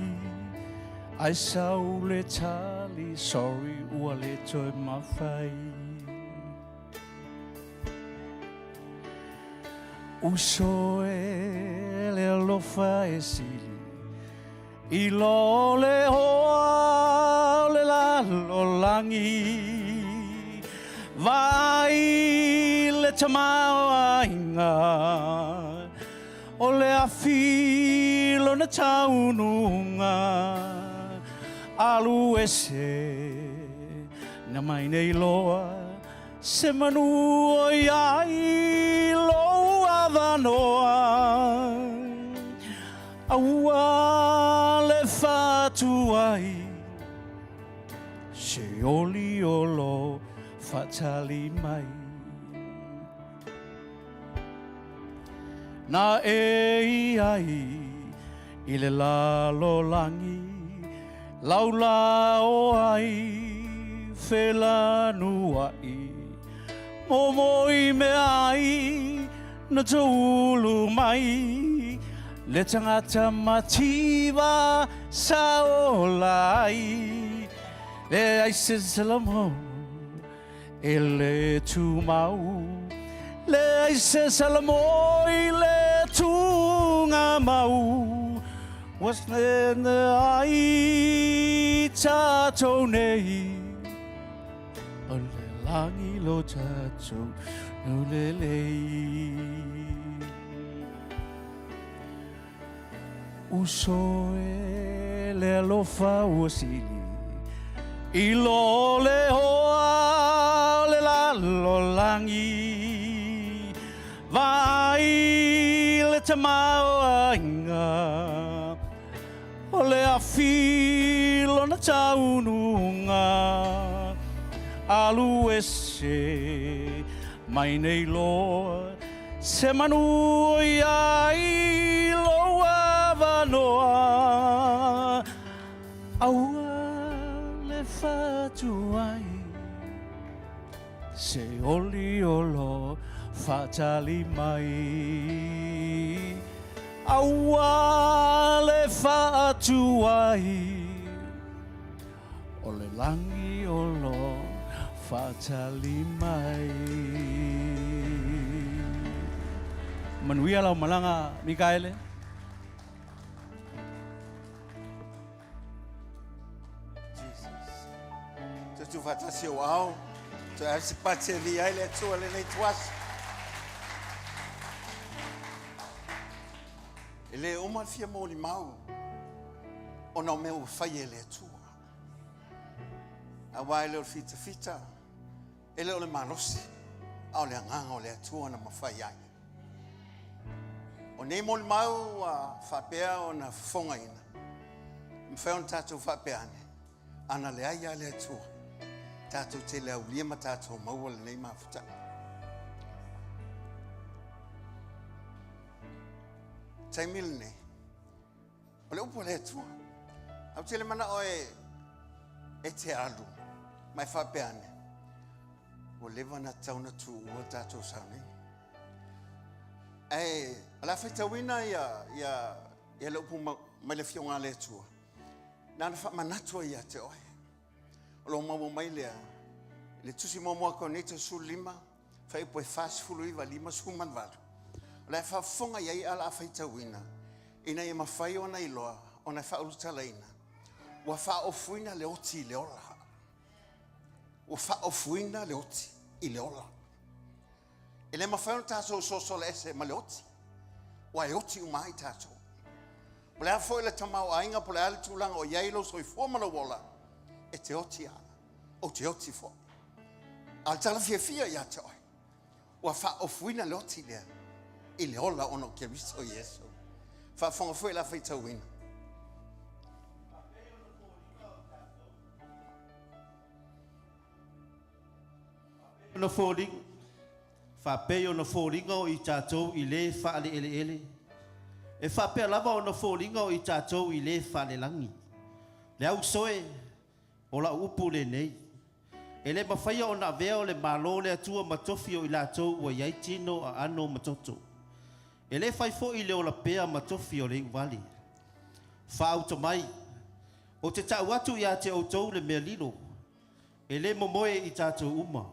ai sau le tali, sorry ua le toe mafai. Uso e le alofa e sili i lo le hoa o le lalolagi, vaai le tamaoaiga o le afi lona taunuuga, alu ese na mai nei loa se manu o i ai lou avanoa. Aua le faatuai se oli o lo faatali mai. Na e i ai i le lalolagi laulao ai felanuai. Mo i mea ai na tūlu mai le tangata mativa sa ola ai le ai se salamo e le tūmau le ai se salamo i le tūnga mau was ne ai tātou nei o le langi lo tātou nu le lei. Uso e le alofa ua sili i lo le hoa o le lalolagi vaai le tamaoaiga o le afi lona taunuuga alu ese mai nei loa se manu o iai lou avanoa aua le fatuai se oli o lo faatali mai aua le faatuai o le lagi o lo faatali mai. Manuia lau malaga Mikaele.
Jesus. Te tu whatasi o ao. Te ai se pati e vi ai le atua le nei tuasi. E le uma le fia mōli mau. O nā mea ua whai e le atua. A wā e le o le fita fita. E le o le malosi. A o le anganga o le atua na mawhai ai. O nei molimau ua faapea ona fofogaina, e mafai ona tatou faapea ane, ana leai lava le Atua, tatou te le aulia ma tatou maua lenei mafutaga. Taimi lenei, o le upu a le Atua, au te le manao e, e te alu, ma e faapea ane, ua leva na tatau ona tuua tatou sauniga. Ae o le a faitauina ia, ia, ia le upu mai le Afioga a le Atua. Na ona faamanatu ai ia te oe. O lo o maua mai lea, i le tusi muamua a Korinito 15, fuaiupu e 49, 58. O le a faafofoga i ai a o le a faitauina, ina ia mafai ona iloa, ona e faaulutalaina, ua faaofuina le oti i le ola. Ua faaofuina le oti i le ola. E le mafai ona tatou sosola ese ma le oti, ua e oti uma ai tatou. Po o le a foi le tamaoaiga, po o le a le tulaga o i ai lou soifua ma lou ola, e te oti lava, ou te oti foi. A o le tala fiafia ia te oe, ua faaofuina le oti lea i le ola ona o Keriso Iesu. Faafofoga foi la faitauina.
Ona foliga, faapei ona foliga o i tatou i le faale-eleele, e faapea lava ona foliga o i tatou i le faale-lagi. Le auso e, o lau upu lenei, e le mafaia ona avea o le Malo o le Atua ma tofi o i latou ua i ai tino, aano ma toto. E le fai foi le ola pea ma tofi o le iuvale. Faauta mai, ou te tau atu ia te outou le mea lilo, E le momoe i tatou uma,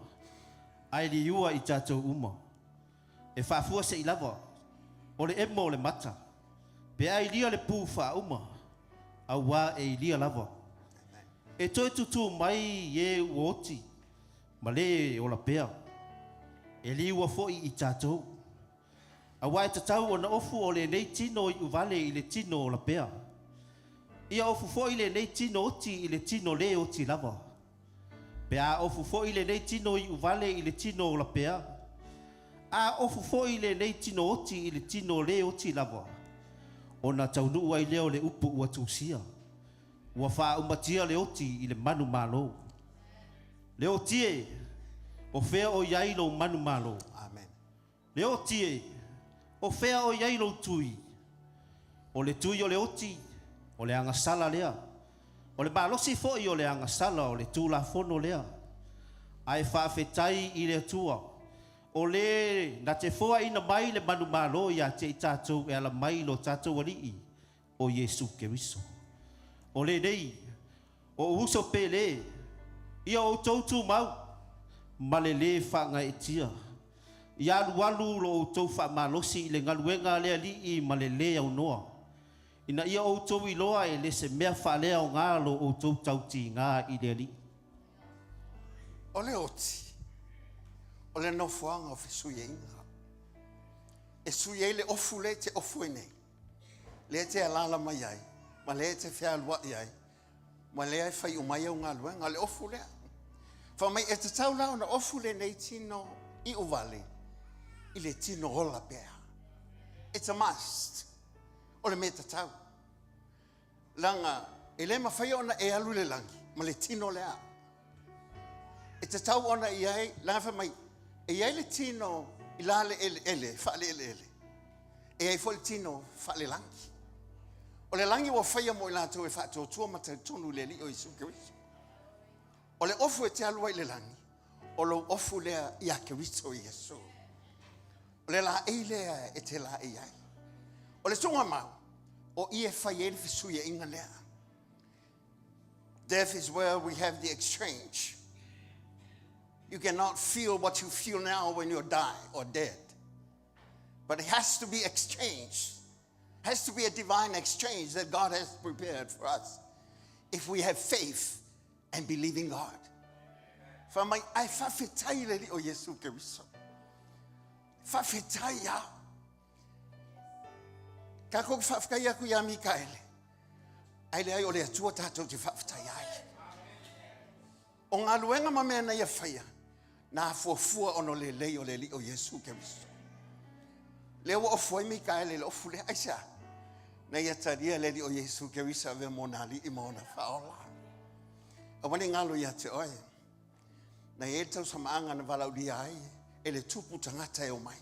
ae liua i tatou uma. E faafua se i lava, o le emo o le mata, pe a ilia le pu faauma, auā e ilia lava. E toe tutū mai e ua oti ma le ola pea. E liua foi i tatou. Auā e tatau ona ofu o lenei tino iuvale i le tino ola pea. Ia ofu foi lenei tino oti i le tino lē oti lava. Pe a ofu foi lenei tino iuvale i le tino ola pea, a ofu foi lenei tino oti i le tino lē oti lava, ona taunuu ai lea o le upu ua tusia, ua faaumatia le oti i le manumalo. Le oti e, o fea o i ai lou manumalo?
Amen.
Le oti e, o fea o i ai lou tui? O le tui o le oti, o le agasala lea. O le malosi foi o le agasala o le Tulafono lea. Ae faafetai i le Atua, O lē na te foaʻina mai le manumalo iā te i tatou e ala mai i lo tatou Aliʻi o Iesu Keriso. O lenei, oʻu uso pelē, ia outou tumau ma le lē faagaeetia, ia alualu lo outou faamalosi i le galuega a le Aliʻi ma le lē aunoa, ina ia outou iloa e le se mea faaleaogā lo outou tautigā i le Aliʻi.
O le oti, o le nofoaga o fesuiaiga. E sui ai le ofu lea e te ofu ai nei, lea e te alaala mai ai, ma lea e te fealuai ai, ma lea e fai uma ai au galuega, o le ofu lea. Fai mai, e tatau la ona ofu lenei tino iuvale i le tino ola pea. It's a must. O le mea tatau. Leaga e le mafai ona e alu i le lagi ma le tino lea. E tatau ona i ai, leaga fai mai, e i ai le tino i la le eleele, faale-eleele, e i ai foi le tino faale-lagi. O le lagi ua faia mo i latou e faatuatua ma talitonu i le Alii o Iesu Keriso. O le ofu e te alu ai i le lagi, o lou ofu lea ia Keriso Iesu. O le laei lea e te laei ai. O le tuugamau, o i e fai ai le fesuiaiga lea. Death is where we have the exchange. You cannot feel what you feel now when you die or dead. But it has to be exchanged. Has to be a divine exchange that God has prepared for us if we have faith and believe in God. Fai mai, ae faafetai i le Alii o Iesu Keriso. Faafetai au. Tatou te faafetai atu ia Mikaele, ae leai o le Atua tatou te faafetai ai. O galuega ma mea na ia faia, na afuafua ona o le lelei o le Alii o Iesu Keriso. Lea ua ofu ai Mikaele i le ofu lea, aisea? Na ia talia le Alii o Iesu Keriso avea ma ona Alii ma ona Faaola. Aua ne i galo ia te oe, na i ai le tausamaaga na valaaulia ai e le tupu tagata e omai.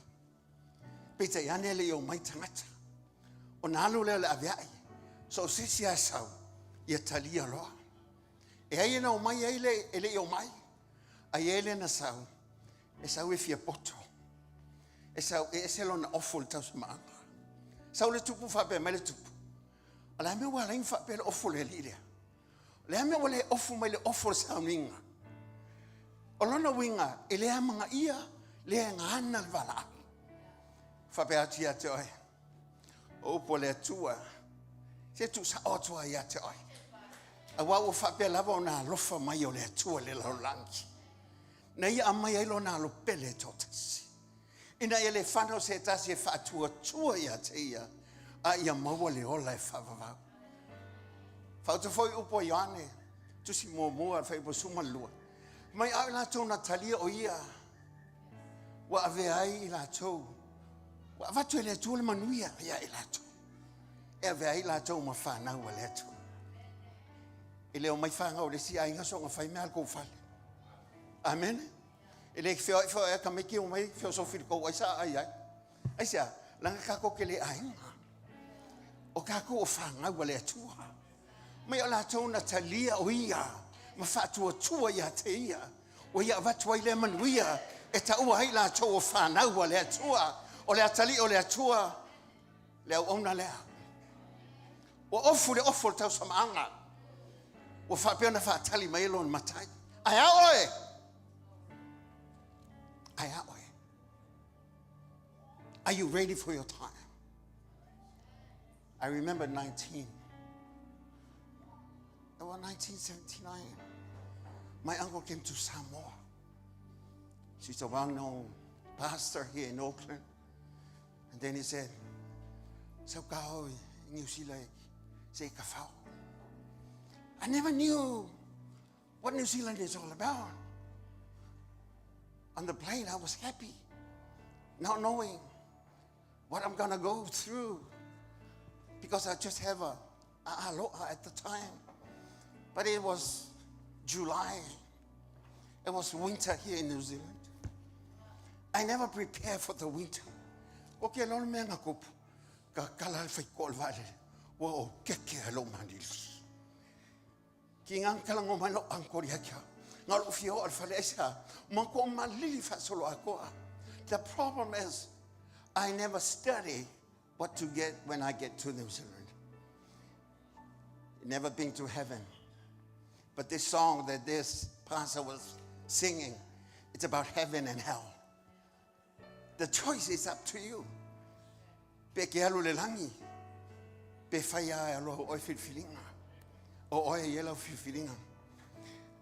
Peitai ane e le i omai tagata. Ona alu lea o le aveai, so o se isi lava e sau, ia talia loa. E ai na omai ai le, e le i omai, a i ai le na sau, e sau e fia poto. E sau e ese lona ofu o le tausamaaga. Sau le tupu faapea mai le tupu. O le a mea ua ala ai ona faapea le ofu o le alii lea? O le a mea ua le ofu mai le ofu o le sauniga? O lona uiga, e le amagaia le gana le valaau. Faapea atu ia te oe, o upu a le Atua, se tuusao atu ai ia te oe. Aua ua faapea lava ona alofa mai o le Atua i le lalolagi, na ia aumai ai lona alo pele e toatasi, ina ia le fanau se tasi e faatuatua ia te ia, a ia maua le ola e faavavau. Faaoto foi upu a Ioane, tusi muamua, le fuaiupu 12. Mai a o i latou na talia o ia, ua avea ai i latou, ua avatu e le Atua le manuia ia i latou, e avea ai i latou ma fanau a le Atua. E le omai fanau a le isi aiga soona fai mea a le tou fale. Amene. E le feoai feoai a tamaiti omai feosofi i le tou ai sa ai ai. Aisea? Leaga tatou te le aiga. O tatou o fanau a le Atua. Mai o latou na talia o ia ma faatuatua ia te ia. Ua ia avatu ai lea manuia e taua ai latou o fanau a le Atua. O le atalii o le Atua, le auauna lea. Ua ofu le ofu o le tausamaaga. Ua faapea ona faatali mai ai lona matai. Ae a oe? Ae a oe? Are you ready for your time? I remember 19. It was 1979. My uncle came to Samoa. She's a well-known pastor here in Auckland. And then he said, Sau ka hoi, New Zealand, se ka whao. I never knew what New Zealand is all about. On the plane, I was happy, not knowing what I'm going to go through, because I just have a aloha at the time. But it was July. It was winter here in New Zealand. I never prepared for the winter. O ke lona mea nga kupu, ka kala le whaiko o le vaalele, ua o keke a lou manili. Ki ngā kalango mai lo angkori akia. Ngā lo fia o le fale aisa, ma ko malili whaasolo akoa. The problem is, I never study what to get when I get to New Zealand. Never been to heaven. But this song that this pastor was singing, it's about heaven and hell. The choice is up to you. Pe ke alu le langi. Pe whai a aloha oi filfilinga. O oe i filfilinga.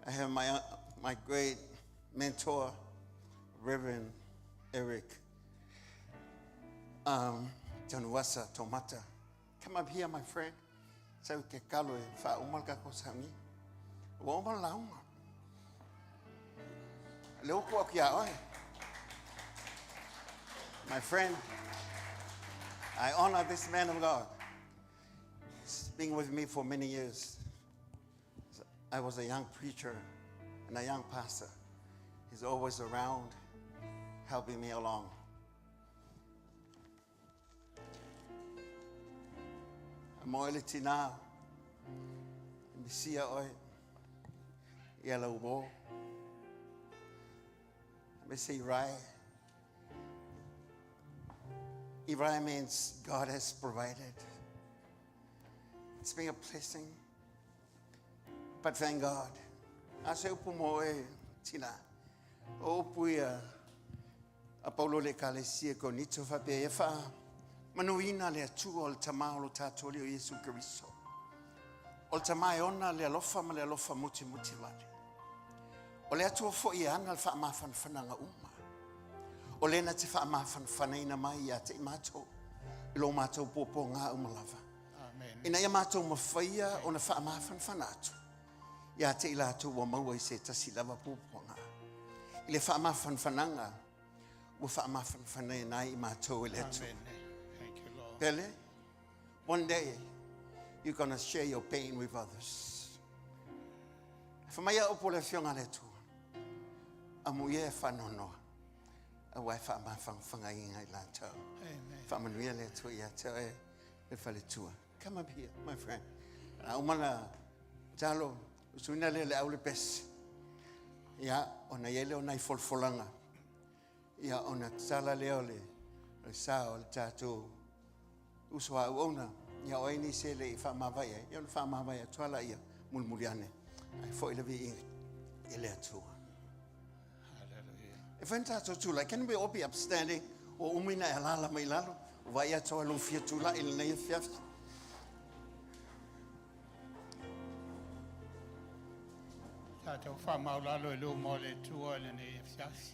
I have my great mentor, Reverend Eric Tanuasa Tomata. Come up here, my friend. Sau ke kalo e wha umal ka ko sami. Ua umal launga. Le uku aku ia oe. My friend, I honor this man of God. He's been with me for many years. I was a young preacher and a young pastor. He's always around, helping me along. Mo ele tina. Misia oe. Ia lau mo. Me say Rai. Rai means God has provided. It's been a blessing. But thank God. A se upu mo e tina. O upu ia a Paulo le kalesia ko nito whapea e wha. Manuina le atua o le tamā o lo tātou o Yesu Kristo. O le tamā e ona le alofa ma le alofa muti muti vale. O le atua fo i ana le wha mawhanwhananga uma. O lena te wha mawhanwhanaina mai ia te i mātou. I lo mātou pōpō ngā umalava.
Amen.
Ina ia mātou mawhaia o na wha mawhanwhana atu. Ia te i lātou wa maua i se tasi lava pōpō ngā. I le wha mawhanwhananga, ua wha mawhanwhanaina i mātou e le atu.
Amen. Thank you, Lord.
Pele, one day you're going to share your pain with others. Fa mai au po le fionga le tu. A mu ye fa no no. A wai fa ma fa fanga i ngai la tau.
Amen.
Fa manuia le tu ia te e le fa le tua. Come up here, my friend. A umana talo suina le le au le pes. Ia ona iele ona i folfolanga. Ia ona tala le o le le sa o le tātou uso au ona. Ia o ni se le i wha mawai e. Ia ona wha mawai a tuala ia mulmuli ane. Ai fo i le vi i le atua.
Hallelujah.
E whain tātou tūlai, can we all be upstanding? O umina e alala mai lalo. O vai atoa lo fia tūlai i le nei fiafi.
Tātou whamaulalo e lō mō le tua le nei e fiafi.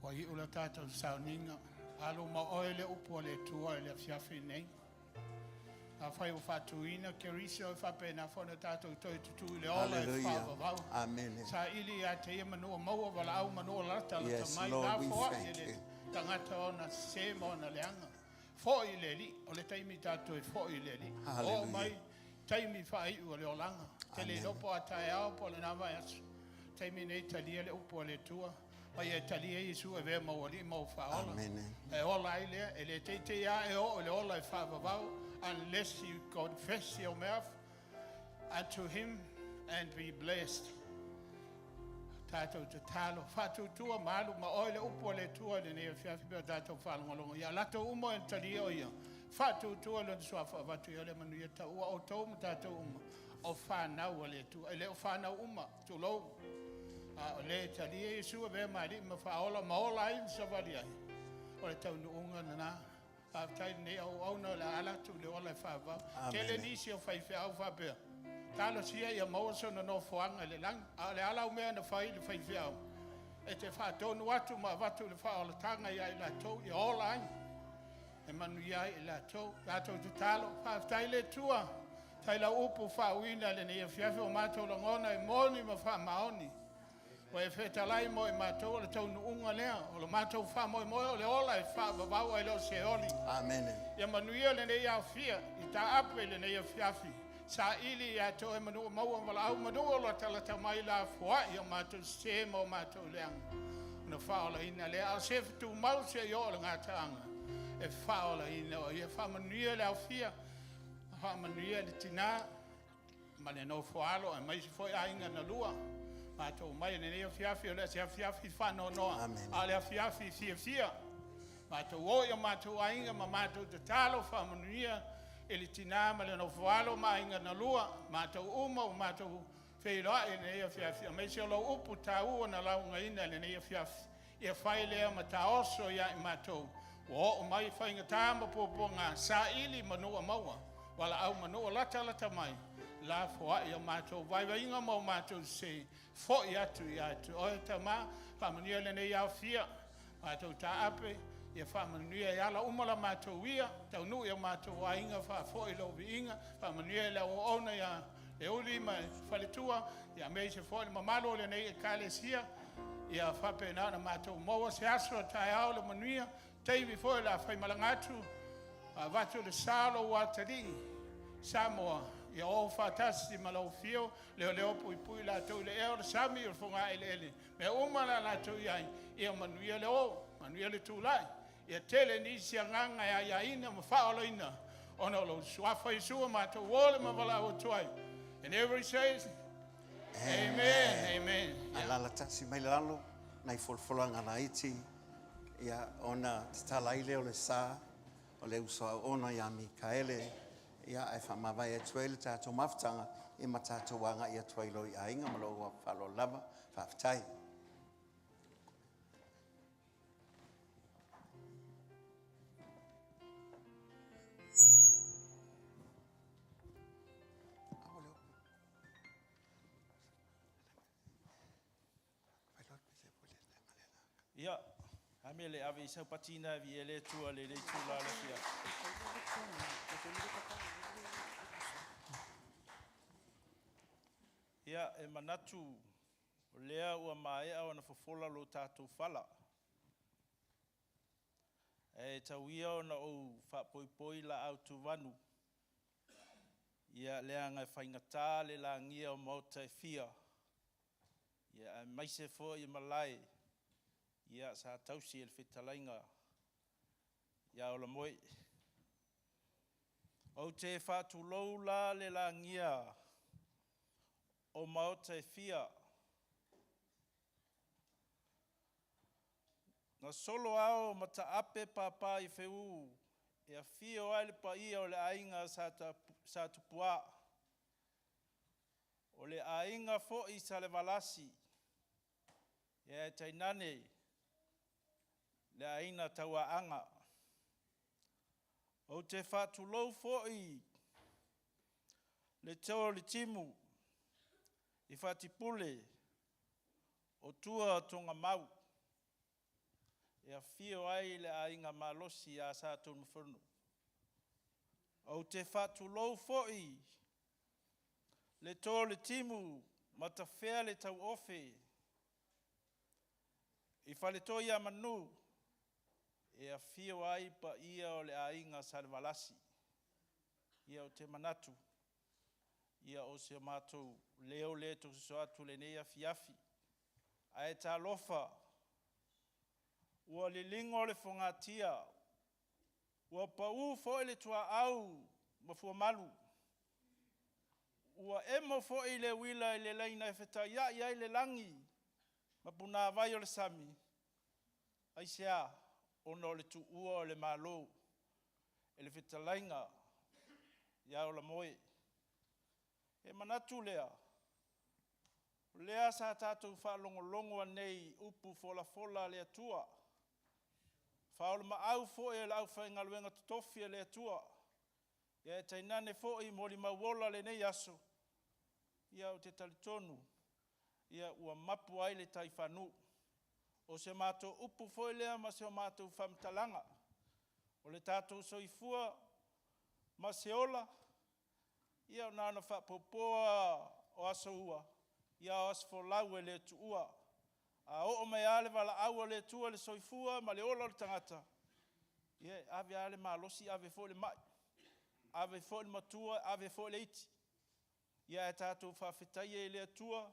Wa i ula tātou sauninga. Alo ma oe le upu o le tua e le fiafi nei. A whai o whatuina, ke risi o whape nā whana tātou toi tutu i le ola e
Hallelujah.
whaavavau.
Amen.
Sa ili a te ia manua maua wala au manua lata lata
Yes,
mai
Lord,
nā
we
whoa
thank
i le
you.
tangata ona se ma ona leanga. Fo i le li, o le taimi tātou e fo i le li. O
Hallelujah.
mai taimi whaai o le olanga. Te le
Amen.
lopo a tae ao po le nā vai asu. Taimi nei talia le upu o le tua. Mai e talia Isu e vea mauali mau whaola.
Amen.
E ola ai lea, e le teite ia e o le ola e whaavavau, unless you confess your mouth unto him and be blessed. Tātou te talo, whātūtua malu, ma oe le upu o le tua le nei fiafi peo tātou whalongolongo. Ia lato umo e talia o ia, whātūtua le sua whaavatu ia le manu ia ta ua o tau ma tātou uma, o whānau o le tua, e le o whānau uma, tūlou. A o le talia Isu e vea maali ma whaola, ma ola ai msawali ai. O le tau nuunga na nā. Whaatai nei au au na le ala tu le ola e whaavau.
Amen.
Tele nisi o whaiwhea au whapea. Talo sia ia maua sona no fuanga le lang. A le ala umea na whai le whaiwhea au. E te whaatonu atu ma watu le whaolatanga ia i lātou ia ola ai. E manu ia i lātou. Lātou te talo. Whaaftai le tua. Tai la upu whaawina le nei fiafi o mātou langona e moni ma whaamaoni. O e whetalai mo i mātou o le tau nuunga lea. O le mātou wha moi moi o le ola e whaavavau ai leo se oli.
Amen.
Ia manuia le nei awhia, i tā ape le nei awhiawhi. Sa ili ia tō e manu maua wala au manu o la talata mai la fua i o mātou se ma o mātou leanga. Ona whaola ina lea, au se whatu mau se i o le ngā taanga. E whaola ina o ia whamanuia le awhia, whamanuia le tina, ma le no fualo, e mai se foi ainga na lua. Matou omai i lenei afiafi, o le se afiafi faanoanoa, a o le afiafi fiafia. Matou o i o matou aiga ma matou tatalo faamanuia i le tinā ma le nofoalo ma aiga na lua, matou uma ua matou feiloai i lenei afiafi, aemaise o lau upu taua na laugaina i lenei afiafi. Ia fai lea ma taoso ia i matou, ua oo mai faigata ma puapuaga, saili manu ua maua, valaau manu ua latalata mai, lafoai o matou vaivaiga ma o matou sese, foi atu ia te oe Tama, faamanuia lenei aofia, matou taape, ia faamanuia i ala uma la matou ia, taunuu i o matou aiga, faafoi lou viiga, faamanuia i le auauna ia Leuli ma le faletua, aemaise foi le mamalu o lenei ekalesia, ia faapena ona matou maua se aso a taeao le manuia, taimi foi o le a faimalaga atu, avatu le sa o lou atalii, Samoa, ia o faatasi ma lau afio, leoleo puipui latou i le ea o le sami o le fogaeleele, mea uma la latou i ai, ia manuia le o, manuia le tulai, ia tele nisi agaga e aiaina ma faaolaina, ona o lou suafa Iesu ua matou o le mavalaau atu ai. And everybody says, Amen. Amen.
Alalatasi mai lalo, nai folafolaga laiti, ia, ona tatala ai lea o le sa o le uso auauna ia Mikaele, ia, ae faamavae atu ai le tatou mafutaga, ia ma tatou agai atu ai loa i aiga ma lou faaaloalo lava. Faafetai.
Ia, a mea le ave i sau patina e viia le Atua i lenei itula o le afiafi. Ia, e manatu o lea ua maea ona fofola lo tatou fala. Ae tau ia ona ou faapoipoi laau tuvanu, ia leaga e faigata le lagia o maota e fia, ia aemaise foi malae ia sa tausi e le fetalaiga ia Olamoe. Ou te faatulou la le lagia o maota e fia, na solo ao ma taape papaifeu e afio ai le paia o le aiga Sa Tupua, o le aiga foi Salevalasi, ae tainane le aiga Tauaana. Ou te faatulou foi le too o le timu i Fatipule o tua o Togamau, e afio ai le aiga malosi ia Satunumafono. Ou te faatulou foi le too o le timu ma tafea le tauofe i Faletoiamanu, e afio ai paia o le aiga Salevalasi. Ia ou te manatu, ia o si o matou leo lea e tau soso atu i lenei afiafi. Ae talofa, ua liligo le fogatia, ua pau foi le tuaau ma fuamalu, ua emo foi le uila i le laina e fetaiai ai le lagi ma punavai o le sami. Aisea? Ona o le tuua o le Malo e le fetalaiga ia Olamoe. E manatu lea, o lea sa tatou faalogologo anei i upu folafola a le Atua, faaoloolomaau foi a le aufaigaluega totofi a le Atua, ae tainane foi molimau ola o lenei aso, ia ou te talitonu ua mapu ai le tai faanuu. O se matou upu foi lea ma se matou faamatalaga, o le tatou soifua ma se ola, ia na ona faapuupuu lava o aso ua, a o aso folau e le tuua. A oo mai lava le valaau a le Atua i le soifua ma le ola o le tagata, ia e ave lava le malosi ave foi le mai, ave foi le matua ave foi le iti. Ae tatou faafetai ai i le Atua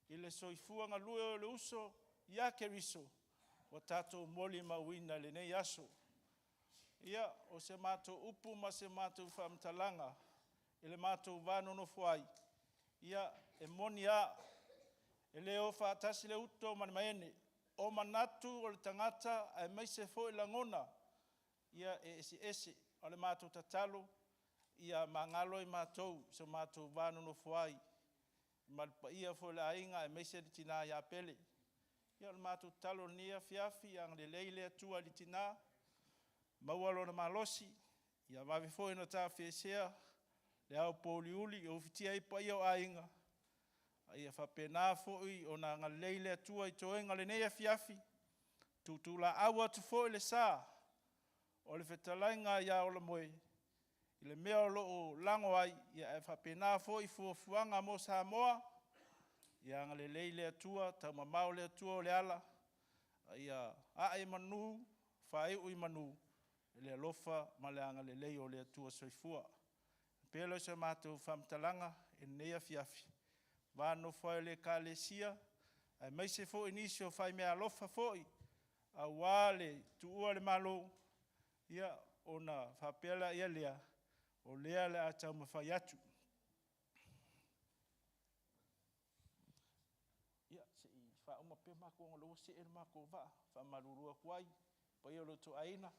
i le soifua galue o le uso ia Keriso ua tatou molimauina i lenei aso. Ia, o se matou upu ma se matou faamatalaga i le matou va nonofo ai, ia, e moni lava, E le o faatasi le uto ma le maene. O manatu o le tagata aemaise foi lagona, ia e eseese. O le matou tatalo, ia magalo i matou i so matou va nonofo ai ma le paia foi o le aiga aemaise le tina ia Pele. Ia o le matou tatalo i lenei afiafi, ia agalelei le Atua i le tina, maua lona malosi, ia vave foi ona tafiesea le aopouliuli e ufitia ai paia o aiga, a ia faapena foi ona agalelei le Atua i toega o lenei afiafi, tuutuulaau atu foi le sa o le fetalaiga ia Olemoe i le mea o lo o lago ai, ae faapena foi fuafuaga mo Samoa. Ia agalelei le Atua, taumamao le Atua o le ala, a ia ae i manu, faaiu i manu i le alofa ma le agalelei o le Atua Soifua. Ona faapea lea o se matou faamatalaga i lenei afiafi, i le va nonofo ai o le Ekalesia, aemaise foi nisi o fai meaalofa foi aua le tuua o le Malo, ia ona faapea lea, o lea o le a taumafai atu. Ia, se i faauma pea matou ona o lea ua see le matou vaa. E faamalulu atu ai i le paia o lo outou aiga.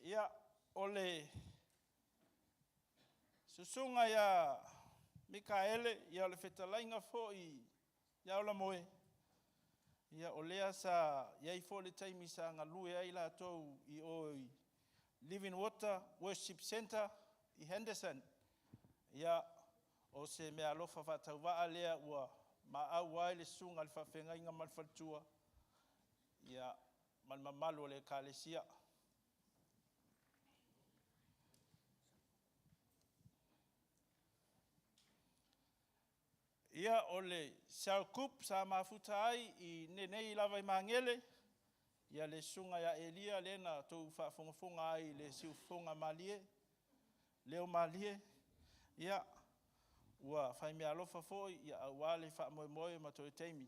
Ia, o le susuga ia Mikaele, o le fetalaiga foi ia Olemoe, o lea sa i ai foi le taimi sa galue ai latou i o i Living Water Worship Centre i Henderson. Ia, o se meaalofa faatauvaa lea ua maau ai le susuga i le faafeagaiga ma le faletua ma le mamalu o le Ekalesia. Ia, o le cell group sa mafuta ai i inei lava i Magele le susuga ia Elia lea na outou faafogafoga ai i le siufofoga malie, leo malie. Ia, ua fai meaalofa foi aua le faamoemoe ma toe taimi.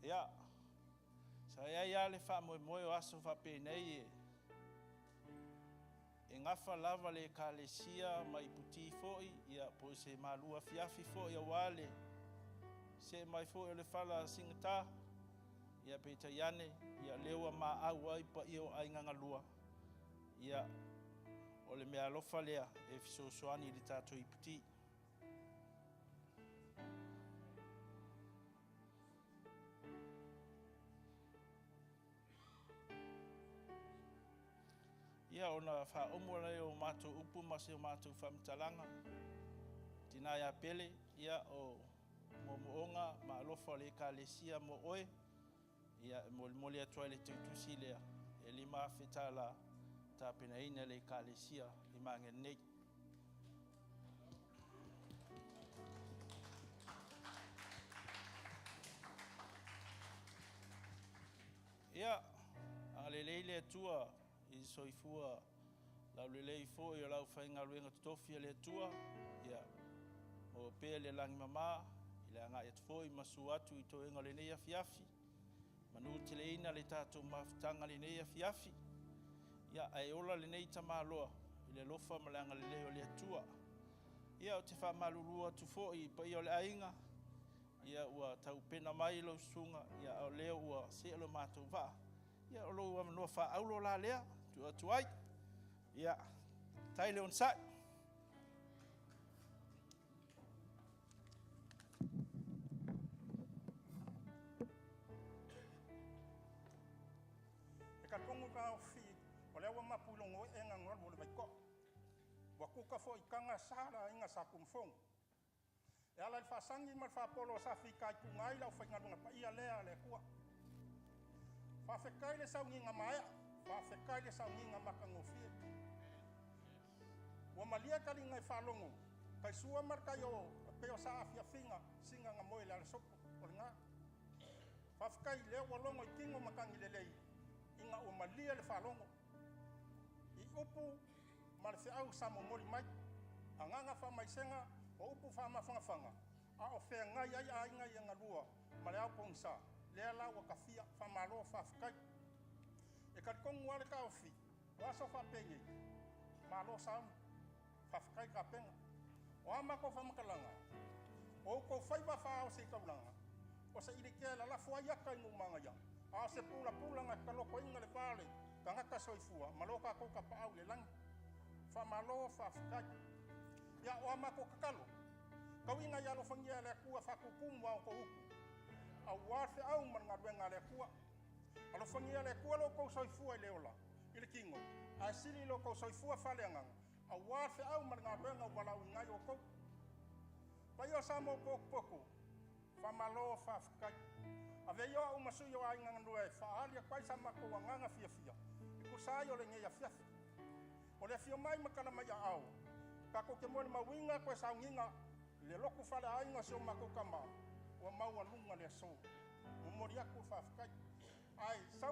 Ia, sa i ai lava le faamoemoe o aso faapenei e gafa lava le Ekalesia ma iputi foi po o se malu afiafi foi aua le see mai foi o le fala sigata, peitai ane o lea ua maau ai paia o aiga galua. Ia, o le meaalofa lea e fesoasoani i le tatou iputi. Ia, ona faauma lea o matou upu ma si a matou faamatalaga, tina ia Pele, ia o moomooga ma alofa o le Ekalesia mo oe, ia e molimoli atu ai le tusi lea e $5,000 e tapenaina e le Ekalesia i Magele nei. Ia, agalelei le Atua i le soifua laulelei foi o le aufaigaluega totofi a le Atua, ia maua pea le lagi e mama i le agai atu foi ma susu atu i toega o lenei afiafi, manuteleina le tatou mafutaga i lenei afiafi, ae ola lenei tamaloa i le alofa ma le agalelei o le Atua. Ia, ou te faamalulu atu foi i le paia o le aiga, ua taupena mai lau susuga, a o lea ua see lo matou vaa. Ia o lou avanoa faaauro la lea e tuu atu ai. Ia, faafetai le onosai.
E talitonu le taofi o lea ua mapu i logoee galugalu o le vaitoa. Ua tuta foi i taga sa le aiga a Satunumafono. E ala i le faasagi ma le faapolo sa fitaituga ai le aufaigaluega paia lea a le Atua. Faafetai le sauniga maea, faafetai le sauniga matagofie. Ua malie taliga i faalogo, tai sua ma le tai o e pei o saafiafiga siganamoe i le alasopo o lena. Faafetai lea ua logo i tino matagi lelei ina ua malie le faalogo i upu ma le feau sa momoli mai. Agaga faamaisega o upu faamafanafana a o feagai ai aiga ia galua ma le ao pogisa, lea la ua tafia, faamalo faafetai. E talitonu lava le taofi, o aso faapenei, malo sauni, faafetai tapena. O a matou faamatalaga, o outou faiva faaao-seitaulaga, o se ilitea e lalafo ai ata i nuu-manaia, a o se pulapulaga e talotoina le va o le tagata soifua ma lo tatou Tapaau i le lagi. Faamalo faafetai. Ia, o a matou tatalo, tauina ia alofagia e le Atua faatutumu a outou utu, auā le feau ma le galuega a le Atua. Alofagia e le Atua lo outou soifua i le ola, i le tino, ae sili lo outou soifua faaleagaga, auā le feau ma le galuega ua valaauina ai outou. Paia o Samoa ua potopoto, faamalo faafetai. Avea ia o au ma sui o Aiga Galue e faaali atu ai sa matou agaga fiafia e tusa ai o lenei afiafi. O le afio mai ma tala mai aao, tatou te molimauina toe sauniga le lotu faaleaiga o si o matou tama ua maualuga le aso. Momoli atu le faafetai. Ae sau